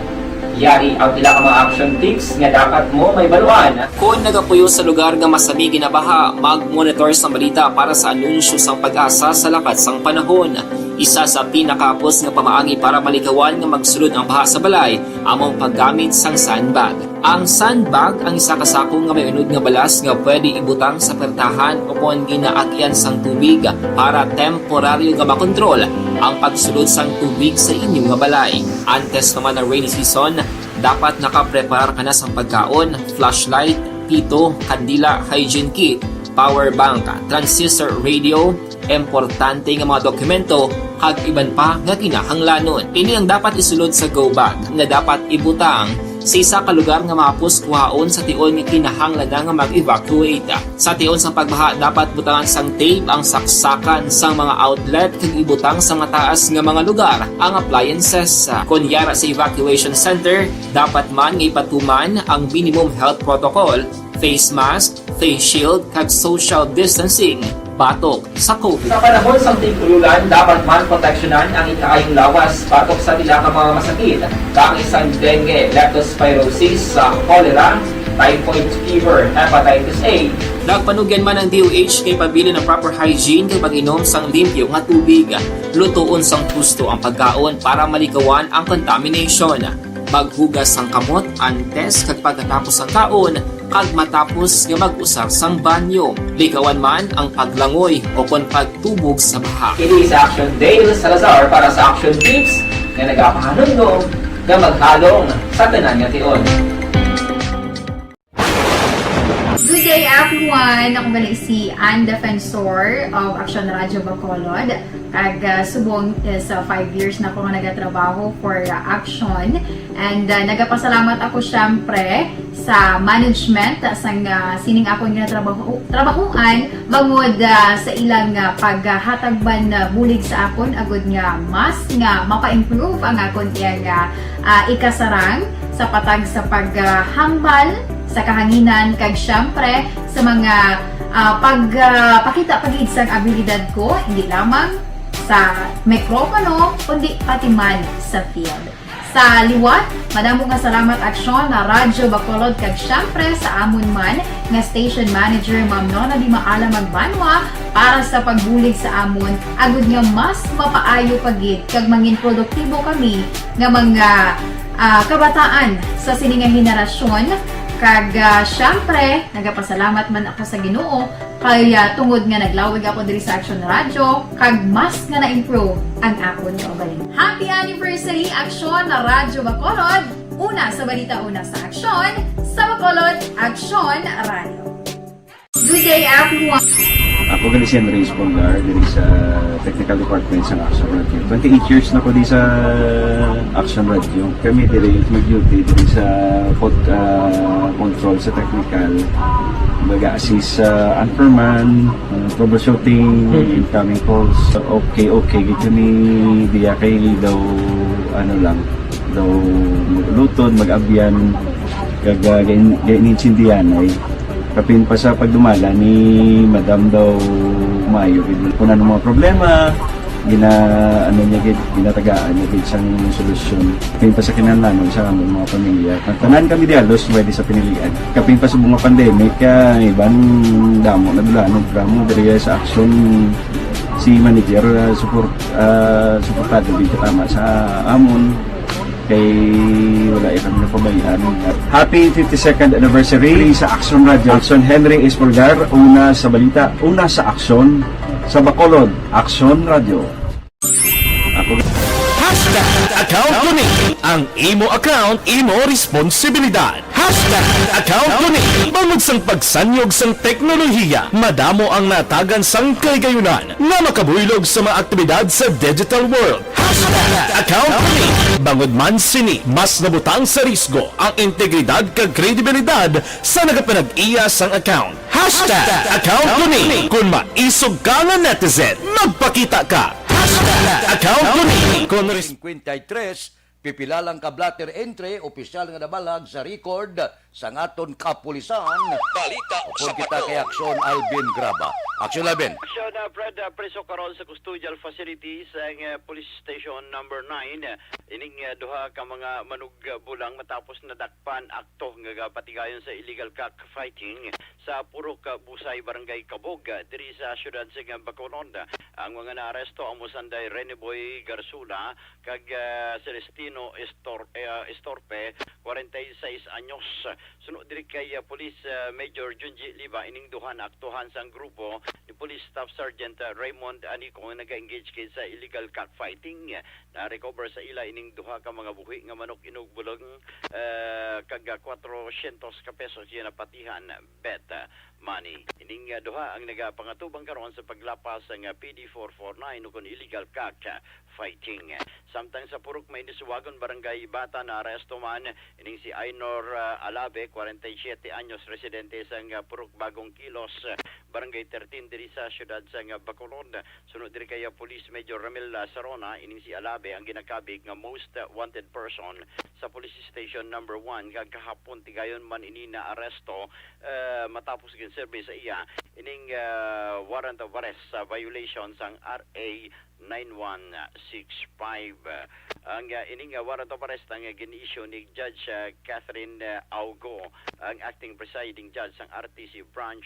Yari ang pila ka mga action tips nga dapat mo mahibaluan. Kon nagapuyo sa lugar nga masami ginabaha, mag-monitor sang balita para sa anunsyo sang PAGASA sa lakat sang panahon. Isa sa pinakahapos nga pamaagi para malikawan nga magsulod ang baha sa balay amo ang paggamit sang sandbag. Ang sandbag ang isa ka sako nga may unod nga balas nga pwede ibutang sa pertahan o kon ginaagyan sang tubig para temporaryo nga makontrol ang pagsulod sang tubig sa inyo nga balay. Antes naman ang rainy season, dapat nakapreparar ka na sang pagkaon, flashlight, pito, kandila, hygiene kit, power bank, transistor radio, importante nga mga dokumento, kag iban pa nga kinahanglanon. Ini ang dapat isulod sa go bag nga dapat ibutang sa isa ka lugar nga mahapos kuhaon sa tion nga kinahanglan na nga mag-evacuate. Sa tion sang pagbaha, dapat butangan sang tape ang saksakan sang mga outlet kag ibutang sa mataas nga mga lugar ang appliances. Kon yara sa evacuation center, dapat man nga ipatuman ang minimum health protocol, face mask, face shield, kag social distancing batok sa COVID. Sa panahon sang tig-ululan, dapat man proteksyonan ang ikaayong lawas batok sa pila ka mga masakit, kaangay sang dengue, leptospirosis, sa cholera, typhoid fever, hepatitis A. Nagpanugyan man ang D O H kay pabilin ang proper hygiene kag pag-inom sang limpyo nga tubig. Lutoon sang husto ang pagkaon para malikawan ang contamination. Maghugas sang kamot antes kag pagkatapos sang kaon, kag matapos nga mag-usar sang banyo. Likawan man ang paglangoy o kon pagtubog sa baha. Ini si Action Dale Salazar para sa Action Tips nga nagapahanumdom nga maghalong sa tanan nga tion. Good day, everyone! Ako gali si Ann Defensor of Action Radio Bacolod. Kag, ah, subong is, ah, five years na ako nga nagatrabaho for, ah, Action. And, ah, nagapasalamat ako, syempre, sa management, ah, sang, ah, sining akon nga trabaho, trabahuan, bangod, ah, sa ilang, ah, paghatag man, ah, bulig sa akon, agud nga mas nga mapa-improve ang akon iyang, ah, ah, ikasarang sa patag sa paghambal sa kahanginan, kag syempre sa mga, ah, pag, ah, pakita pa gid sang abilidad ko, hindi lamang sa mikropono, kundi pati man sa field. Sa liwat, madamo nga salamat, Aksyon na Radyo Bacolod, kag syempre sa amon man nga station manager, Ma'am Nona Di Maala Magbanwa, para sa pagbulig sa amon, agud nga mas mapaayo pa gid kag mangin produktibo kami nga mga, ah, kabataan sa sini nga henerasyon. Kag, ah, syempre, nagapasalamat man ako sa Ginoo kay, ah, tungod nga naglawig ako diri sa Action Radio, kag mas nga na-improve ang akon kaugalingon. Happy anniversary, Action na Radyo Bacolod! Una sa balita, una sa aksyon, sa Bacolod, Action Radio. Good day, everyone! Ako gali si Andres Polgar, diri sa technical department sa Action Radio. Twenty-eight years na ko di sa Action Radio. Kami diri mag-duty diri sa pod-, ah, control sa technical. Mag-assist sa anchorman, ah, troubleshooting, incoming calls. Okay, okay. Gid kami diya kay daw, ano lang, daw luton, mag-abyan, kag, ah, gain-, gain-, gaintindihan ay. Kapin pa sa pagdumala ni Madam daw maayo gid. Kung ano mga problema, Gina-, ano niya gid, ginatagaan niya gid sang solusyon. Kapin pa sa kinahanglanon sa among mga pamilya. Ang tanan kami diha, lost by di sa pinilian. Kapin pa sa mga pandemic, ah, iban damo na dulanon, damo diri sa aksyon si manager, ah, support, ah, suportado gid katama sa amon. Kay wala iya kami napabayaan. Happy fifty-second anniversary sa Aksyon Radio. Aksyon Henry Espolgar, una sa balita, una sa aksyon, sa Bacolod, Aksyon Radio. Ako Hashtag account ko ni. Ang imo account, imo responsibilidad. Hashtag account ko ni. Bangod sang pagsanyog sang teknolohiya, madamo ang natagan sang kahigayonan nga makabuylog sa mga aktibidad sa digital world. Hashtag account ko ni. Bangod man sini, mas nabutang sa risgo ang integridad kag kredibilidad sa nagapanag-iya sang account. Hashtag account ko ni. Kung maisog ka nga netizen, magpakita ka. Hashtag account ko ni. Kung res- Cincuenta y tres, pipila lang ka blotter entry, opisyal nga nabalag sa record sang aton kapulisan. Balita Upod sa kita Bato. Kay Aksyon Alvin Graba. Aksyon Alvin. Aksyon, uh, Fred, uh, preso karon sa custodial facilities ang, uh, Police Station Number Nine. Ining, uh, duha ka mga manugbulang matapos nadakpan akto nga gapatigayon sa illegal cockfighting sa Purok, uh, Busay, Barangay Cabog, uh, diri sa siyudad sa Bacolod. Ang mga naaresto amo sanday Rene Boy Garsula kag, ah, Celestino Estor-, eh, ah, Estorpe, kwarenta y seis anyos. Suno diri kay, ah, Police, ah, Major Junji Liba, ining duha naaktuhan sang grupo ni Police Staff Sergeant, ah, Raymond Anico nga naga-engage kay sa illegal cockfighting. Na-recover sa ila ining duha ka mga buhi nga manok inugbulong, ah, kag, ah, kwatrosyentos ka pesos nga napatihan bet, ah, money. Ining, ah, duha ang nagapangatubang karon sa paglapas sang, ah, P D four four nine ukon illegal cock, ah, fighting. Samtang sa Purok Mainisuwagon, Barangay Bata, naaresto man ining si Ainor, ah, Alabe, kwarenta y siyete anyos, residente sang, ah, Purok Bagong Kilos, ah, Barangay thirteen, diri sa siyudad sang, ah, Bacolod. Suno diri kay, ah, Police Major Ramil, ah, Sarona, ining si Alabe ang ginakabig nga most, ah, wanted person sa Police Station Number One, kag kahapon tigayon man ini naaresto, ah, matapos ginserbi sa iya ining, ah, warrant of arrest sa violation sang R A nine one six five. Ang, ah, ining, ah, warrant of arrest ang, ah, gin-issue ni Judge, ah, Catherine, ah, Augo, ang acting presiding judge sang R T C Branch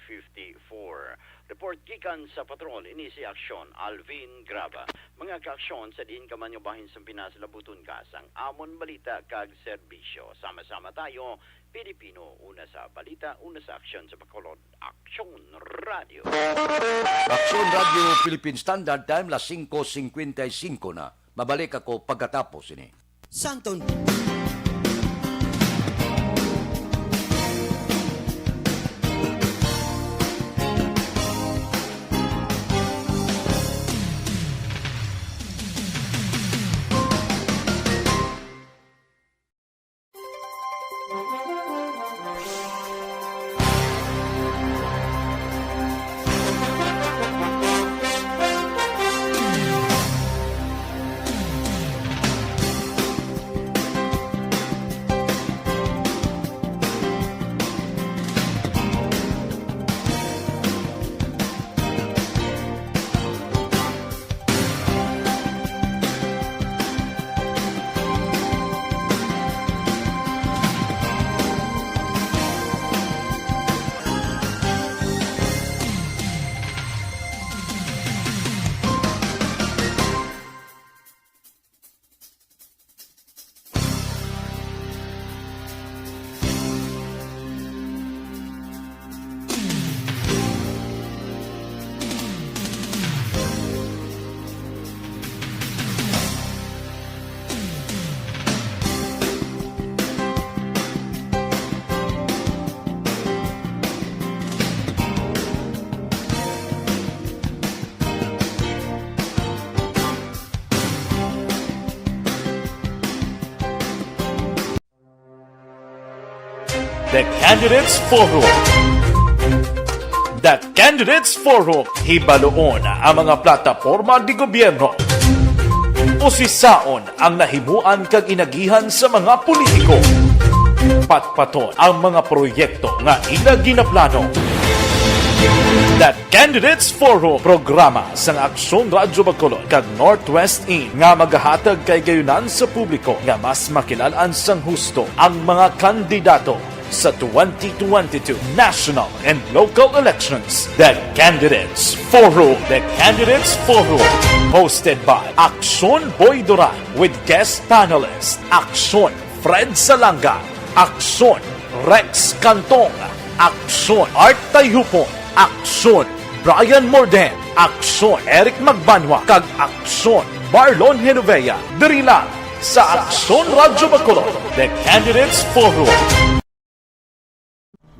fifty-four. Report gikan sa patrol, ini si Aksyon Alvin Graba. Mga kaaksyon, sa diin ka man nga bahin sang Pinas, labuton ka sang amon balita kag serbisyo. Sama-sama tayo, Pilipino, una sa balita, una sa aksyon sa Bacolod. Aksyon Radio. Aksyon Radio Philippine Standard Time, las singko singkwenta y singko na. Mabalik ako pagkatapos ini. Santon. The Candidates Forum. The Candidates Forum, hibaluon ang mga plataporma di gobyerno. Usisaon ang nahimuan kag inagihan sa mga politiko. Patpaton ang mga proyekto nga ila ginaplano. The Candidates Forum, programa sang Aksyon Radyo Bacolod kag Northwest Inn nga magahatag kahigayonan sa publiko nga mas makilal-an sang husto ang mga kandidato sa twenty twenty-two national and local elections. The Candidates Forum. The Candidates Forum. Hosted by Aksyon Boy Duran with guest panelist Aksyon Fred Salanga, Aksyon Rex Cantong, Aksyon Art Tayhupon, Aksyon Brian Morden, Aksyon Eric Magbanwa, kag Aksyon Marlon Genovea. Diri lang sa Aksyon Radyo Bacolod, The Candidates Forum.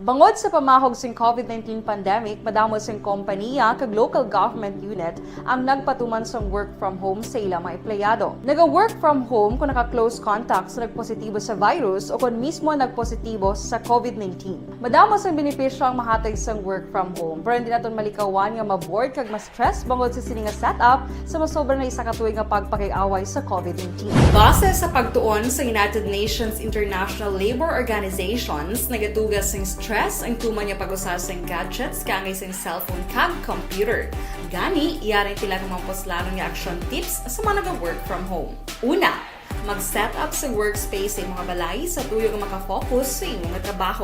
Bangod sa pamahog sing covid nineteen pandemic, madamo sing kompaniya kag local government unit ang nagpatuman sang work from home sa ila mga empleyado. Naga-work from home kung naka-close contact sa nagpositibo sa virus o kon mismo nagpositibo sa covid nineteen. Madamo sang benepisyo ang mahatag sang work from home, pero hindi naton malikawan nga ma-bored kag ma-stress bangod sa sini nga setup sa masobra na isa ka tuig nga pagpakig-away sa covid nineteen. Base sa pagtuon sa United Nations International Labor Organizations, nagatuga sing stress ang tuman nga pag-usa sing gadgets kaangay sing cellphone kag computer. Gani, yari ang pila ka mga puslanon nga action tips sa mga naga-work from home. Una, mag-set up sa workspace sa imong balay sa tuyo nga makafocus sa imong trabaho.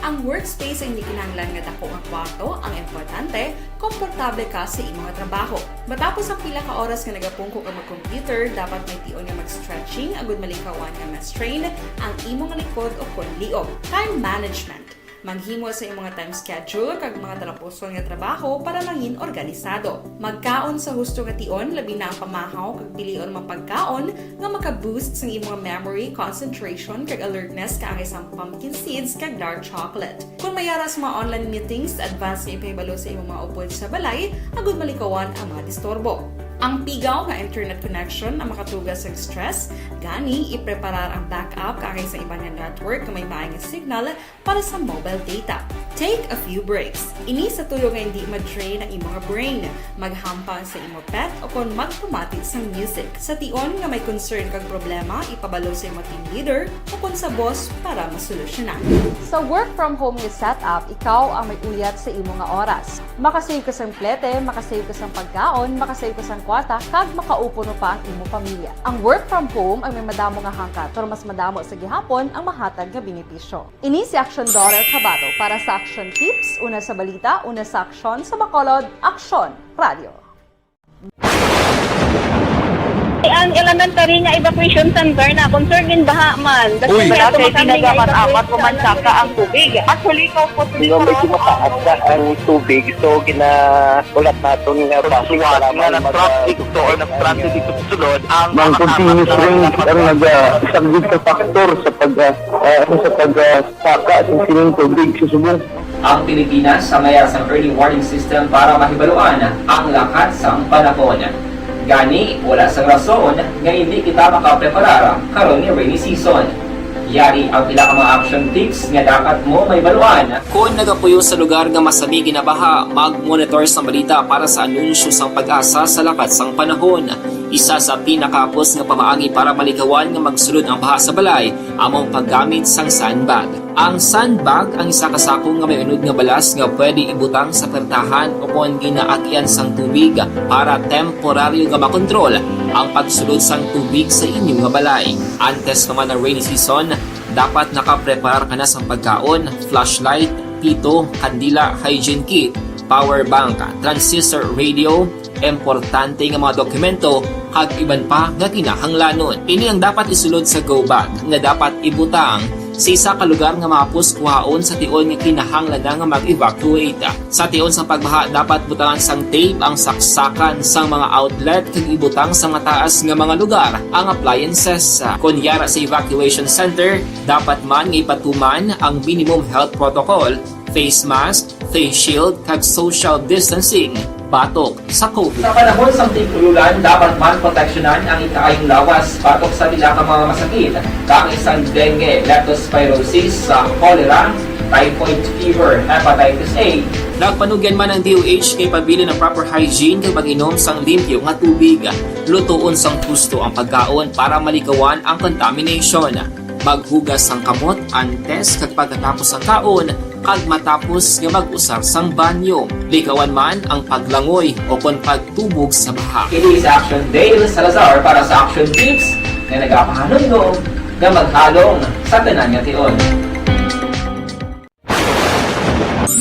Ang workspace ay hindi kinahanglan nga dako nga kwarto. Ang importante, komportable ka sa imong trabaho. Matapos ang pila ka oras nga nagapungko ka mag-computer, dapat may tion nga mag-stretching agud malikawan nga ma-strain ang imong likod o kon liog. Time management. Maghimo sa imong time schedule kag mga talapuson nga trabaho para mangin organisado. Magkaon sa husto nga tion, labi na ang pamahaw kag pilion mga pagkaon nga maka-boost sang imong memory, concentration, kag alertness, kaangay sang pumpkin seeds kag dark chocolate. Kung may ara sa mga online meetings, advance nga ipahibalo sa imong mga upod sa balay agud malikawan ang mga disturbo. Ang pigaw nga internet connection ang makatuga sa stress, gani ipreparar ang backup kaangay sa iban nga network nga may maay nga signal para sa mobile data. Take a few breaks. Ini sa tuyo nga hindi ma-drain ang imong brain. Maghampang sa imo pet o kon magpamati sang music. Sa tion nga may concern kag problema, ipabalo sa imo team leader o kon sa boss para masolusyonan. Sa work from home nga setup, ikaw ang may uyat sa imo nga oras. Makasave ka sang plete, makasave ka sang pagkaon, makasave ka sang kwarta, kag makaupo pa ang imo pamilya. Ang work from home ang may madamo nga hangkat, pero mas madamo sa gihapon ang mahatag nga benepisyo. Ini si Action Daughter Kabato para sa Action Tips, una sa balita, una sa aksyon, sa Bacolod, Aksyon Radio. Ang elementary nga evacuation center na concern in baha man. Uy. Wala kay pinagamat-amat, pumansaka ang tubig. Actually, ikaw po, medyo mataas na ang tubig. So, gina- Ulat naton nga base nga nag-traffic to or nag-traffic ito sulod ang mga continuous rain ang nag-, ah, isang big factor sa pag, ah, ah, ano, sa pag, ah, saka sa sining tubig sa subong. Ang Pilipinas sa mayara sang early warning system para mahibaluan ang lakat sang panahon. Gani, wala sang rason nga hindi kita makapreparar karon ni rainy season. Yari ang pila ka mga action tips nga dapat mo mahibaluan. Kon nagapuyo sa lugar nga masami ginabaha, mag-monitor sang balita para sa anunsyo sang PAGASA sa lakat sang panahon. Isa sa pinakahapos nga pamaagi para malikawan nga magsulod ang baha sa balay amo ang paggamit sang sandbag. Ang sandbag ang isa ka sako nga may unod nga balas nga pwede ibutang sa pertahan o kon ginaagyan sang tubig para temporaryo nga makontrol ang pagsulod sang tubig sa inyo nga balay. Antes pa man ang rainy season, dapat nakapreparar ka na sang pagkaon, flashlight, pito, kandila, hygiene kit, power bank, transistor radio, importante nga mga dokumento, kag iban pa nga kinahanglanon. Ini ang dapat isulod sa go bag nga dapat ibutang sa isa ka lugar nga mahapos kuhaon sa tion nga kinahanglan na nga mag-evacuate. Sa tion sang pagbaha, dapat butangan sang tape ang saksakan sang mga outlet kag ibutang sa mataas nga mga lugar ang appliances. Kon yara sa evacuation center, dapat man nga ipatuman ang minimum health protocol, face mask, face shield, kag social distancing batok sa COVID. Sa panahon sang tig-ulan, dapat man proteksyonan ang ikaayong lawas batok sa pila ka mga masakit, kaangay sang dengue, leptospirosis, sa cholera, typhoid fever, hepatitis A. Nagpanugyan man ang D O H nga ipabilin ang proper hygiene kag pag-inom sang limpyo nga tubig. Lutoon sang husto ang pagkaon para malikawan ang contamination. Maghugas sang kamot antes kag pagkatapos sang kaon, Pag matapos nga mag-usar sang banyo, likawan man ang paglangoy o kon pagtubog sa baha. Kini si Action Dale Salazar para sa Action Tips nga nagapahanumdom nga maghalong sa tanan nga tion.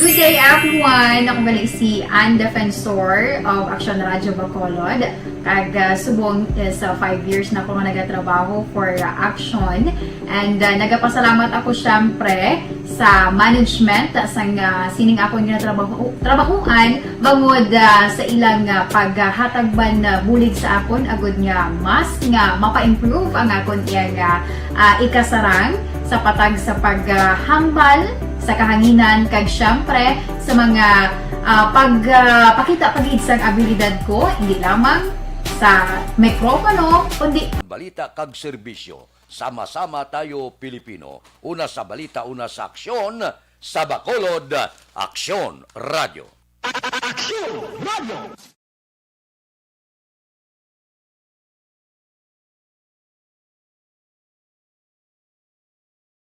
Good day, everyone! Ako gali si Ann Defensor of Action Radio Bacolod. Kag uh, subong is uh, five years na ako nga nagatrabaho for uh, Action. And uh, nagapasalamat ako syempre sa management uh, sang uh, sining akon nga trabaho trabahuan bangod uh, sa ilang uh, paghatag man uh, bulig sa akon agud nga mas nga mapa-improve ang akon iyang uh, uh, ikasarang sa patag sa paghambal sa kahanginan kag syempre sa mga uh, pagpakita uh, pagid sang abilidad ko hindi lamang sa mikropono kundi Balita kag serbisyo. Sama-sama tayo Pilipino. Una sa balita, una sa aksyon, sa Bacolod, Aksyon Radio. Aksyon Radio.